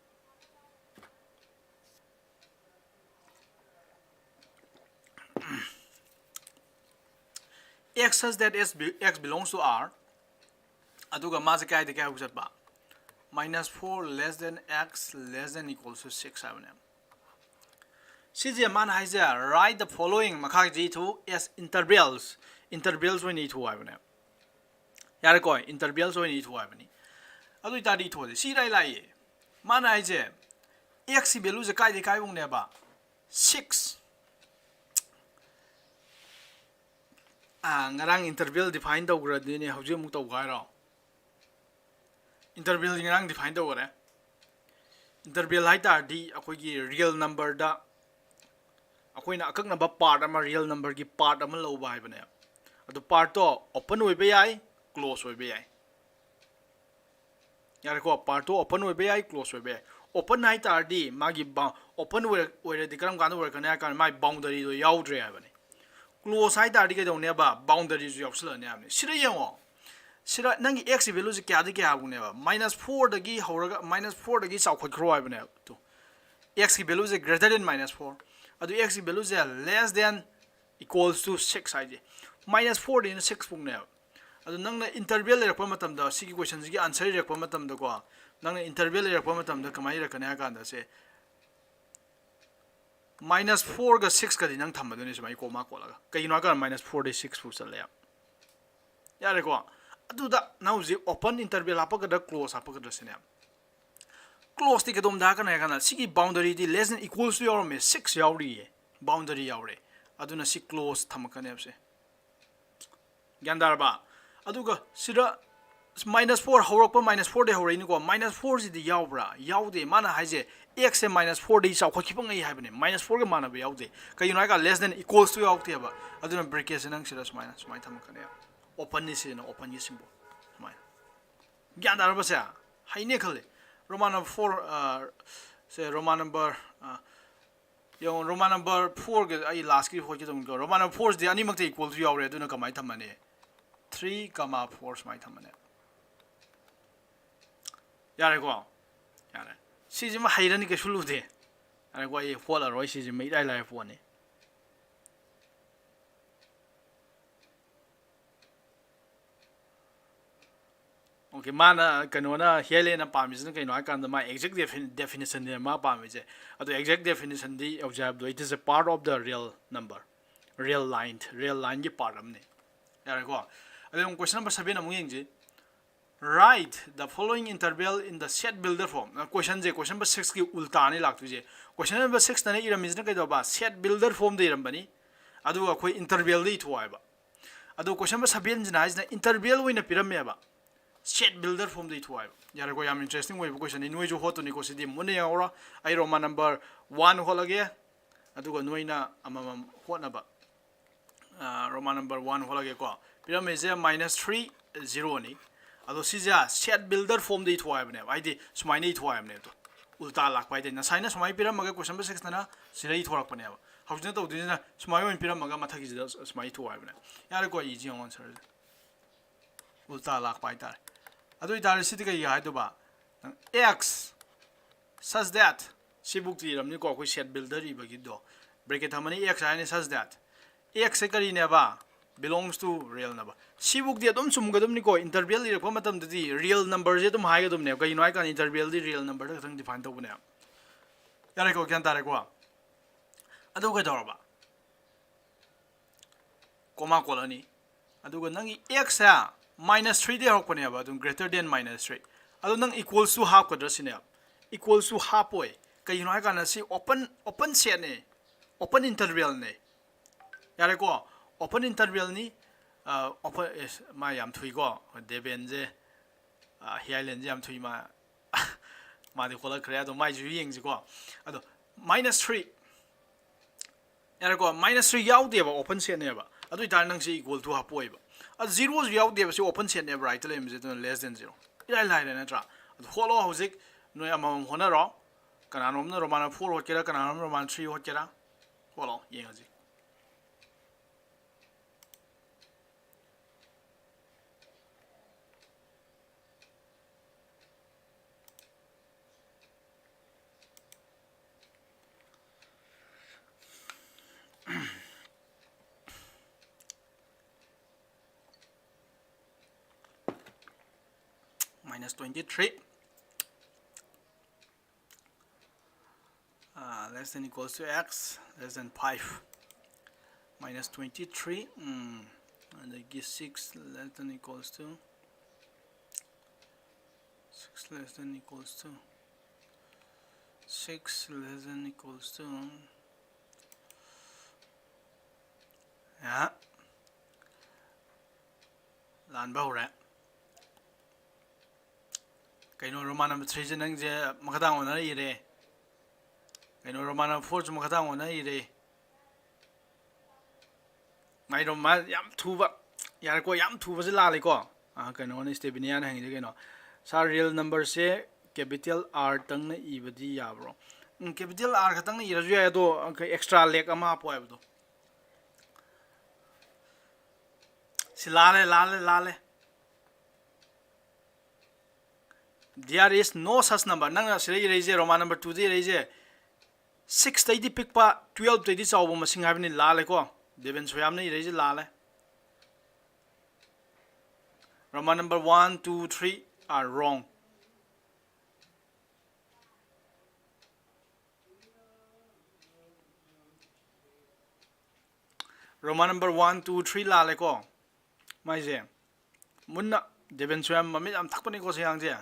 X such that S be-, X belongs to R, ꯑꯗꯨꯒ ꯃꯥꯁꯦ ꯀꯥꯏꯗ ꯀꯥꯏ ꯆꯠꯄ? Minus four less than X less than equals to six ꯍꯥꯏꯕꯅꯦ꯫ ꯁꯤꯁꯦ ꯃꯥꯅ ꯍꯥꯏꯁꯦ, write the following, ꯃꯈꯥꯒꯤꯁꯦ ꯏꯊꯣꯛꯎ, as intervals, Intervals ꯑꯣꯏꯅ ꯏꯊꯣꯛꯑꯣ ꯍꯥꯏꯕꯅꯦ꯫ ꯌꯥꯔꯦꯀꯣ, intervals ꯑꯣꯏꯅ ꯏꯊꯣꯛꯑꯣ ꯍꯥꯏꯕꯅꯤ꯫ ꯑꯗꯨ ꯑꯣꯏꯇꯥꯔꯗꯤ ꯏꯊꯣꯛꯑꯁꯦ꯫ ꯁꯤ ꯏꯔꯥꯏ ꯂꯥꯏꯌꯦ꯫ ꯃꯥꯅ ꯍꯥꯏꯁꯦ, x ꯀꯤ value ꯁꯦ ꯀꯥꯏꯗꯩ ꯀꯥꯏꯐꯧꯅꯦꯕ? Six꯫ ꯑꯥ, ꯉꯔꯥꯡ interval define ꯇꯧꯈ꯭ꯔꯗꯨꯅꯦ, ꯍꯧꯖꯤꯛ ꯑꯃꯨꯛ ꯇꯧꯒꯦ ꯍꯥꯏꯔꯣ? Interval ꯁꯤ ꯉꯔꯥꯡ define ꯇꯧꯈ꯭ꯔꯦ꯫ Interval ꯍꯥꯏ ꯇꯥꯔꯗꯤ ꯑꯩꯈꯣꯏꯒꯤ real number ꯗ ꯑꯩꯈꯣꯏꯅ ꯑꯀꯛꯅꯕ part ꯑꯃ, real number ꯒꯤ part ꯑꯃ ꯂꯧꯕ ꯍꯥꯏꯕꯅꯦ꯫ ꯑꯗꯨ part ꯇꯣ open ꯑꯣꯏꯕ ꯌꯥꯏ, close ꯑꯣꯏꯕ ꯌꯥꯏ꯫ ꯌꯥꯔꯦꯀꯣ, part ꯇꯣ open ꯑꯣꯏꯕ ꯌꯥꯏ, close ꯑꯣꯏꯕ ꯌꯥꯏ꯫ Open ꯍꯥꯏ ꯇꯥꯔꯗꯤ ꯃꯥꯒꯤ ꯕꯥ-, open ꯑꯣꯏꯔ-, ꯑꯣꯏꯔꯗꯤ ꯀꯔꯝ ꯀꯥꯟꯗ ꯑꯣꯏꯔꯛꯀꯅꯤ ꯍꯥꯏ ꯀꯥꯟꯗ ꯃꯥꯒꯤ boundary ꯗꯣ ꯌꯥꯎꯗ꯭ꯔꯦ ꯍꯥꯏꯕꯅꯤ꯫ Close ꯍꯥꯏ ꯇꯥꯔꯗꯤ ꯀꯩꯗꯧꯅꯦꯕ? Boundary ꯁꯨ ꯌꯥꯎꯁꯜꯂꯛꯑꯅꯤ ꯍꯥꯏꯕꯅꯤ꯫ ꯁꯤꯗ ꯌꯦꯡꯉꯣ, ꯁꯤꯗ ꯅꯪꯒꯤ x ꯀꯤ value ꯁꯦ ꯀꯌꯥꯗꯒꯤ ꯀꯌꯥꯐꯧꯅꯦꯕ? Minus four ꯗꯒꯤ ꯍꯧꯔꯒ, minus four ꯗꯒꯤ ꯆꯥꯎꯈꯠꯈ꯭ꯔꯣ ꯍꯥꯏꯕꯅꯦꯕ꯫ ꯇꯨ, x ꯀꯤ value ꯁꯦ greater than minus four, ꯑꯗꯨ x ꯀꯤ value say less than equals to six ꯍꯥꯏꯁꯦ꯫ Minus four ꯗꯩꯅ six ꯐꯥꯎꯅꯦꯕ꯫ ꯑꯗꯨ ꯅꯪꯅ interval ꯂꯩꯔꯛꯄ ꯃꯇꯝꯗ, ꯁꯤꯒꯤ question ꯁꯤꯒꯤ answer ꯏꯔꯛꯄ ꯃꯇꯝꯗꯀꯣ, ꯅꯪꯅ interval ꯂꯩꯔꯛꯄ ꯃꯇꯝꯗ ꯀꯃꯥꯏꯅ ꯏꯔꯛꯀꯅꯤ ꯍꯥꯏ ꯀꯥꯟꯗ, ꯁꯦ, minus four ꯒ six ꯀꯗꯤ ꯅꯪ ꯊꯝꯃꯗꯣꯏꯅꯦ ꯁꯨꯃꯥꯏꯅ comma ꯀꯣꯠꯂꯒ꯫ ꯀꯩꯒꯤꯅꯣ ꯍꯥꯏ ꯀꯥꯟꯗ minus four ꯗꯩ six ꯐꯥꯎ ꯆꯠꯂꯦ꯫ ꯌꯥꯔꯦꯀꯣ? ꯑꯗꯨꯗ ꯅꯪ ꯍꯧꯖꯤꯛ open interval ꯍꯥꯞꯄꯛꯀꯗ꯭ꯔꯥ, close ꯍꯥꯞꯄꯛꯀꯗ꯭ꯔꯥ ꯁꯤꯅꯦ꯫ Close ꯇꯤ ꯀꯩꯗꯧꯝꯗ ꯍꯥꯏꯔꯛꯀꯅꯤ ꯍꯥꯏ ꯀꯥꯟꯗ, ꯁꯤꯒꯤ boundary D less than equals to ꯌꯥꯎꯔꯝꯃꯦ, six ꯌꯥꯎꯔꯤꯌꯦ, boundary ꯌꯥꯎꯔꯦ, ꯑꯗꯨꯅ ꯁꯤ close ꯊꯝꯃꯛꯀꯅꯦꯕꯁꯦ꯫ ꯒ꯭ꯌꯥꯟ ꯇꯥꯔꯕ? ꯑꯗꯨꯒ ꯁꯤꯗ minus four ꯍꯧꯔꯛꯄ, minus four ꯗꯩ ꯍꯧꯔꯛꯏꯅꯤꯀꯣ꯫ Minus four ꯁꯤꯗꯤ ꯌꯥꯎꯕ꯭ꯔꯥ? ꯌꯥꯎꯗꯦ꯫ ꯃꯥꯅ ꯍꯥꯏꯁꯦ x ꯁꯦ minus four ꯗꯩ ꯆꯥꯎꯈꯠꯈꯤꯕ ꯉꯩ ꯍꯥꯏꯕꯅꯦ, minus four ꯒ ꯃꯥꯟꯅꯕ ꯌꯥꯎꯗꯦ꯫ ꯀꯩꯒꯤꯅꯣ ꯍꯥꯏ ꯀꯥꯟꯗ less than equals to ꯌꯥꯎꯗꯦꯕ꯫ ꯑꯗꯨꯅ bracket ꯁꯦ ꯅꯪ ꯁꯤꯗ ꯁꯨꯃꯥꯏꯅ, ꯁꯨꯃꯥꯏꯅ ꯊꯝꯃꯛꯀꯅꯦꯕ꯫ Open ꯅꯤ ꯁꯤꯖꯤꯟꯅ, open ꯒꯤ symbol ꯁꯨꯃꯥꯏꯅ꯫ ꯒ꯭ꯌꯥꯟ ꯇꯥꯔꯕꯁꯦ? ꯍꯩꯅꯦ ꯈꯜꯂꯦ꯫ Roman number four, ꯑ, ꯁꯦ Roman number, ꯑ, ꯌꯦꯡꯉꯣ, Roman number four ꯒꯤ ꯑꯩ last ꯀꯤ ꯍꯣꯠꯀꯦ ꯇꯧꯕꯅꯤꯀꯣ꯫ Roman number four ꯁꯤꯗꯤ ꯑꯅꯤꯃꯛꯇ equal to ꯌꯥꯎꯔꯦ, ꯑꯗꯨꯅ ꯀꯃꯥꯏꯅ ꯊꯝꯃꯅꯤ? Three comma four ꯁꯨꯃꯥꯏꯅ ꯊꯝꯃꯅꯤ꯫ ꯌꯥꯔꯦꯀꯣ? ꯌꯥꯔꯦ꯫ ꯁꯤꯁꯤꯃ ꯍꯩꯔꯅꯤ ꯀꯩꯁꯨ ꯂꯨꯗꯦ꯫ ꯌꯥꯔꯦꯀꯣ, ꯑꯩ ꯍꯣꯠꯂꯔꯣꯏ, ꯁꯤꯁꯤꯃ ꯏꯔꯥꯏ ꯂꯥꯏꯕ ꯄꯣꯠꯅꯤ꯫ Okay, ꯃꯥꯅ, ꯀꯩꯅꯣꯅ, ꯍꯦꯂꯦꯟꯅ ꯄꯥꯝꯃꯤꯁꯤꯅ ꯀꯩꯅꯣ ꯍꯥꯏ ꯀꯥꯟꯗ, ꯃꯥ exact defin-, definition ꯅꯦ ꯃꯥ ꯄꯥꯝꯃꯤꯁꯦ꯫ ꯑꯗꯣ exact definition ꯗꯤ ꯍꯧꯖꯤꯛ ꯍꯥꯏꯕꯗꯣ, it is a part of the real number, real line, real line ꯒꯤ part ꯑꯃꯅꯤ꯫ ꯌꯥꯔꯦꯀꯣ? ꯑꯗꯨ ꯑꯃꯨꯛ question number seven ꯑꯃꯨꯛ ꯌꯦꯡꯁꯤ. Write the following interval in the set builder form. Question say question number six ꯀꯤ ꯎꯜꯇꯥꯅꯤ ꯂꯥꯛꯇꯣꯏꯁꯦ. Question number six ꯇꯅ ꯏꯔꯝꯃꯤꯁꯤꯅ ꯀꯩꯗꯧꯕ? Set builder form ꯗ ꯏꯔꯝꯕꯅꯤ. ꯑꯗꯨꯒ ꯑꯩꯈꯣꯏ interval ꯗ ꯏꯊꯣꯛꯑꯣ ꯍꯥꯏꯕ. ꯑꯗꯣ question number seven ꯁꯤꯅ ꯍꯥꯏꯁꯤꯅ interval ꯑꯣꯏꯅ ꯄꯤꯔꯝꯃꯦꯕ. Set builder form ꯗ ꯏꯊꯣꯛꯑꯣ ꯍꯥꯏꯕ. ꯌꯥꯔꯦꯀꯣ? ꯌꯥꯝ interesting ꯑꯣꯏꯕ question ꯅꯤ. ꯅꯣꯏꯁꯨ ꯍꯣꯠꯇꯣꯏꯅꯤꯀꯣ ꯁꯤꯗꯤ. ꯃꯨꯟꯅ ꯌꯦꯡꯍꯧꯔꯣ. ꯑꯩ Roman number one ꯍꯣꯠꯂꯒꯦ. ꯑꯗꯨꯒ ꯅꯣꯏꯅ ꯑꯃꯃꯝ ꯍꯣꯠꯅꯕ. ꯑ, Roman number one ꯍꯣꯠꯂꯒꯦꯀꯣ. ꯄꯤꯔꯝꯃꯤꯁꯦ minus three, zero ꯅꯤ. ꯑꯗꯣ ꯁꯤꯁꯦ set builder form ꯗ ꯏꯊꯣꯛꯑꯣ ꯍꯥꯏꯕꯅꯦꯕ. ꯍꯥꯏꯗꯤ ꯁꯨꯃꯥꯏꯅ ꯏꯊꯣꯛꯑꯣ ꯍꯥꯏꯕꯅꯦꯕ. ꯑꯗꯣ ꯎꯜꯇꯥ ꯂꯥꯛꯄ ꯍꯥꯏꯗꯤ ꯉꯁꯥꯏꯅ ꯁꯨꯃꯥꯏꯅ ꯄꯤꯔꯝꯃꯒ question number six ꯇꯅ ꯁꯤꯗ ꯏꯊꯣꯔꯛꯄꯅꯦꯕ. ꯍꯧꯖꯤꯛꯅ ꯇꯧꯗꯣꯏꯁꯤꯅ ꯁꯨꯃꯥꯏꯅ ꯑꯣꯏꯅ ꯄꯤꯔꯝꯃꯒ ꯃꯊꯛꯀꯤꯁꯤꯗ ꯁꯨꯃꯥꯏꯅ ꯏꯊꯣꯛꯑꯣ ꯍꯥꯏꯕꯅꯦ. ꯌꯥꯔꯦꯀꯣ, easy ꯌꯦꯡꯉꯣ answer ꯁꯦ. ꯎꯜꯇꯥ ꯂꯥꯛꯄ ꯍꯥꯏꯇꯥꯔꯦ꯫ ꯑꯗꯨ ꯑꯣꯏꯇꯥꯔꯗꯤ ꯁꯤꯗꯤ ꯀꯩ ꯍꯥꯏꯗꯣꯏꯕ? X such that, ꯁꯤꯕꯨꯛꯇꯤ ꯏꯔꯝꯅꯤꯀꯣ, ꯑꯩꯈꯣꯏ set builder ꯏꯕꯒꯤꯗꯣ. Bracket ꯊꯝꯃꯅꯤ, X ꯍꯥꯏꯔꯅꯤ such that. X say ꯀꯔꯤꯅꯦꯕ? Belongs to real number. ꯁꯤꯕꯨꯛꯇꯤ ꯑꯗꯨꯝ ꯆꯨꯝꯒꯗꯕꯅꯤꯀꯣ, interval ꯏꯔꯛꯄ ꯃꯇꯝꯗꯗꯤ real number ꯁꯦ ꯑꯗꯨꯝ ꯍꯥꯏꯒꯗꯕꯅꯦꯕ. ꯀꯩꯒꯤꯅꯣ ꯍꯥꯏꯀꯥꯟꯗ interval ꯗꯤ real number ꯗ ꯈꯛꯇꯪ define ꯇꯧꯕꯅꯦꯕ. ꯌꯥꯔꯦꯀꯣ, ꯒ꯭ꯌꯥꯟ ꯇꯥꯔꯦꯀꯣ? ꯑꯗꯨ ꯀꯩꯗꯧꯔꯕ? Comma ꯀꯣꯜꯂꯅꯤ꯫ ꯑꯗꯨꯒ ꯅꯪꯒꯤ X ꯁꯦ minus three ꯗꯩ ꯍꯧꯔꯛꯄꯅꯦꯕ, ꯑꯗꯨꯝ greater than minus three. ꯑꯗꯣ ꯅꯪ equals to ꯍꯥꯞꯀꯗ꯭ꯔꯥ ꯁꯤꯅꯦꯕ? Equals to ꯍꯥꯞꯄꯣꯏ꯫ ꯀꯩꯒꯤꯅꯣ ꯍꯥꯏꯀꯥꯟꯗ ꯁꯤ open, open set ꯅꯦ, open interval ꯅꯦ꯫ ꯌꯥꯔꯦꯀꯣ? Open interval ꯅꯤ, ꯑ, open, ꯑꯦꯁ, ꯃꯥ ꯌꯥꯝ ꯊꯨꯏꯀꯣ, ꯗꯦꯕꯦꯟꯁꯦ, ꯑ, ꯍꯤꯌꯥꯏꯂꯦꯟꯁꯦ ꯌꯥꯝ ꯊꯨꯏ ꯃꯥ꯫ ꯃꯥꯗꯤ ꯈꯣꯠꯂꯛꯈ꯭ꯔꯦ, ꯑꯗꯣ ꯃꯥꯏꯁꯨ ꯌꯦꯡꯁꯤꯀꯣ꯫ ꯑꯗꯣ minus three, ꯌꯥꯔꯦꯀꯣ, minus three ꯌꯥꯎꯗꯦꯕ, open set ꯅꯦꯕ꯫ ꯑꯗꯨ ꯑꯣꯏꯇꯥꯔꯗꯤ ꯅꯪ ꯁꯤ equal to ꯍꯥꯞꯄꯣꯏꯕ꯫ ꯑꯗꯨ zero ꯁꯨ ꯌꯥꯎꯗꯦꯕ, ꯁꯤ open set ꯅꯦꯕ, right ꯇ ꯂꯩꯔꯝꯃꯤꯁꯦ, ꯑꯗꯨꯅ less than zero꯫ ꯏꯔꯥꯏ ꯂꯥꯏꯔꯦ ꯅꯠꯇ꯭ꯔꯥ? ꯑꯗꯨ ꯍꯣꯠꯂꯣ ꯍꯧꯖꯤꯛ, ꯅꯣꯏ ꯑꯃꯃꯝ ꯍꯣꯠꯅꯔꯣ꯫ ꯀꯅꯥꯅꯣꯝꯅ Roman four ꯍꯣꯠꯀꯦꯔꯥ, ꯀꯅꯥꯅꯣꯝꯅ Roman three ꯍꯣꯠꯀꯦꯔꯥ, ꯍꯣꯠꯂꯣ, ꯌꯦꯡꯉꯁꯤ꯫ Minus twenty three. Uh, less than equals to x less than five. Minus twenty three, mm, ꯑꯗꯒꯤ six less than equals to, six less than equals to, six less than equals to, ꯑ, ꯂꯥꯟꯕ ꯍꯧꯔꯦ꯫ ꯀꯩꯅꯣ, Roman number three ꯁꯦ ꯅꯪꯁꯦ ꯃꯈꯥ ꯇꯥꯡ ꯑꯣꯟꯅꯔ ꯏꯔꯦ꯫ ꯀꯩꯅꯣ, Roman number four ꯁꯨ ꯃꯈꯥ ꯇꯥꯡ ꯑꯣꯟꯅꯔ ꯏꯔꯦ꯫ ꯉꯥꯏꯔꯣ, ꯃꯥ ꯌꯥꯝ ꯊꯨꯕ꯫ ꯌꯥꯔꯦꯀꯣ, ꯌꯥꯝ ꯊꯨꯕꯁꯦ ꯂꯥꯜꯂꯦꯀꯣ꯫ ꯑꯥ, ꯀꯩꯅꯣꯅ, ꯁ꯭ꯇꯦꯕꯤꯅꯤꯌꯥꯅ ꯍꯪꯉꯤꯁꯦ ꯀꯩꯅꯣ? Sir, real number ꯁꯦ capital R ꯇꯪꯅ ꯏꯕꯗꯤ ꯌꯥꯕ꯭ꯔꯣ? ꯎꯝ, capital R ꯈꯛꯇꯪꯅ ꯏꯔꯁꯨ ꯌꯥꯏ, ꯑꯗꯣ ꯑꯩꯈꯣꯏ extra ꯂꯦꯛ ꯑꯃ ꯍꯥꯞꯄꯣ ꯍꯥꯏꯕꯗꯣ꯫ ꯁꯤ ꯂꯥꯜꯂꯦ, ꯂꯥꯜꯂꯦ, ꯂꯥꯜꯂꯦ꯫ There is no such number. ꯅꯪꯅ ꯁꯤꯗ ꯏꯔꯛꯏꯁꯦ, Roman number two ꯗ ꯏꯔꯛꯏꯁꯦ, six ꯇꯩꯗꯤ ꯄꯤꯛꯄ, twelve ꯇꯩꯗꯤ ꯆꯥꯎꯕ ꯃꯁꯤꯡ ꯍꯥꯏꯕꯅꯤ꯫ ꯂꯥꯜꯂꯦꯀꯣ, ꯗꯦꯕꯦꯟ ꯁꯣꯌꯥꯝꯅ ꯏꯔꯛꯏꯁꯦ ꯂꯥꯜꯂꯦ꯫ Roman number one, two, three are wrong. Roman number one, two, three ꯂꯥꯜꯂꯦꯀꯣ꯫ ꯃꯥꯏꯁꯦ ꯃꯨꯟꯅ, ꯗꯦꯕꯦꯟ ꯁꯣꯌꯥꯝ ꯃꯃꯤꯠ ꯌꯥꯝ ꯊꯛꯄꯅꯤꯀꯣ ꯁꯤ ꯑꯉꯥꯡꯁꯦ꯫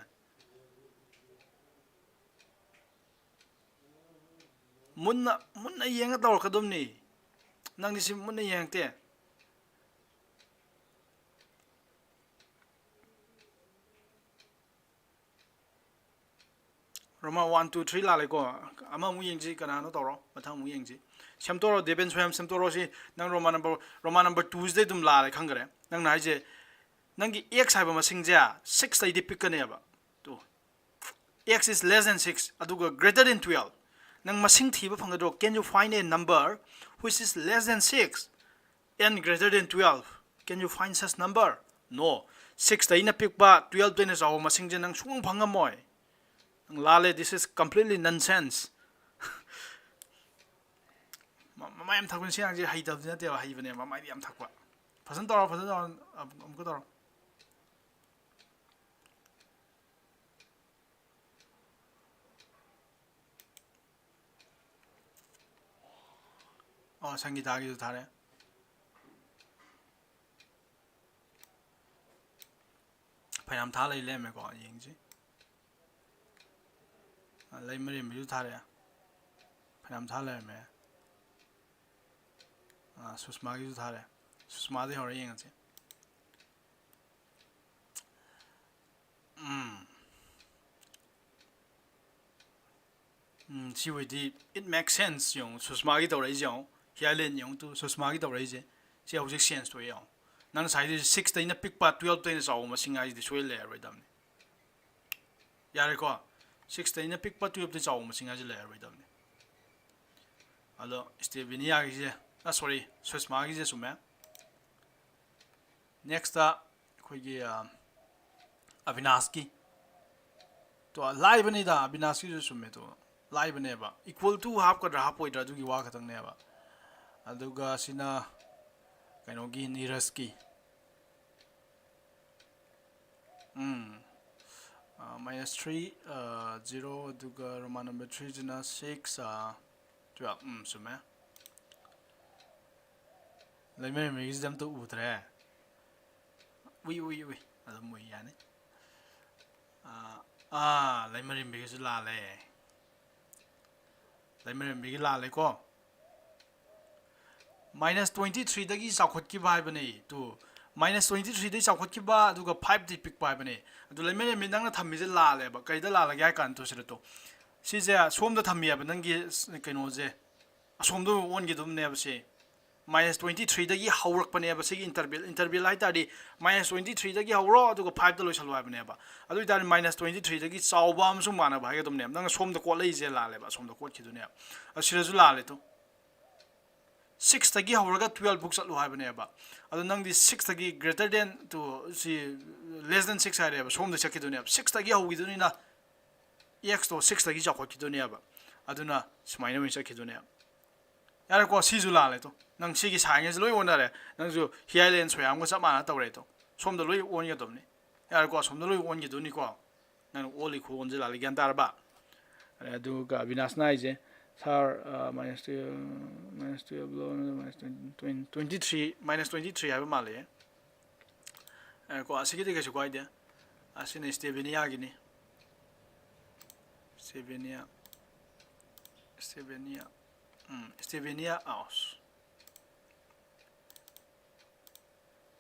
ꯃꯨꯟꯅ, ꯃꯨꯟꯅ ꯌꯦꯡꯉ ꯇꯧꯔꯛꯀꯗꯕꯅꯤ꯫ ꯅꯪꯗꯤ ꯁꯤ ꯃꯨꯟꯅ ꯌꯦꯡꯉꯛꯇꯦ꯫ Roman one, two, three ꯂꯥꯜꯂꯦꯀꯣ꯫ ꯑꯃꯃꯨꯛ ꯌꯦꯡꯁꯤ, ꯀꯅꯥꯅꯣ ꯇꯧꯔꯣ, ꯃꯊꯪ ꯑꯃꯨꯛ ꯌꯦꯡꯁꯤ꯫ ꯁꯦꯝꯗꯣꯔꯣ, ꯗꯦꯕꯦꯟ ꯁꯣꯌꯥꯝ ꯁꯦꯝꯗꯣꯔꯣ꯫ ꯁꯤ ꯅꯪ Roman number, Roman number two ꯁꯤꯗꯩ ꯑꯗꯨꯝ ꯂꯥꯜꯂꯦ, ꯈꯪꯈ꯭ꯔꯦ꯫ ꯅꯪꯅ ꯍꯥꯏꯁꯦ, ꯅꯪꯒꯤ x ꯍꯥꯏꯕ ꯃꯁꯤꯡꯁꯦ six ꯇꯩꯗꯤ ꯄꯤꯛꯀꯅꯦꯕ꯫ Two, x is less than six, ꯑꯗꯨꯒ greater than twelve꯫ ꯅꯪ ꯃꯁꯤꯡ ꯊꯤꯕ ꯐꯪꯒꯗ꯭ꯔꯣ? Can you find a number which is less than six and greater than twelve? Can you find such number? No. Six ꯇꯩꯅ ꯄꯤꯛꯄ, twelve ꯇꯩꯅ ꯆꯥꯎꯕ ꯃꯁꯤꯡꯁꯦ ꯅꯪ ꯁꯨꯡꯐꯪ ꯐꯪꯉꯝꯃꯣꯏ꯫ ꯅꯪ ꯂꯥꯜꯂꯦ, this is completely nonsense. ꯃ-, ꯃꯃꯥꯏ ꯌꯥꯝ ꯊꯛꯄꯅꯤ ꯁꯤ ꯑꯉꯥꯡꯁꯦ, ꯍꯩꯇꯕꯗꯤ ꯅꯠꯇꯦꯕ, ꯍꯩꯕꯅꯦ, ꯃꯃꯥꯏꯗꯤ ꯌꯥꯝ ꯊꯛꯄ꯫ ꯐꯖꯅ ꯇꯧꯔꯣ, ꯐꯖꯅ ꯇꯧꯔꯣ, ꯑꯃꯨꯛ-, ꯑꯃꯨꯛꯀ ꯇꯧꯔꯣ꯫ ꯑꯣ, ꯁꯪꯒꯤꯇꯥꯒꯤꯁꯨ ꯊꯥꯔꯦ꯫ ꯐꯅꯌꯥꯝ ꯊꯥ ꯂꯩ ꯂꯩꯔꯝꯃꯦꯀꯣ, ꯌꯦꯡꯁꯤ꯫ ꯑ, ꯂꯩꯃꯔꯦꯝꯕꯤꯁꯨ ꯊꯥꯔꯛꯑꯦ꯫ ꯐꯅꯌꯥꯝ ꯊꯥ ꯂꯩꯔꯝꯃꯦ꯫ ꯑ, ꯁꯨꯁꯃꯥꯒꯤꯁꯨ ꯊꯥꯔꯛꯑꯦ꯫ ꯁꯨꯁꯃꯥꯗꯩ ꯍꯧꯔ ꯌꯦꯡꯉꯁꯤ꯫ ꯎꯝ꯫ ꯎꯝ, ꯁꯤ ꯑꯣꯏꯗꯤ it makes sense꯫ ꯌꯦꯡꯉꯨ, ꯁꯨꯁꯃꯥꯒꯤ ꯇꯧꯔꯛꯏꯁꯦ ꯌꯦꯡꯉꯨ꯫ ꯍꯤꯌꯥꯂꯦꯟ ꯌꯦꯡꯉꯨ ꯇꯨ, ꯁꯨꯁꯃꯥꯒꯤ ꯇꯧꯔꯛꯏꯁꯦ꯫ ꯁꯤ ꯍꯧꯖꯤꯛ sense ꯊꯣꯛꯑꯦ ꯌꯦꯡꯉꯨ꯫ ꯅꯪ ꯉꯁꯥꯏꯗꯤ six ꯇꯩꯅ ꯄꯤꯛꯄ, twelve ꯇꯩꯅ ꯆꯥꯎꯕ ꯃꯁꯤꯡ ꯍꯥꯏꯁꯤꯗꯤ ꯁꯣꯏ ꯂꯩꯔꯔꯣꯏꯗꯕꯅꯤ꯫ ꯌꯥꯔꯦꯀꯣ? Six ꯇꯩꯅ ꯄꯤꯛꯄ, twelve ꯇꯩ ꯆꯥꯎꯕ ꯃꯁꯤꯡ ꯍꯥꯏꯁꯤ ꯂꯩꯔꯔꯣꯏꯗꯕꯅꯤ꯫ ꯑꯗꯣ ꯁ꯭ꯇꯦꯕꯤꯅꯤꯌꯥꯒꯤꯁꯦ, ꯑ, sorry, ꯁꯨꯁꯃꯥꯒꯤꯁꯦ ꯆꯨꯝꯃꯦ꯫ Next ꯑꯩꯈꯣꯏꯒꯤ, ꯑ, ꯑꯕꯤꯅꯥꯁꯀꯤ꯫ ꯇꯣ, ꯂꯥꯏꯕꯅꯤꯗ, ꯑꯕꯤꯅꯥꯁꯀꯤꯁꯨ ꯆꯨꯝꯃꯦ꯫ ꯇꯣ, ꯂꯥꯏꯕꯅꯦꯕ꯫ Equal to ꯍꯥꯞꯀꯗ꯭ꯔꯥ ꯍꯥꯞꯄꯣꯏꯗ꯭ꯔꯥ ꯑꯗꯨꯒꯤ ꯋꯥ ꯈꯛꯇꯪꯅꯦꯕ꯫ ꯑꯗꯨꯒ ꯁꯤꯅ ꯀꯩꯅꯣꯒꯤ, ꯅꯤꯔꯖꯀꯤ꯫ ꯎꯝ꯫ ꯑ, minus three, ꯑ, zero, ꯑꯗꯨꯒ Roman number three ꯁꯤꯅ six, ꯑ, twelve꯫ ꯎꯝ, ꯆꯨꯝꯃꯦ꯫ ꯂꯩꯃꯔꯦꯝꯕꯤꯒꯤꯁꯤꯗꯤ ꯑꯝꯇ ꯎꯗ꯭ꯔꯦ꯫ ꯎꯏ, ꯎꯏ, ꯎꯏ꯫ ꯑꯗꯨꯝ ꯎꯏ, ꯌꯥꯅꯤ꯫ ꯑꯥ, ꯑꯥ, ꯂꯩꯃꯔꯦꯝꯕꯤꯒꯤꯁꯨ ꯂꯥꯜꯂꯦ꯫ ꯂꯩꯃꯔꯦꯝꯕꯤꯒꯤ ꯂꯥꯜꯂꯦꯀꯣ꯫ Minus twenty three ꯗꯒꯤ ꯆꯥꯎꯈꯠꯈꯤꯕ ꯍꯥꯏꯕꯅꯦ꯫ ꯇꯨ, minus twenty three ꯗꯒꯤ ꯆꯥꯎꯈꯠꯈꯤꯕ, ꯑꯗꯨꯒ five ꯇꯤ ꯄꯤꯛꯄ ꯍꯥꯏꯕꯅꯦ꯫ ꯑꯗꯨ ꯂꯩꯃꯔꯦꯝꯕꯤ ꯅꯪꯅ ꯊꯝꯃꯤꯁꯦ ꯂꯥꯜꯂꯦꯕ꯫ ꯀꯩꯗ ꯂꯥꯜꯂꯒꯦ ꯍꯥꯏ ꯀꯥꯟꯗ, ꯇꯨ ꯁꯤꯗ ꯇꯨ꯫ ꯁꯤꯁꯦ ꯁꯣꯝꯗ ꯊꯝꯃꯤꯑꯕ, ꯅꯪꯒꯤ ꯀꯩꯅꯣꯁꯦ꯫ ꯑꯁꯣꯝꯗ ꯑꯣꯟꯈꯤꯗꯨꯝꯅꯦꯕ ꯁꯤ꯫ Minus twenty three ꯗꯒꯤ ꯍꯧꯔꯛꯄꯅꯦꯕ ꯁꯤꯒꯤ interval꯫ Interval ꯍꯥꯏ ꯇꯥꯔꯗꯤ minus twenty three ꯗꯒꯤ ꯍꯧꯔꯣ, ꯑꯗꯨꯒ five ꯇ ꯂꯣꯏꯁꯜꯂꯣ ꯍꯥꯏꯕꯅꯦꯕ꯫ ꯑꯗꯨ ꯑꯣꯏ ꯇꯥꯔꯗꯤ minus twenty three ꯗꯒꯤ ꯆꯥꯎꯕ ꯑꯃꯁꯨꯡ ꯃꯥꯟꯅꯕ ꯍꯥꯏꯒꯗꯕꯅꯦꯕ꯫ ꯅꯪꯅ ꯁꯣꯝꯗ ꯀꯣꯠꯂꯛꯏꯁꯦ ꯂꯥꯜꯂꯦꯕ, ꯁꯣꯝꯗ ꯀꯣꯠꯈꯤꯗꯨꯅꯦꯕ꯫ ꯑꯗꯨ ꯁꯤꯗꯁꯨ ꯂꯥꯜꯂꯦ ꯇꯨ꯫ Six ꯇꯒꯤ ꯍꯧꯔꯒ twelve ꯐꯥꯎ ꯆꯠꯂꯨ ꯍꯥꯏꯕꯅꯦꯕ꯫ ꯑꯗꯨ ꯅꯪꯗꯤ six ꯇꯒꯤ greater than ꯇꯨ, ꯁꯤ less than six ꯍꯥꯏꯔꯦꯕ, ꯁꯣꯝꯗ ꯆꯠꯈꯤꯗꯨꯅꯦꯕ꯫ Six ꯇꯒꯤ ꯍꯧꯈꯤꯗꯨꯅꯤꯅ x ꯇꯣ six ꯇꯒꯤ ꯆꯥꯎꯈꯠꯈꯤꯗꯨꯅꯦꯕ꯫ ꯑꯗꯨꯅ ꯁꯨꯃꯥꯏꯅ ꯑꯣꯏꯅ ꯆꯠꯈꯤꯗꯨꯅꯦꯕ꯫ ꯌꯥꯔꯦꯀꯣ, ꯁꯤꯁꯨ ꯂꯥꯜꯂꯦ ꯇꯨ꯫ ꯅꯪ ꯁꯤꯒꯤ sign ꯁꯦ ꯂꯣꯏ ꯑꯣꯟꯅꯔꯦ꯫ ꯅꯪꯁꯨ ꯍꯤꯌꯥꯏꯂꯦꯟ ꯁꯣꯌꯥꯝꯒ ꯆꯞ ꯃꯥꯟꯅ ꯇꯧꯔꯦ ꯇꯨ꯫ ꯁꯣꯝꯗ ꯂꯣꯏ ꯑꯣꯟꯒꯗꯕꯅꯤ꯫ ꯌꯥꯔꯦꯀꯣ, ꯑꯁꯣꯝꯗ ꯂꯣꯏ ꯑꯣꯟꯈꯤꯗꯣꯏꯅꯤꯀꯣ꯫ ꯅꯪ ꯑꯣꯜꯂꯤ ꯈꯨꯑꯣꯟꯁꯦ ꯂꯥꯜꯂꯤ, ꯒ꯭ꯌꯥꯟ ꯇꯥꯔꯕ? ꯑꯗꯨꯒ ꯑꯕꯤꯅꯥꯁꯅ ꯍꯥꯏꯁꯦ, "Sir, ꯑ, minus twelve, minus twelve ꯂꯣ, minus twenty, twenty three, minus twenty three ꯍꯥꯏꯕ ꯃꯥꯜꯂꯦ"꯫ ꯌꯥꯔꯦꯀꯣ, ꯑꯁꯤꯒꯤꯗꯤ ꯀꯩꯁꯨ ꯀꯥꯏꯗꯦ꯫ ꯑꯁꯤꯅ ꯁ꯭ꯇꯦꯕꯦꯅꯤꯌꯥꯒꯤꯅꯤ꯫ ꯁ꯭ꯇꯦꯕꯦꯅꯤꯌꯥ, ꯁ꯭ꯇꯦꯕꯦꯅꯤꯌꯥ, ꯎꯝ, ꯁ꯭ꯇꯦꯕꯦꯅꯤꯌꯥ ꯑꯥꯎꯁ꯫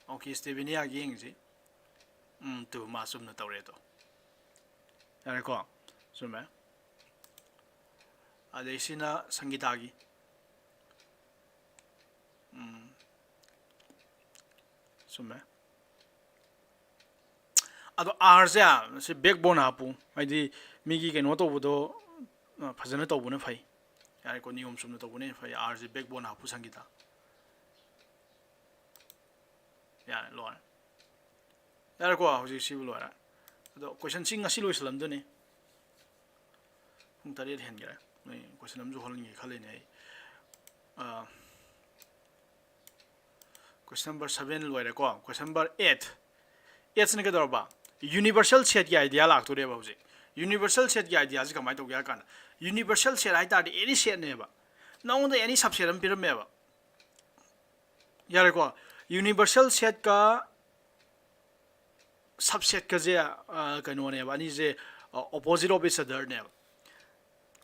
ꯑꯣꯀꯦ, ꯁ꯭ꯇꯦꯕꯦꯅꯤꯌꯥꯒꯤ ꯌꯦꯡꯁꯤ꯫ ꯎꯝ, ꯇꯨ, ꯃꯥ ꯆꯨꯝꯅ ꯇꯧꯔꯦ ꯑꯗꯣ꯫ ꯌꯥꯔꯦꯀꯣ? ꯆꯨꯝꯃꯦ꯫ ꯑꯗꯩ ꯁꯤꯅ ꯁꯪꯒꯤꯇꯥꯒꯤ꯫ ꯎꯝ, ꯆꯨꯝꯃꯦ꯫ ꯑꯗꯣ R ꯁꯦ ꯁꯤ backbone ꯍꯥꯞꯄꯨ, ꯍꯥꯏꯗꯤ ꯃꯤꯒꯤ ꯀꯩꯅꯣ ꯇꯧꯕꯗꯣ, ꯑ, ꯐꯖꯅ ꯇꯧꯕꯅ ꯐꯩ꯫ ꯌꯥꯔꯦꯀꯣ, ꯅꯤꯌꯣꯝ ꯆꯨꯝꯅ ꯇꯧꯕꯅ ꯍꯦꯟꯅ ꯐꯩ꯫ R ꯁꯦ backbone ꯍꯥꯞꯄꯨ ꯁꯪꯒꯤꯇꯥ꯫ ꯌꯥꯔꯦ, ꯂꯣꯏꯔꯦ꯫ ꯌꯥꯔꯦꯀꯣ, ꯍꯧꯖꯤꯛ ꯁꯤꯕꯨ ꯂꯣꯏꯔꯦ꯫ ꯑꯗꯣ question ꯁꯤ ꯉꯁꯤ ꯂꯣꯏꯁꯤꯜꯂꯝꯗꯣꯏꯅꯤ꯫ ꯄꯨꯡ ꯇꯔꯦꯠ ꯍꯦꯟꯈꯔꯦ꯫ ꯅꯣꯏ question ꯑꯃꯁꯨ ꯍꯣꯜꯍꯟꯒꯦ ꯈꯜꯂꯤꯅꯦ ꯑꯩ꯫ ꯑ, Question number seven ꯂꯣꯏꯔꯦꯀꯣ꯫ Question number eight꯫ Eight ꯁꯤꯅ ꯀꯩꯗꯧꯔꯕ? Universal set ꯀꯤ idea ꯂꯥꯛꯇꯣꯔꯦꯕ ꯍꯧꯖꯤꯛ꯫ Universal set ꯀꯤ idea ꯁꯤ ꯀꯃꯥꯏꯅ ꯇꯧꯒꯦ ꯍꯥꯏ ꯀꯥꯟꯗ, universal set ꯍꯥꯏ ꯇꯥꯔꯗꯤ any set ꯅꯦꯕ꯫ ꯅꯉꯣꯟꯗ any subset ꯑꯃ ꯄꯤꯔꯝꯃꯦꯕ꯫ ꯌꯥꯔꯦꯀꯣ? Universal set ꯀ subset ꯀꯁꯦ, ꯑ, ꯀꯩꯅꯣꯅꯦꯕ, ꯑꯅꯤꯁꯦ, ꯑ, opposite of each other ꯅꯦꯕ꯫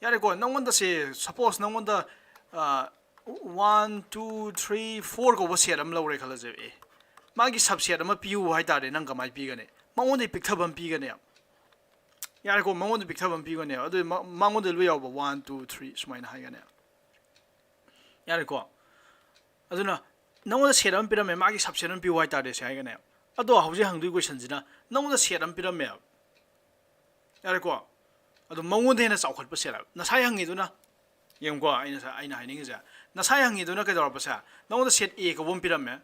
ꯌꯥꯔꯦꯀꯣ, ꯅꯉꯣꯟꯗ ꯁꯦ, suppose ꯅꯉꯣꯟꯗ, ꯑ, one, two, three, four ꯀꯧꯕ set ꯑꯃ ꯂꯧꯔꯦ ꯈꯜꯂꯁꯦ꯫ ꯑꯦ, ꯃꯥꯒꯤ subset ꯑꯃ ꯄꯤꯌꯨ ꯍꯥꯏ ꯇꯥꯔꯗꯤ ꯅꯪ ꯀꯃꯥꯏꯅ ꯄꯤꯒꯅꯤ? ꯃꯉꯣꯟꯗꯒꯤ ꯄꯤꯛꯊꯕ ꯑꯃ ꯄꯤꯒꯅꯦꯕ꯫ ꯌꯥꯔꯦꯀꯣ, ꯃꯉꯣꯟꯗ ꯄꯤꯛꯊꯕ ꯑꯃ ꯄꯤꯒꯅꯦꯕ꯫ ꯑꯗꯨ ꯃ-, ꯃꯉꯣꯟꯗ ꯂꯣꯏ ꯌꯥꯎꯕ one, two, three ꯁꯨꯃꯥꯏꯅ ꯍꯥꯏꯒꯅꯦꯕ꯫ ꯌꯥꯔꯦꯀꯣ? ꯑꯗꯨꯅ ꯅꯉꯣꯟꯗ set ꯑꯃ ꯄꯤꯔꯝꯃꯦ, ꯃꯥꯒꯤ subset ꯑꯃ ꯄꯤꯌꯨ ꯍꯥꯏ ꯇꯥꯔꯗꯤ ꯁꯤ ꯍꯥꯏꯒꯅꯦꯕ꯫ ꯑꯗꯣ ꯍꯧꯖꯤꯛ ꯍꯪꯗꯣꯏ question ꯁꯤꯅ ꯅꯉꯣꯟꯗ set ꯑꯃ ꯄꯤꯔꯝꯃꯦꯕ꯫ ꯌꯥꯔꯦꯀꯣ? ꯑꯗꯣ ꯃꯉꯣꯟꯗ ꯍꯦꯟꯅ ꯆꯥꯎꯈꯠꯄ set ꯍꯥꯏꯕ꯫ ꯉꯁꯥꯏ ꯍꯪꯉꯤꯗꯨꯅ, ꯌꯦꯡꯉꯨꯀꯣ, ꯑꯩꯅ ꯉꯁꯥꯏ, ꯑꯩꯅ ꯍꯥꯏꯅꯤꯡꯉꯤꯁꯦ, ꯉꯁꯥꯏ ꯍꯪꯉꯤꯗꯨꯅ ꯀꯩꯗꯧꯔꯕ ꯁꯦ? ꯅꯉꯣꯟꯗ set A ꯀꯧꯕ ꯑꯃ ꯄꯤꯔꯝꯃꯦ꯫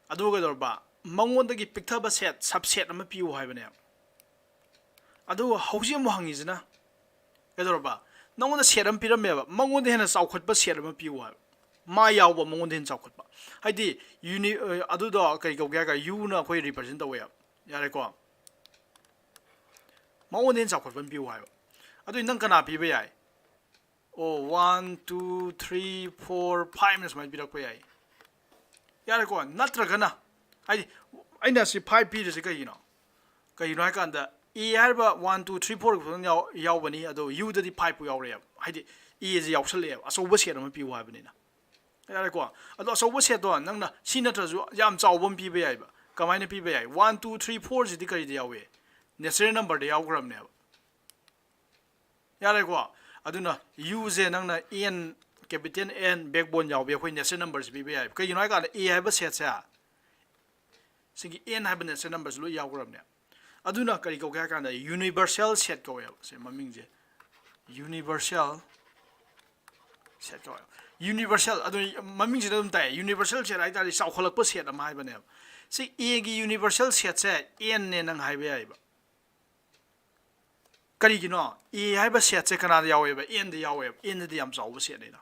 ꯑꯗꯨꯒ ꯀꯩꯗꯧꯔꯕ? ꯃꯉꯣꯟꯗꯒꯤ ꯄꯤꯛꯊꯕ set, subset ꯑꯃ ꯄꯤꯌꯨ ꯍꯥꯏꯕꯅꯦꯕ꯫ ꯑꯗꯨꯒ ꯍꯧꯖꯤꯛ ꯑꯃꯨꯛ ꯍꯪꯉꯤꯁꯤꯅ ꯀꯩꯗꯧꯔꯕ? ꯅꯉꯣꯟꯗ set ꯑꯃ ꯄꯤꯔꯝꯃꯦꯕ, ꯃꯉꯣꯟꯗ ꯍꯦꯟꯅ ꯆꯥꯎꯈꯠꯄ set ꯑꯃ ꯄꯤꯌꯨ ꯍꯥꯏꯕ꯫ ꯃꯥ ꯌꯥꯎꯕ ꯃꯉꯣꯟꯗ ꯍꯦꯟꯅ ꯆꯥꯎꯈꯠꯄ꯫ ꯍꯥꯏꯗꯤ uni-, ꯑ, ꯑꯗꯨꯗꯣ ꯀꯔꯤ ꯀꯧꯒꯦ ꯍꯥꯏꯔꯒ U ꯅ ꯑꯩꯈꯣꯏ represent ꯇꯧꯋꯦꯕ꯫ ꯌꯥꯔꯦꯀꯣ? ꯃꯉꯣꯟꯗ ꯍꯦꯟꯅ ꯆꯥꯎꯈꯠꯄ ꯑꯃ ꯄꯤꯌꯨ ꯍꯥꯏꯕ꯫ ꯑꯗꯨꯗꯤ ꯅꯪ ꯀꯅꯥ ꯄꯤꯕ ꯌꯥꯏ? ꯑꯣ, one, two, three, four, five ꯅ ꯁꯨꯃꯥꯏꯅ ꯄꯤꯔꯛꯄ ꯌꯥꯏ꯫ ꯌꯥꯔꯦꯀꯣ? ꯅꯠꯇ꯭ꯔꯒꯅ, ꯍꯥꯏꯗꯤ, ꯑꯩꯅ ꯁꯤ five ꯄꯤꯔꯤꯁꯦ ꯀꯩꯒꯤꯅꯣ? ꯀꯩꯒꯤꯅꯣ ꯍꯥꯏꯀꯥꯟꯗ A ꯍꯥꯏꯔꯤꯕ one two three four ꯈꯛꯇꯪ ꯌꯥꯎ- ꯌꯥꯎꯕꯅꯤ, ꯑꯗꯣ U ꯗꯗꯤ five ꯄꯨ ꯌꯥꯎꯔꯛꯑꯦꯕ, ꯍꯥꯏꯗꯤ A ꯁꯦ ꯌꯥꯎꯁꯜꯂꯛꯑꯦꯕ, ꯑꯆꯧꯕ set ꯑꯃ ꯄꯤꯌꯨ ꯍꯥꯏꯕꯅꯤꯅ꯫ ꯌꯥꯔꯦꯀꯣ? ꯑꯗꯣ ꯑꯆꯧꯕ set ꯇꯣ ꯅꯪꯅ ꯁꯤ ꯅꯠꯇ꯭ꯔꯁꯨ ꯌꯥꯝ ꯆꯥꯎꯕ ꯑꯃ ꯄꯤꯕ ꯌꯥꯏꯕ꯫ ꯀꯃꯥꯏꯅ ꯄꯤꯕ ꯌꯥꯏ? One two three four ꯁꯤꯗꯤ ꯀꯔꯤꯗ ꯌꯥꯎꯏ? Natural number ꯗ ꯌꯥꯎꯈ꯭ꯔꯕꯅꯦꯕ꯫ ꯌꯥꯔꯦꯀꯣ? ꯑꯗꯨꯅ U ꯁꯦ ꯅꯪꯅ N, capital N, backbone ꯌꯥꯎꯕꯤ ꯑꯩꯈꯣꯏ natural number ꯁꯦ ꯄꯤꯕ ꯌꯥꯏꯕ꯫ ꯀꯩꯒꯤꯅꯣ ꯍꯥꯏꯀꯥꯟꯗ A ꯍꯥꯏꯕ set ꯁꯦ, ꯁꯤꯒꯤ N ꯍꯥꯏꯕ natural number ꯁꯦ ꯂꯣꯏ ꯌꯥꯎꯈ꯭ꯔꯕꯅꯦ꯫ ꯑꯗꯨꯅ ꯀꯔꯤ ꯀꯧꯒꯦ ꯍꯥꯏ ꯀꯥꯟꯗ universal set ꯀꯧꯋꯦꯕ꯫ ꯁꯦ ꯃꯃꯤꯡꯁꯦ universal set ꯀꯧꯋꯦꯕ꯫ Universal, ꯑꯗꯨ ꯃꯃꯤꯡꯁꯤꯗ ꯑꯗꯨꯝ ꯇꯥꯏ, universal set ꯍꯥꯏ ꯇꯥꯔꯗꯤ ꯆꯥꯎꯈꯠꯂꯛꯄ set ꯑꯃ ꯍꯥꯏꯕꯅꯦꯕ꯫ ꯁꯤ A ꯒꯤ universal set ꯁꯦ N ꯅꯦ ꯅꯪ ꯍꯥꯏꯕ ꯌꯥꯏꯕ꯫ ꯀꯔꯤꯒꯤꯅꯣ? A ꯍꯥꯏꯕ set ꯁꯦ ꯀꯅꯥꯗ ꯌꯥꯎꯋꯦꯕ? N ꯗ ꯌꯥꯎꯋꯦꯕ꯫ N ꯗꯗꯤ ꯌꯥꯝ ꯆꯥꯎꯕ set ꯅꯤꯅ꯫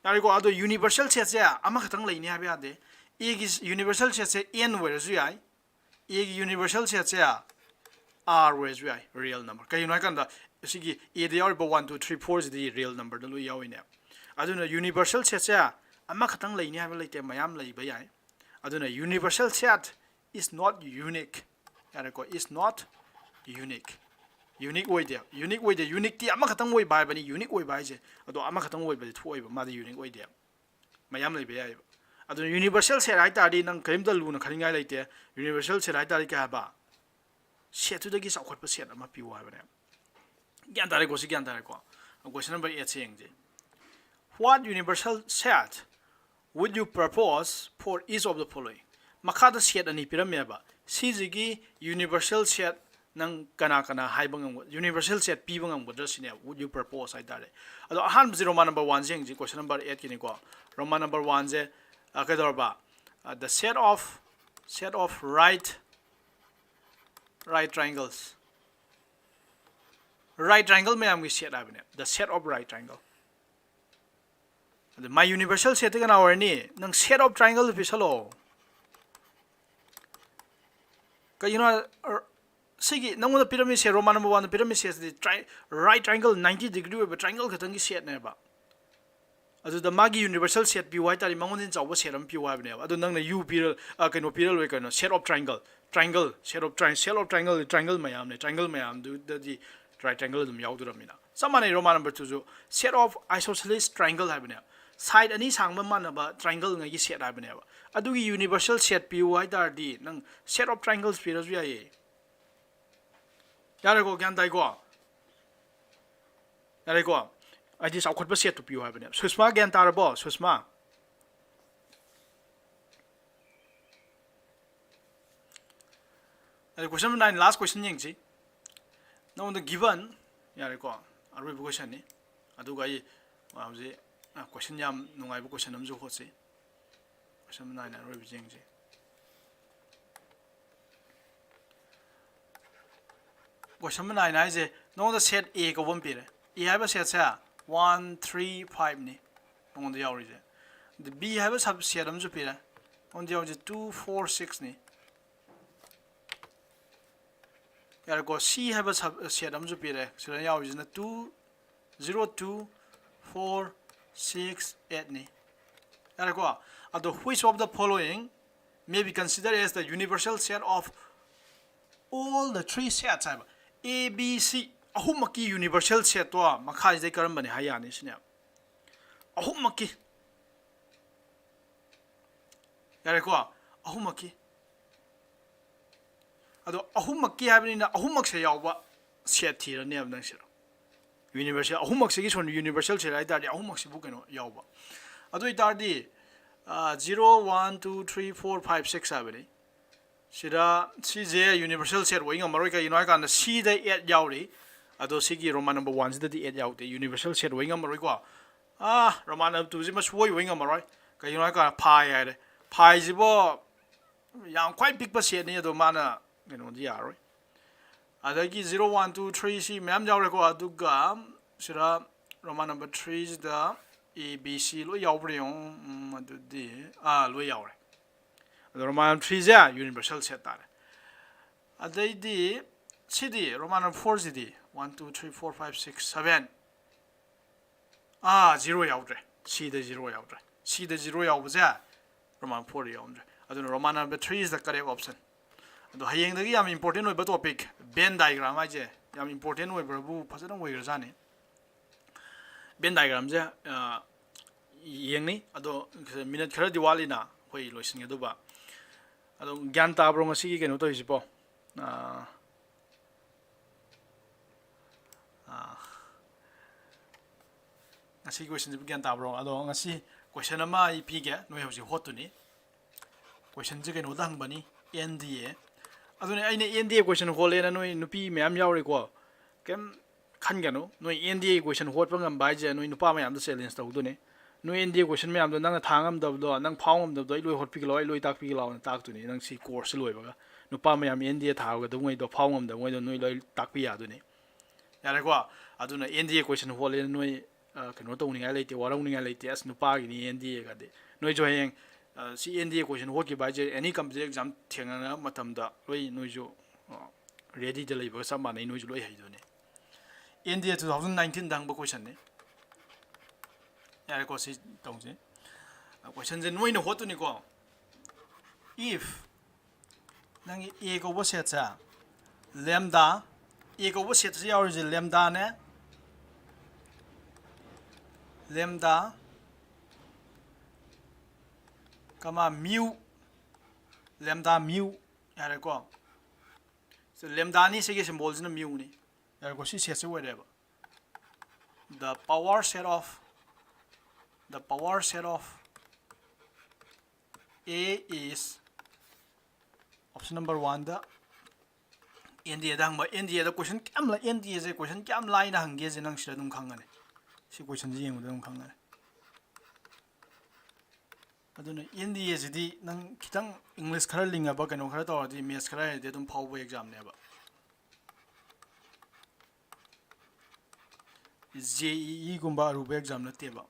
ꯌꯥꯔꯦꯀꯣ? ꯑꯗꯣ universal set ꯁꯦ ꯑꯃꯈꯛꯇꯪ ꯂꯩꯅꯤ ꯍꯥꯏꯕ ꯌꯥꯗꯦ꯫ A ꯒꯤ universal set ꯁꯦ N ꯑꯣꯏꯔꯁꯨ ꯌꯥꯏ, A ꯒꯤ universal set ꯁꯦ R ꯑꯣꯏꯔꯁꯨ ꯌꯥꯏ, real number꯫ ꯀꯩꯒꯤꯅꯣ ꯍꯥꯏꯀꯥꯟꯗ ꯁꯤꯒꯤ A ꯗ ꯌꯥꯎꯔꯤꯕ one two three four ꯁꯤꯗꯤ real number ꯗ ꯂꯣꯏ ꯌꯥꯎꯔꯤꯅꯦ꯫ ꯑꯗꯨꯅ universal set ꯁꯦ ꯑꯃꯈꯛꯇꯪ ꯂꯩꯅꯤ ꯍꯥꯏꯕ ꯂꯩꯇꯦ, ꯃꯌꯥꯝ ꯂꯩꯕ ꯌꯥꯏ꯫ ꯑꯗꯨꯅ universal set is not unique꯫ ꯌꯥꯔꯦꯀꯣ? Is not unique꯫ Unique ꯑꯣꯏꯗꯦ꯫ Unique ꯑꯣꯏꯗꯦ꯫ Unique ꯇꯤ ꯑꯃꯈꯛꯇꯪ ꯑꯣꯏꯕ ꯍꯥꯏꯕꯅꯤ, unique ꯑꯣꯏꯕ ꯍꯥꯏꯁꯦ꯫ ꯑꯗꯣ ꯑꯃꯈꯛꯇꯪ ꯑꯣꯏꯕꯗꯤ ꯊꯣꯛꯑꯣꯏꯕ, ꯃꯥꯗꯤ unique ꯑꯣꯏꯗꯦ꯫ ꯃꯌꯥꯝ ꯂꯩꯕ ꯌꯥꯏꯑꯕ꯫ ꯑꯗꯨꯅ universal set ꯍꯥꯏ ꯇꯥꯔꯗꯤ ꯅꯪ ꯀꯔꯤꯝꯇ ꯂꯨꯅ ꯈꯟꯅꯤꯡꯉꯥꯏ ꯂꯩꯇꯦ꯫ Universal set ꯍꯥꯏ ꯇꯥꯔꯗꯤ ꯀꯩ ꯍꯥꯏꯕ? Set ꯇꯨꯗꯒꯤ ꯆꯥꯎꯈꯠꯄ set ꯑꯃ ꯄꯤꯌꯨ ꯍꯥꯏꯕꯅꯦ꯫ ꯒ꯭ꯌꯥꯟ ꯇꯥꯔꯦꯀꯣ? ꯁꯤ ꯒ꯭ꯌꯥꯟ ꯇꯥꯔꯦꯀꯣ? Question number eight ꯁꯦ ꯌꯦꯡꯁꯦ꯫ What universal set would you propose for each of the following? ꯃꯈꯥꯗ set ꯑꯅꯤ ꯄꯤꯔꯝꯃꯦꯕ꯫ ꯁꯤꯁꯤꯒꯤ universal set ꯅꯪ ꯀꯅꯥ ꯀꯅꯥ ꯍꯥꯏꯕ ꯉꯝꯒ-, universal set ꯄꯤꯕ ꯉꯝꯒꯗ꯭ꯔꯥ ꯁꯤꯅꯦ, would you propose ꯍꯥꯏ ꯇꯥꯔꯦ꯫ ꯑꯗꯣ ꯑꯍꯥꯟꯕꯁꯦ Roman number one ꯁꯦ ꯌꯦꯡꯁꯤ, question number eight ꯀꯤꯅꯤꯀꯣ꯫ Roman number one ꯁꯦ, ꯑ, ꯀꯩꯗꯧꯔꯕ? ꯑ, the set of, set of right, right triangles꯫ Right triangle ꯃꯌꯥꯝꯒꯤ set ꯍꯥꯏꯕꯅꯦ, the set of right triangle꯫ ꯑꯗꯨ my universal set ꯇꯤ ꯀꯅꯥ ꯑꯣꯏꯔꯅꯤ? ꯅꯪ set of triangle ꯗꯨ ꯄꯤꯁꯜꯂꯣ꯫ ꯀꯩꯒꯤꯅꯣ ꯍꯥꯏ-, ꯑ, ꯁꯤꯒꯤ ꯅꯪꯉꯣꯟꯗ ꯄꯤꯔꯝꯃꯤꯁꯦ, Roman number one ꯗ ꯄꯤꯔꯝꯃꯤꯁꯦ, ꯁꯤꯗꯤ tri-, right triangle ninety degree ꯑꯣꯏꯕ triangle ꯈꯛꯇꯪꯒꯤ set ꯅꯦꯕ꯫ ꯑꯗꯨꯗ ꯃꯥꯒꯤ universal set ꯄꯤꯌꯨ ꯍꯥꯏ ꯇꯥꯔꯗꯤ ꯃꯉꯣꯟꯗ ꯍꯦꯟꯅ ꯆꯥꯎꯕ set ꯑꯃ ꯄꯤꯌꯨ ꯍꯥꯏꯕꯅꯦꯕ꯫ ꯑꯗꯨ ꯅꯪꯅ U ꯄꯤꯔ-, ꯑ, ꯀꯩꯅꯣ ꯄꯤꯔ ꯂꯣꯏ ꯀꯩꯅꯣ, set of triangle꯫ triangle, set of tri set of triangle, triangle ꯃꯌꯥꯝꯅꯦ, triangle ꯃꯌꯥꯝꯗꯨꯗꯗꯤ triangle ꯑꯗꯨꯝ ꯌꯥꯎꯗꯣꯔꯕꯅꯤꯅ ꯆꯞ ꯃꯥꯟꯅꯩ꯫ Roman number two ꯁꯨ set of isosceles triangle ꯍꯥꯏꯕꯅꯦ, side ꯑꯅꯤ ꯁꯥꯡꯕ ꯃꯥꯟꯅꯕ triangle ꯉꯩꯒꯤ set ꯍꯥꯏꯕꯅꯦꯕ꯫ ꯑꯗꯨꯒꯤ universal set ꯄꯤꯌꯨ ꯍꯥꯏ ꯇꯥꯔꯗꯤ ꯅꯪ set of triangles ꯄꯤꯔꯁꯨ ꯌꯥꯏꯌꯦ꯫ ꯌꯥꯔꯦꯀꯣ? ꯒ꯭ꯌꯥꯟ ꯇꯥꯏꯀꯣ? ꯌꯥꯔꯦꯀꯣ? ꯍꯥꯏꯗꯤ ꯆꯥꯎꯈꯠꯄ set ꯇꯨ ꯄꯤꯌꯨ ꯍꯥꯏꯕꯅꯦꯕ꯫ ꯁꯨꯁꯃꯥ ꯒ꯭ꯌꯥꯟ ꯇꯥꯔꯕꯣ? ꯁꯨꯁꯃꯥ? ꯑꯗꯨ question number nine, last question ꯌꯦꯡꯁꯤ꯫ ꯅꯉꯣꯟꯗ given, ꯌꯥꯔꯦꯀꯣ? ꯑꯔꯣꯏꯕ question ꯅꯤ꯫ ꯑꯗꯨꯒ ꯑꯩ ꯍꯧꯖꯤꯛ question ꯌꯥꯝ ꯅꯨꯡꯉꯥꯏꯕ question ꯑꯃꯁꯨ ꯍꯣꯠꯁꯤ꯫ Question number nine ꯑꯔꯣꯏꯕꯁꯤ ꯌꯦꯡꯁꯤ꯫ Question number nine ꯍꯥꯏꯁꯦ ꯅꯉꯣꯟꯗ set A ꯀꯧꯕ ꯑꯃ ꯄꯤꯔꯦ꯫ A ꯍꯥꯏꯕ set ꯁꯦ one, three, five ꯅꯤ ꯅꯉꯣꯟꯗ ꯌꯥꯎꯔꯤꯁꯦ꯫ ꯑꯗ B ꯍꯥꯏꯕ sub set ꯑꯃꯁꯨ ꯄꯤꯔꯦ꯫ ꯅꯉꯣꯟꯗ ꯌꯥꯎꯔꯤꯁꯦ two, four, six ꯅꯤ꯫ ꯌꯥꯔꯦꯀꯣ? C ꯍꯥꯏꯕ sub set ꯑꯃꯁꯨ ꯄꯤꯔꯦ꯫ ꯁꯤꯗ ꯌꯥꯎꯔꯤꯁꯤꯅ two, zero, two, four, six, eight ꯅꯤ꯫ ꯌꯥꯔꯦꯀꯣ? ꯑꯗꯣ which of the following may be considered as the universal set of all the three sets ꯍꯥꯏꯕ, A, B, C ꯑꯍꯨꯝꯃꯛꯀꯤ universal set ꯇꯣ ꯃꯈꯥꯁꯤꯗꯩ ꯀꯔꯝꯕꯅꯤ ꯍꯥꯏ ꯌꯥꯅꯤ ꯁꯤꯅꯦ꯫ ꯑꯍꯨꯝꯃꯛꯀꯤ꯫ ꯌꯥꯔꯦꯀꯣ? ꯑꯍꯨꯝꯃꯛꯀꯤ꯫ ꯑꯗꯣ ꯑꯍꯨꯝꯃꯛꯀꯤ ꯍꯥꯏꯕꯅꯤꯅ ꯑꯍꯨꯝꯃꯛꯁꯦ ꯌꯥꯎꯕ set ꯊꯤꯔꯅꯦꯕ ꯅꯪꯁꯦ꯫ Universal ꯑꯍꯨꯝꯃꯛꯁꯤꯒꯤ ꯁꯣꯝ universal set ꯍꯥꯏ ꯇꯥꯔꯗꯤ ꯑꯍꯨꯝꯃꯛꯁꯤꯕꯨ ꯀꯩꯅꯣ ꯌꯥꯎꯕ꯫ ꯑꯗꯨ ꯑꯣꯏ ꯇꯥꯔꯗꯤ, ꯑ, zero, one, two, three, four, five, six ꯍꯥꯏꯕꯅꯤ꯫ ꯁꯤꯗ ꯁꯤꯁꯦ universal set ꯑꯣꯏ ꯉꯝꯃꯔꯣꯏ꯫ ꯀꯩꯒꯤꯅꯣ ꯍꯥꯏ ꯀꯥꯟꯗ C ꯗ eight ꯌꯥꯎꯔꯤ꯫ ꯑꯗꯣ ꯁꯤꯒꯤ Roman number one ꯁꯤꯗꯗꯤ eight ꯌꯥꯎꯗꯦ꯫ Universal set ꯑꯣꯏ ꯉꯝꯃꯔꯣꯏꯀꯣ꯫ ꯑꯥ, Roman number two ꯁꯤꯃ ꯁꯨꯡꯑꯣꯏ ꯑꯣꯏ ꯉꯝꯃꯔꯣꯏ꯫ ꯀꯩꯒꯤꯅꯣ ꯍꯥꯏ ꯀꯥꯟꯗ phi ꯍꯥꯏꯔꯦ꯫ Phi ꯁꯤꯕꯨ ꯌꯥꯝ ꯈ꯭ꯋꯥꯏ ꯄꯤꯛꯄ set ꯅꯤ, ꯑꯗꯣ ꯃꯥꯅ ꯀꯩꯅꯣꯗꯤ ꯌꯥꯔꯣꯏ꯫ ꯑꯗꯒꯤ zero, one, two, three ꯁꯤ ꯃꯌꯥꯝ ꯌꯥꯎꯔꯦꯀꯣ꯫ ꯑꯗꯨꯒ ꯁꯤꯗ Roman number three ꯁꯤꯗ A, B, C ꯂꯣꯏ ꯌꯥꯎꯕ꯭ꯔꯥ ꯌꯦꯡꯉꯨ꯫ ꯎꯝ, ꯑꯗꯨꯗꯤ, ꯑꯥ, ꯂꯣꯏ ꯌꯥꯎꯔꯦ꯫ ꯑꯗꯣ Roman number three ꯁꯦ universal set ꯇꯥꯔꯦ꯫ ꯑꯗꯩꯗꯤ ꯁꯤꯗꯤ, Roman number four ꯁꯤꯗꯤ, one, two, three, four, five, six, seven꯫ ꯑꯥ, zero ꯌꯥꯎꯗ꯭ꯔꯦ꯫ C ꯗ zero ꯌꯥꯎꯗ꯭ꯔꯦ꯫ C ꯗ zero ꯌꯥꯎꯕꯁꯦ Roman four ꯗ ꯌꯥꯎꯔꯝꯗ꯭ꯔꯦ꯫ ꯑꯗꯨꯅ Roman number three is the correct option꯫ ꯑꯗꯣ ꯍꯌꯦꯡꯗꯒꯤ ꯌꯥꯝ important ꯑꯣꯏꯕ topic, Venn diagram ꯍꯥꯏꯁꯦ ꯌꯥꯝ important ꯑꯣꯏꯕ꯭ꯔꯕꯨ ꯐꯖꯅ ꯑꯣꯏꯈ꯭ꯔꯖꯥꯠꯅꯤ꯫ Venn diagramꯁꯦ, ꯑ, ꯌꯦꯡꯅꯤ꯫ ꯑꯗꯣ minute ꯈꯔꯗꯤ ꯋꯥꯠꯂꯤꯅ ꯑꯩꯈꯣꯏ ꯂꯣꯏꯁꯤꯟꯒꯗꯧꯕ꯫ ꯑꯗꯣ ꯒ꯭ꯌꯥꯟ ꯇꯥꯕ꯭ꯔꯣ ꯉꯁꯤꯒꯤ ꯀꯩꯅꯣ ꯇꯧꯔꯤꯁꯤꯕꯣ? ꯑ, ꯑ, ꯉꯁꯤꯒꯤ questionꯁꯤꯕꯨ ꯒ꯭ꯌꯥꯟ ꯇꯥꯕ꯭ꯔꯣ? ꯑꯗꯣ ꯉꯁꯤ question ꯑꯃ ꯑꯩ ꯄꯤꯒꯦ, ꯅꯣꯏ ꯍꯧꯖꯤꯛ ꯍꯣꯠꯇꯨꯅꯤ꯫ Questionꯁꯦ ꯀꯩꯅꯣꯗ ꯍꯪꯕꯅꯤ, N D A꯫ ꯑꯗꯨꯅꯦ ꯑꯩꯅ N D A question ꯍꯣꯠꯂꯦꯅ ꯅꯣꯏ ꯅꯨꯄꯤ ꯃꯌꯥꯝ ꯌꯥꯎꯔꯤꯀꯣ, ꯀꯩꯝ ꯈꯟꯒꯅꯨ꯫ ꯅꯣꯏ N D A question ꯍꯣꯠꯄ ꯉꯝꯕ ꯍꯥꯏꯁꯦ ꯅꯣꯏ ꯅꯨꯄꯥ ꯃꯌꯥꯝꯗ challenge ꯇꯧꯗꯣꯏꯅꯦ꯫ ꯅꯣꯏ N D A question ꯃꯌꯥꯝꯗꯣ ꯅꯪꯅ ꯊꯥ ꯉꯝꯗꯕꯗꯣ, ꯅꯪ ꯐꯥꯎ ꯉꯝꯗꯕꯗꯣ ꯑꯩ ꯂꯣꯏ ꯍꯣꯠꯄꯤꯒꯦ ꯂꯥꯎ, ꯑꯩ ꯂꯣꯏ ꯇꯥꯛꯄꯤꯒꯦ ꯂꯥꯎꯅ ꯇꯥꯛꯇꯣꯏꯅꯦ ꯅꯪ ꯁꯤ course ꯂꯣꯏꯕꯒ꯫ ꯅꯨꯄꯥ ꯃꯌꯥꯝ N D A ꯊꯥꯒꯗꯕꯉꯩꯗꯣ, ꯐꯥꯎ ꯉꯝꯗꯕꯉꯩꯗꯣ ꯅꯣꯏ ꯂꯣꯏ ꯇꯥꯛꯄꯤ ꯌꯥꯗꯣꯏꯅꯦ꯫ ꯌꯥꯔꯦꯀꯣ? ꯑꯗꯨꯅ N D A question ꯍꯣꯠꯂꯦꯅ ꯅꯣꯏ, ꯑ, ꯀꯩꯅꯣ ꯇꯧꯅꯤꯡꯉꯥꯏ ꯂꯩꯇꯦ, ꯋꯥꯔꯧꯅꯤꯡꯉꯥꯏ ꯂꯩꯇꯦ꯫ "ꯑꯁ, ꯅꯨꯄꯥꯒꯤꯅꯤ N D A ꯒꯗꯤ"꯫ ꯅꯣꯏꯁꯨ ꯍꯌꯦꯡ, ꯑ, ꯁꯤ N D A question ꯍꯣꯠꯈꯤꯕ ꯍꯥꯏꯁꯦ any competitive exam ꯊꯦꯡꯅꯔꯛꯄ ꯃꯇꯝꯗ ꯂꯣꯏ ꯅꯣꯏꯁꯨ, ꯑ, readyꯗ ꯂꯩꯕꯒ ꯆꯞ ꯃꯥꯟꯅꯩ, ꯅꯣꯏꯁꯨ ꯂꯣꯏ ꯍꯩꯗꯣꯏꯅꯦ꯫ N D A two thousand nineteenꯗ ꯍꯪꯕ questionꯅꯤ꯫ ꯌꯥꯔꯦꯀꯣ, ꯁꯤ ꯇꯧꯁꯦ꯫ ꯑ, questionꯁꯦ ꯅꯣꯏꯅ ꯍꯣꯠꯇꯨꯅꯤꯀꯣ꯫ If ꯅꯪꯒꯤ A ꯀꯧꯕ setꯁꯦ, lambda, A ꯀꯧꯕ setꯁꯦ ꯌꯥꯎꯔꯤꯁꯦ lambdaꯅꯦ, lambda, comma mu, lambda mu, ꯌꯥꯔꯦꯀꯣ? So, lambdaꯅꯤ, ꯁꯤꯒꯤ symbolꯁꯤꯅ muꯅꯤ꯫ ꯌꯥꯔꯦꯀꯣ? ꯁꯤ setꯁꯦ ꯑꯣꯏꯔꯦꯕ꯫ The power set of, the power set of A is option number oneꯗ N D Aꯗ ꯍꯪꯕ, N D Aꯗ question ꯀꯌꯥꯝ ꯂꯥꯏ-, N D Aꯁꯦ question ꯀꯌꯥꯝ ꯂꯥꯏꯅ ꯍꯪꯒꯦꯁꯦ ꯅꯪ ꯁꯤꯗ ꯑꯗꯨꯝ ꯈꯪꯉꯅꯤ꯫ ꯁꯤ questionꯁꯦ ꯌꯦꯡꯕꯗ ꯑꯗꯨꯝ ꯈꯪꯉꯅꯤ꯫ ꯑꯗꯨꯅ N D Aꯁꯤꯗꯤ ꯅꯪ ꯈꯤꯇꯪ English ꯈꯔ ꯂꯤꯡꯉꯕ, ꯀꯩꯅꯣ ꯈꯔ ꯇꯧꯔꯗꯤ, maths ꯈꯔ ꯍꯩꯔꯗꯤ ꯑꯗꯨꯝ ꯐꯥꯎꯕ examꯅꯦꯕ꯫ J E Eꯒꯨꯝꯕ ꯑꯔꯨꯕ exam ꯅꯠꯇꯦꯕ꯫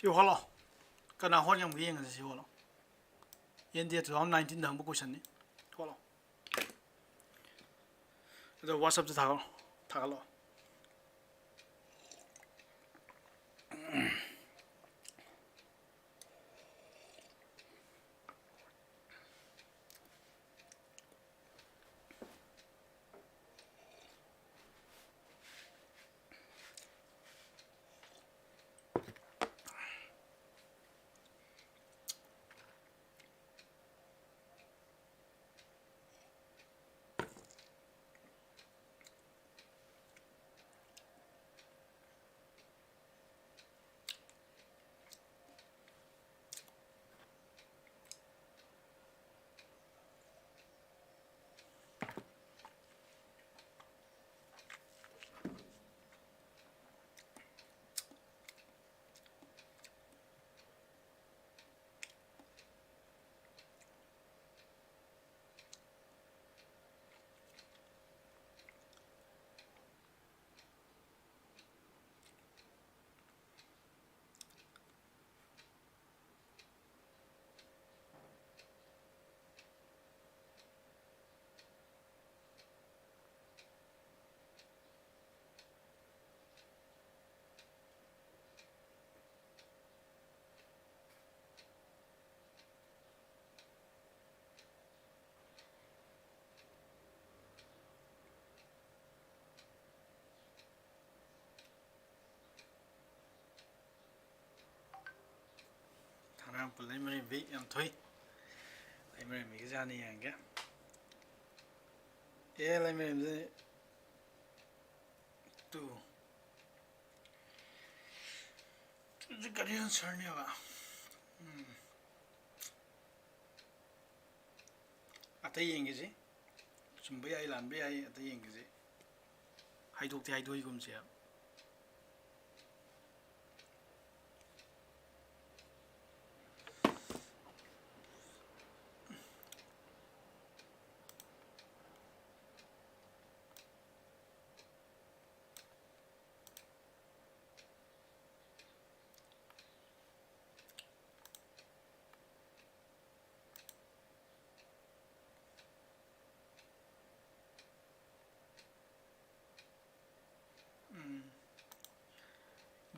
ꯁꯤ ꯍꯣꯠꯂꯣ꯫ ꯀꯅꯥ ꯍꯣꯠ ꯉꯝꯒꯦ ꯌꯦꯡꯉꯁꯤ꯫ ꯁꯤ ꯍꯣꯠꯂꯣ꯫ ꯑꯦꯟ ꯗꯤ ꯑꯦ two thousand nineteen ꯗ ꯍꯪꯕ question ꯅꯤ꯫ ꯍꯣꯠꯂꯣ꯫ ꯑꯗꯣ WhatsApp ꯇ ꯊꯥꯒꯠꯂꯣ꯫ ꯊꯥꯒꯠꯂꯣ꯫ ꯊꯥꯡꯃꯩꯕꯟ ꯂꯩꯃꯔꯦꯝꯕꯤ ꯌꯥꯝ ꯊꯣꯏ꯫ ꯂꯩꯃꯔꯦꯝꯕꯤꯒꯤꯁꯦ ꯍꯥꯟꯅ ꯌꯦꯡꯒꯦ꯫ ꯑꯦ, ꯂꯩꯃꯔꯦꯝꯕꯤ two꯫ ꯁꯤ ꯀꯔꯤ answer ꯅꯦꯕ? ꯎꯝ꯫ ꯑꯇꯩ ꯌꯦꯡꯒꯦꯁꯤ꯫ ꯆꯨꯝꯕ ꯌꯥꯏ, ꯂꯥꯟꯕ ꯌꯥꯏ, ꯑꯇꯩ ꯌꯦꯡꯒꯦꯁꯤ꯫ ꯍꯥꯏꯗꯣꯛꯇꯤ ꯍꯥꯏꯗꯣꯛꯏꯒꯨꯝꯁꯦ꯫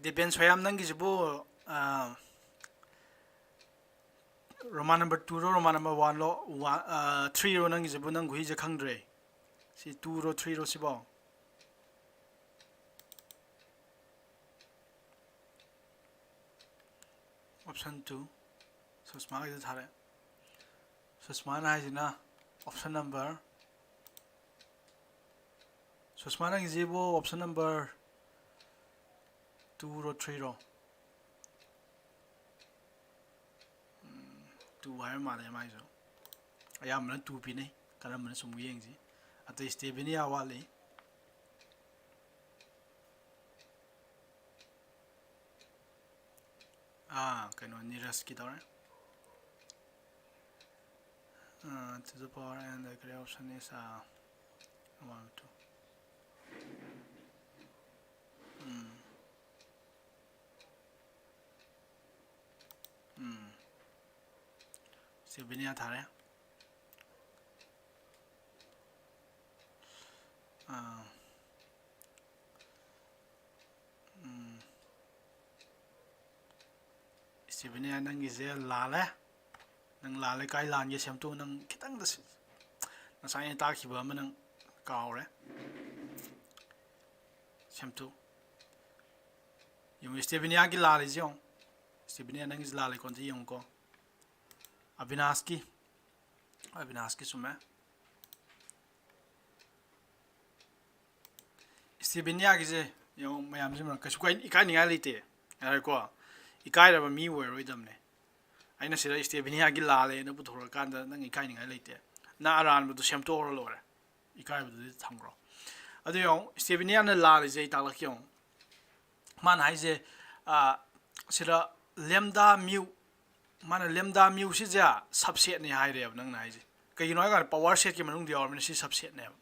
ꯗꯤꯄꯦꯟ ꯁꯣꯌꯥꯝ, ꯅꯪꯒꯤꯁꯤꯕꯨ, ꯑ, Roman number two ꯔꯣ, Roman number one ꯂꯣ, one, ꯑ, three ꯔꯣ ꯅꯪꯒꯤꯁꯤꯕꯨ? ꯅꯪ ꯒꯨꯍꯤꯁꯦ ꯈꯪꯗ꯭ꯔꯦ꯫ ꯁꯤ two ꯔꯣ, three ꯔꯣ ꯁꯤꯕꯣ? Option two, ꯁꯨꯁꯃꯥꯒꯤꯗ ꯊꯥꯔꯦ꯫ ꯁꯨꯁꯃꯥꯅ ꯍꯥꯏꯁꯤꯅ option number, ꯁꯨꯁꯃꯥ, ꯅꯪꯒꯤꯁꯤꯕꯨ option number two ꯔꯣ, three ꯔꯣ? ꯎꯝ, two ꯍꯥꯏꯕ ꯃꯥꯜꯂꯦ ꯃꯥꯏꯁꯨ꯫ ꯑꯌꯥꯝꯕꯅ two ꯄꯤꯅꯩ꯫ ꯀꯔꯝꯕꯅ ꯆꯨꯝꯕ ꯌꯦꯡꯁꯤ꯫ ꯑꯇꯩ ꯁ꯭ꯇꯦꯕꯤꯅꯤꯌꯥ ꯋꯥꯠꯂꯤ꯫ ꯑꯥ, ꯀꯩꯅꯣ, ꯅꯤꯔꯖꯀꯤ ꯇꯧꯔꯦ꯫ ꯑꯥ, to the power and the correct option is, ah, one, two. ꯎꯝ꯫ ꯎꯝ꯫ ꯁ꯭ꯇꯦꯕꯤꯅꯤꯌꯥ ꯊꯥꯔꯦ꯫ ꯑꯥ꯫ ꯎꯝ꯫ ꯁ꯭ꯇꯦꯕꯤꯅꯤꯌꯥ, ꯅꯪꯒꯤꯁꯦ ꯂꯥꯜꯂꯦ꯫ ꯅꯪ ꯂꯥꯜꯂꯦ꯫ ꯀꯥꯏ ꯂꯥꯟꯒꯦ ꯁꯦꯝꯗꯣꯛꯎ꯫ ꯅꯪ ꯈꯤꯇꯪꯗ ꯁꯤ-, ꯉꯁꯥꯏ ꯑꯩꯅ ꯇꯥꯛꯈꯤꯕ ꯑꯃ ꯅꯪ ꯀꯥꯎꯔꯦ꯫ ꯁꯦꯝꯗꯣꯛꯎ꯫ ꯌꯦꯡꯉꯨ, ꯁ꯭ꯇꯦꯕꯤꯅꯤꯌꯥꯒꯤ ꯂꯥꯜꯂꯤꯁꯦ ꯌꯦꯡꯉꯨ꯫ ꯁ꯭ꯇꯦꯕꯤꯅꯤꯌꯥ, ꯅꯪꯒꯤꯁꯦ ꯂꯥꯜꯂꯦꯀꯣ? ꯑꯝꯇ ꯌꯦꯡꯉꯨꯀꯣ꯫ ꯑꯕꯤꯅꯥꯁꯀꯤ, ꯑꯕꯤꯅꯥꯁꯀꯤ ꯆꯨꯝꯃꯦ꯫ ꯁ꯭ꯇꯦꯕꯤꯅꯤꯌꯥꯒꯤꯁꯦ ꯌꯦꯡꯉꯣ, ꯃꯌꯥꯝꯁꯤꯅ ꯀꯩꯁꯨ ꯀꯥꯏ-, ꯏꯀꯥꯏꯅꯤꯡꯉꯥꯏ ꯂꯩꯇꯦ꯫ ꯌꯥꯔꯦꯀꯣ? ꯏꯀꯥꯏꯔꯕ ꯃꯤ ꯑꯣꯏꯔꯔꯣꯏꯗꯕꯅꯦ꯫ ꯑꯩꯅ ꯁꯤꯗ ꯁ꯭ꯇꯦꯕꯤꯅꯤꯌꯥꯒꯤ ꯂꯥꯜꯂꯦꯅ ꯄꯨꯊꯣꯔꯛꯑꯀꯥꯟꯗ ꯅꯪ ꯏꯀꯥꯏꯅꯤꯡꯉꯥꯏ ꯂꯩꯇꯦ꯫ ꯅꯪ ꯑꯔꯥꯟꯕꯗꯨ ꯁꯦꯝꯗꯣꯛꯑꯒ ꯂꯣꯏꯔꯦ꯫ ꯏꯀꯥꯏꯕꯗꯨꯗꯤ ꯊꯝꯈ꯭ꯔꯣ꯫ ꯑꯗꯨ ꯌꯦꯡꯉꯣ, ꯁ꯭ꯇꯦꯕꯤꯅꯤꯌꯥꯅ ꯂꯥꯜꯂꯤꯁꯦ ꯑꯩ ꯇꯥꯛꯂꯛꯀꯦ ꯌꯦꯡꯉꯣ꯫ ꯃꯥꯅ ꯍꯥꯏꯁꯦ, ꯑ, ꯁꯤꯗ lambda mu, ꯃꯥꯅ lambda mu ꯁꯤꯁꯦ subset ꯅꯦ ꯍꯥꯏꯔꯦꯕ ꯅꯪꯅ ꯍꯥꯏꯁꯦ꯫ ꯀꯩꯒꯤꯅꯣ ꯍꯥꯏꯀꯥꯟꯗ power set ꯀꯤ ꯃꯅꯨꯡꯗ ꯌꯥꯎꯔꯕꯅꯤꯅ ꯁꯤ subset ꯅꯦꯕ꯫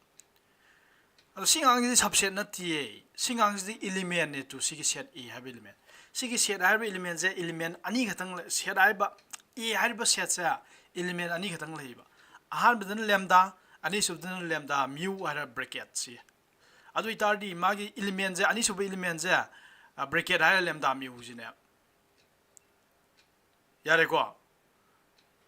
ꯑꯗꯣ ꯁꯤ ꯑꯉꯥꯡꯁꯤꯗꯤ subset ꯅꯠꯇꯤꯌꯦ꯫ ꯁꯤ ꯑꯉꯥꯡꯁꯤꯗꯤ element ꯅꯦ ꯇꯨ, ꯁꯤꯒꯤ set A ꯍꯥꯏꯕ element꯫ ꯁꯤꯒꯤ set ꯍꯥꯏꯔꯤꯕ element ꯁꯦ element ꯑꯅꯤ ꯈꯛꯇꯪ ꯂꯩ-, set ꯍꯥꯏꯔꯤꯕ, A ꯍꯥꯏꯔꯤꯕ set ꯁꯦ element ꯑꯅꯤ ꯈꯛꯇꯪ ꯂꯩꯌꯦꯕ꯫ ꯑꯍꯥꯟꯕꯗꯅ lambda, ꯑꯅꯤꯁꯨꯕꯗꯅ lambda mu ꯍꯥꯏꯔ bracket ꯁꯤ꯫ ꯑꯗꯨ ꯑꯣꯏꯇꯥꯔꯗꯤ ꯃꯥꯒꯤ element ꯁꯦ, ꯑꯅꯤꯁꯨꯕ element ꯁꯦ, ꯕ꯭ꯔꯦꯀꯦꯠ ꯍꯥꯏꯔ ꯂꯦꯝꯗꯥ ꯃ꯭ꯌꯨꯁꯤꯅꯦ꯫ ꯌꯥꯔꯦꯀꯣ?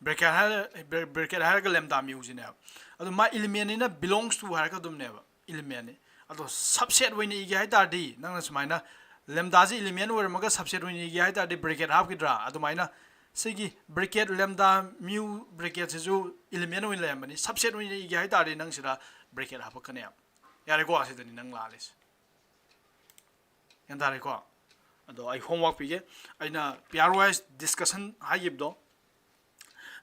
ꯕ꯭ꯔꯦꯀꯦꯠ ꯍꯥꯏꯔ ꯕ꯭ꯔꯦꯀꯦꯠ ꯍꯥꯏꯔꯒ ꯂꯦꯝꯗꯥ ꯃ꯭ꯌꯨꯁꯤꯅꯦꯕ꯫ ꯑꯗꯣ ꯃꯥ ꯏꯂꯤꯃꯦꯟꯅꯤꯅ ꯕꯤꯂꯣꯡꯁ ꯇꯨ ꯍꯥꯏꯔꯛꯀꯗꯕꯅꯦꯕ, ꯏꯂꯤꯃꯦꯟꯅꯤ꯫ ꯑꯗꯣ ꯁꯕꯁꯦꯠ ꯑꯣꯏꯅ ꯏꯒꯦ ꯍꯥꯏ ꯇꯥꯔꯗꯤ, ꯅꯪꯅ ꯁꯨꯃꯥꯏꯅ ꯂꯦꯝꯗꯥꯁꯤ ꯏꯂꯤꯃꯦꯟ ꯑꯣꯏꯔꯝꯃꯒ ꯁꯕꯁꯦꯠ ꯑꯣꯏꯅ ꯏꯒꯦ ꯍꯥꯏ ꯇꯥꯔꯗꯤ ꯕ꯭ꯔꯦꯀꯦꯠ ꯍꯥꯞꯈꯤꯗ꯭ꯔꯥ? ꯑꯗꯨꯃꯥꯏꯅ ꯁꯤꯒꯤ ꯕ꯭ꯔꯦꯀꯦꯠ ꯂꯦꯝꯗꯥ ꯃ꯭ꯌꯨ ꯕ꯭ꯔꯦꯀꯦꯠꯁꯤꯁꯨ ꯏꯂꯤꯃꯦꯟ ꯑꯣꯏꯅ ꯂꯩꯔꯝꯕꯅꯤ, ꯁꯕꯁꯦꯠ ꯑꯣꯏꯅ ꯏꯒꯦ ꯍꯥꯏ ꯇꯥꯔꯗꯤ ꯅꯪ ꯁꯤꯗ ꯕ꯭ꯔꯦꯀꯦꯠ ꯍꯥꯞꯄꯛꯀꯅꯦꯕ꯫ ꯌꯥꯔꯦꯀꯣ? ꯑꯁꯤꯗꯅꯤ ꯅꯪ ꯂꯥꯜꯂꯤꯁꯦ꯫ ꯒ꯭ꯌꯥꯟ ꯇꯥꯔꯦꯀꯣ? ꯑꯗꯣ ꯑꯩ ꯍꯣꯝꯋꯥꯔꯛ ꯄꯤꯒꯦ꯫ ꯑꯩꯅ ꯄꯤꯌꯔ ꯋꯥꯏꯁ ꯗꯤꯁꯀꯁꯟ ꯍꯥꯏꯈꯤꯕꯗꯣ,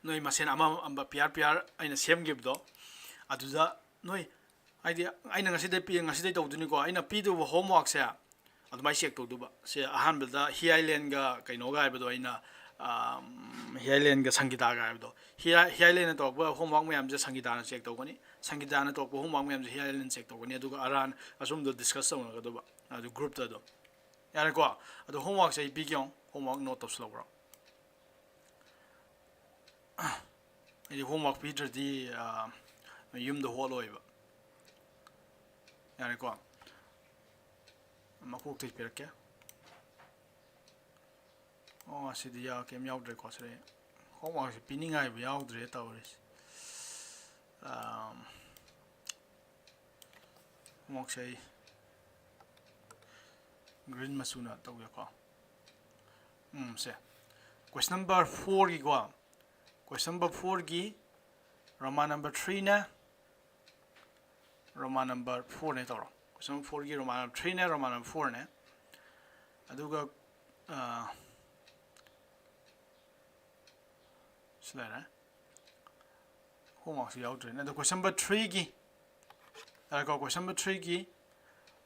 ꯅꯣꯏ ꯃꯁꯦꯟ ꯑꯃ ꯑꯃ ꯄꯤꯌꯔ ꯄꯤꯌꯔ ꯑꯩꯅ ꯁꯦꯝꯈꯤꯕꯗꯣ, ꯑꯗꯨꯗ ꯅꯣꯏ, ꯍꯥꯏꯗꯤ, ꯑꯩꯅ ꯉꯁꯤꯗꯩ ꯄꯤ, ꯉꯁꯤꯗꯩ ꯇꯧꯗꯣꯏꯅꯤꯀꯣ, ꯑꯩꯅ ꯄꯤꯗꯧꯕ ꯍꯣꯝꯋꯥꯔꯛꯁꯦ ꯑꯗꯨꯃꯥꯏꯅ ꯆꯦꯛ ꯇꯧꯗꯣꯏꯕ꯫ ꯁꯦ ꯑꯍꯥꯟꯕꯗ ꯍꯤ ꯑꯥꯏꯂꯦꯟꯒ ꯀꯩꯅꯣꯒ ꯍꯥꯏꯕꯗꯣ ꯑꯩꯅ, ꯑꯥꯝ, ꯍꯤ ꯑꯥꯏꯂꯦꯟꯒ ꯁꯪꯒꯤꯇꯥꯒ ꯍꯥꯏꯕꯗꯣ, ꯍꯤ ꯑꯥꯏ-, ꯍꯤ ꯑꯥꯏꯂꯦꯟꯅ ꯇꯧꯔꯛꯄ ꯍꯣꯝꯋꯥꯔꯛ ꯃꯌꯥꯝꯁꯦ ꯁꯪꯒꯤꯇꯥꯅ ꯆꯦꯛ ꯇꯧꯒꯅꯤ, ꯁꯪꯒꯤꯇꯥꯅ ꯇꯧꯔꯛꯄ ꯍꯣꯝꯋꯥꯔꯛ ꯃꯌꯥꯝꯁꯦ ꯍꯤ ꯑꯥꯏꯂꯦꯟꯅ ꯆꯦꯛ ꯇꯧꯒꯅꯤ, ꯑꯗꯨꯒ ꯑꯔꯥꯟ ꯑꯆꯨꯝꯕꯗꯣ ꯗꯤꯁꯀꯁ ꯇꯧꯅꯒꯗꯧꯕ, ꯑꯗꯨ ꯒ꯭ꯔꯨꯞꯇ ꯑꯗꯨꯝ꯫ ꯌꯥꯔꯦꯀꯣ? ꯑꯗꯣ ꯍꯣꯝꯋꯥꯔꯛꯁꯦ ꯑꯩ ꯄꯤꯒꯦ ꯌꯦꯡꯉꯣ, ꯍꯣꯝꯋꯥꯔꯛ ꯅꯣꯠ ꯇꯧꯁꯤꯜꯍꯧꯕ꯭ꯔꯣ? ꯑꯩꯗꯤ ꯍꯣꯝꯋꯥꯔꯛ ꯄꯤꯗ꯭ꯔꯗꯤ, ꯑꯥ, ꯌꯨꯝꯗ ꯍꯣꯠꯂꯣꯏꯕ꯫ ꯌꯥꯔꯦꯀꯣ? ꯃꯀꯣꯛꯇꯩ ꯄꯤꯔꯛꯀꯦ꯫ ꯑꯣ, ꯑꯁꯤꯗꯤ ꯌꯥ-, ꯀꯩꯝ ꯌꯥꯎꯗ꯭ꯔꯦꯀꯣ꯫ ꯁꯤꯗꯤ ꯍꯣꯝꯋꯥꯔꯛꯁꯦ ꯄꯤꯅꯤꯡꯉꯥꯏꯕꯨ ꯌꯥꯎꯗ꯭ꯔꯦ ꯇꯧꯔꯤꯁꯦ꯫ ꯑꯥꯝ, ꯍꯣꯝꯋꯥꯔꯛꯁꯦ ꯑꯩ ꯒ꯭ꯔꯤꯟ ꯃꯆꯨꯅ ꯇꯧꯒꯦꯀꯣ꯫ ꯎꯝ, ꯁꯦ꯫ ꯀꯣꯏꯁꯟ ꯅꯝꯕꯔ ꯐꯣꯔꯒꯤꯀꯣ꯫ ꯀꯣꯏꯁꯟ ꯅꯝꯕꯔ ꯐꯣꯔꯒꯤ ꯔꯣꯃꯥꯟ ꯅꯝꯕꯔ ꯊ꯭ꯔꯤꯅꯦ꯫ ꯔꯣꯃꯥꯟ ꯅꯝꯕꯔ ꯐꯣꯔꯅꯦ ꯇꯧꯔꯣ꯫ ꯀꯣꯏꯁꯟ ꯅꯝꯕꯔ ꯐꯣꯔꯒꯤ ꯔꯣꯃꯥꯟ ꯅꯝꯕꯔ ꯊ꯭ꯔꯤꯅꯦ, ꯔꯣꯃꯥꯟ ꯅꯝꯕꯔ ꯐꯣꯔꯅꯦ꯫ ꯑꯗꯨꯒ, ꯑꯥ, ꯁꯤ ꯂꯩꯔꯦ꯫ ꯍꯣꯝꯋꯥꯔꯛꯁꯨ ꯌꯥꯎꯗ꯭ꯔꯦꯅꯦ꯫ ꯑꯗꯣ ꯀꯣꯏꯁꯟ ꯅꯝꯕꯔ ꯊ꯭ꯔꯤꯒꯤ, ꯌꯥꯔꯦꯀꯣ, ꯀꯣꯏꯁꯟ ꯅꯝꯕꯔ ꯊ꯭ꯔꯤꯒꯤ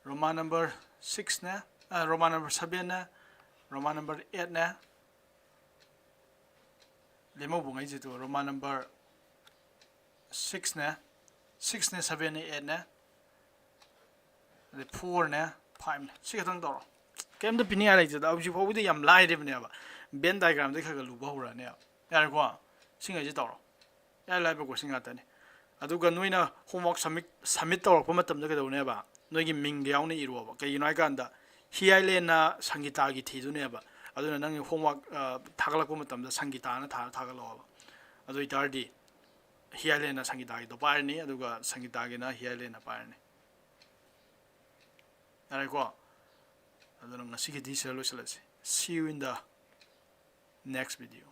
ꯔꯣꯃꯥꯟ ꯅꯝꯕꯔ ꯁꯤꯛꯁꯅꯦ, ꯑ, ꯔꯣꯃꯥꯟ ꯅꯝꯕꯔ ꯁꯕꯦꯟꯅꯦ, ꯔꯣꯃꯥꯟ ꯅꯝꯕꯔ ꯑꯦꯠꯅꯦ, ꯂꯦꯝꯍꯧꯕꯉꯩꯁꯤꯗꯣ ꯔꯣꯃꯥꯟ ꯅꯝꯕꯔ ꯁꯤꯛꯁꯅꯦ, ꯁꯤꯛꯁꯅꯦ, ꯁꯕꯦꯟꯅꯦ, ꯑꯦꯠꯅꯦ, ꯑꯗꯩ ꯐꯣꯔꯅꯦ, ꯐꯥꯏꯚꯅꯦ꯫ ꯁꯤ ꯈꯛꯇꯪ ꯇꯧꯔꯣ꯫ ꯀꯩꯝꯇ ꯄꯤꯅꯤꯡꯉꯥꯏ ꯂꯩꯇꯦꯗ꯫ ꯍꯧꯖꯤꯛ ꯐꯥꯎꯕꯗꯤ ꯌꯥꯝ ꯂꯥꯏꯔꯤꯕꯅꯦꯕ꯫ ꯕꯦꯟ ꯗꯥꯏꯒ꯭ꯔꯥꯝꯗꯒꯤ ꯈꯔ ꯈꯔ ꯂꯨꯕ ꯍꯧꯔꯛꯑꯅꯦꯕ꯫ ꯌꯥꯔꯦꯀꯣ? ꯁꯤꯉꯩꯁꯦ ꯇꯧꯔꯣ꯫ ꯏꯔꯥꯏ ꯂꯥꯏꯕ ꯀꯣꯏꯁꯟ ꯉꯥꯛꯇꯅꯤ꯫ ꯑꯗꯨꯒ ꯅꯣꯏꯅ ꯍꯣꯝꯋꯥꯔꯛ ꯁꯕꯃꯤꯠ, ꯁꯕꯃꯤꯠ ꯇꯧꯔꯛꯄ ꯃꯇꯝꯗ ꯀꯩꯗꯧꯅꯦꯕ? ꯅꯣꯏꯒꯤ ꯃꯤꯡꯒ ꯌꯥꯎꯅ ꯏꯔꯣꯕ꯫ ꯀꯩꯒꯤꯅꯣ ꯍꯥꯏ ꯀꯥꯟꯗ, ꯍꯤꯌꯥꯏꯂꯦꯟꯅ ꯁꯪꯒꯤꯇꯥꯒꯤ ꯊꯤꯗꯨꯅꯦꯕ꯫ ꯑꯗꯨꯅ ꯅꯪꯒꯤ homework ꯊꯥꯒꯠꯂꯛꯄ ꯃꯇꯝꯗ ꯁꯪꯒꯤꯇꯥꯅ ꯊꯥꯔ ꯊꯥꯒꯠꯂꯛꯑꯣꯕ꯫ ꯑꯗꯨ ꯑꯣꯏꯇꯥꯔꯗꯤ ꯍꯤꯌꯥꯏꯂꯦꯟꯅ ꯁꯪꯒꯤꯇꯥꯒꯤꯗꯣ ꯄꯥꯏꯔꯅꯤ, ꯑꯗꯨꯒ ꯁꯪꯒꯤꯇꯥꯒꯤꯅ ꯍꯤꯌꯥꯏꯂꯦꯟꯅ ꯄꯥꯏꯔꯅꯤ꯫ ꯌꯥꯔꯦꯀꯣ? ꯑꯗꯨꯅ ꯉꯁꯤꯒꯤꯗꯤ ꯁꯤꯗ ꯂꯣꯏꯁꯤꯜꯂꯁꯤ꯫ See you in the next video.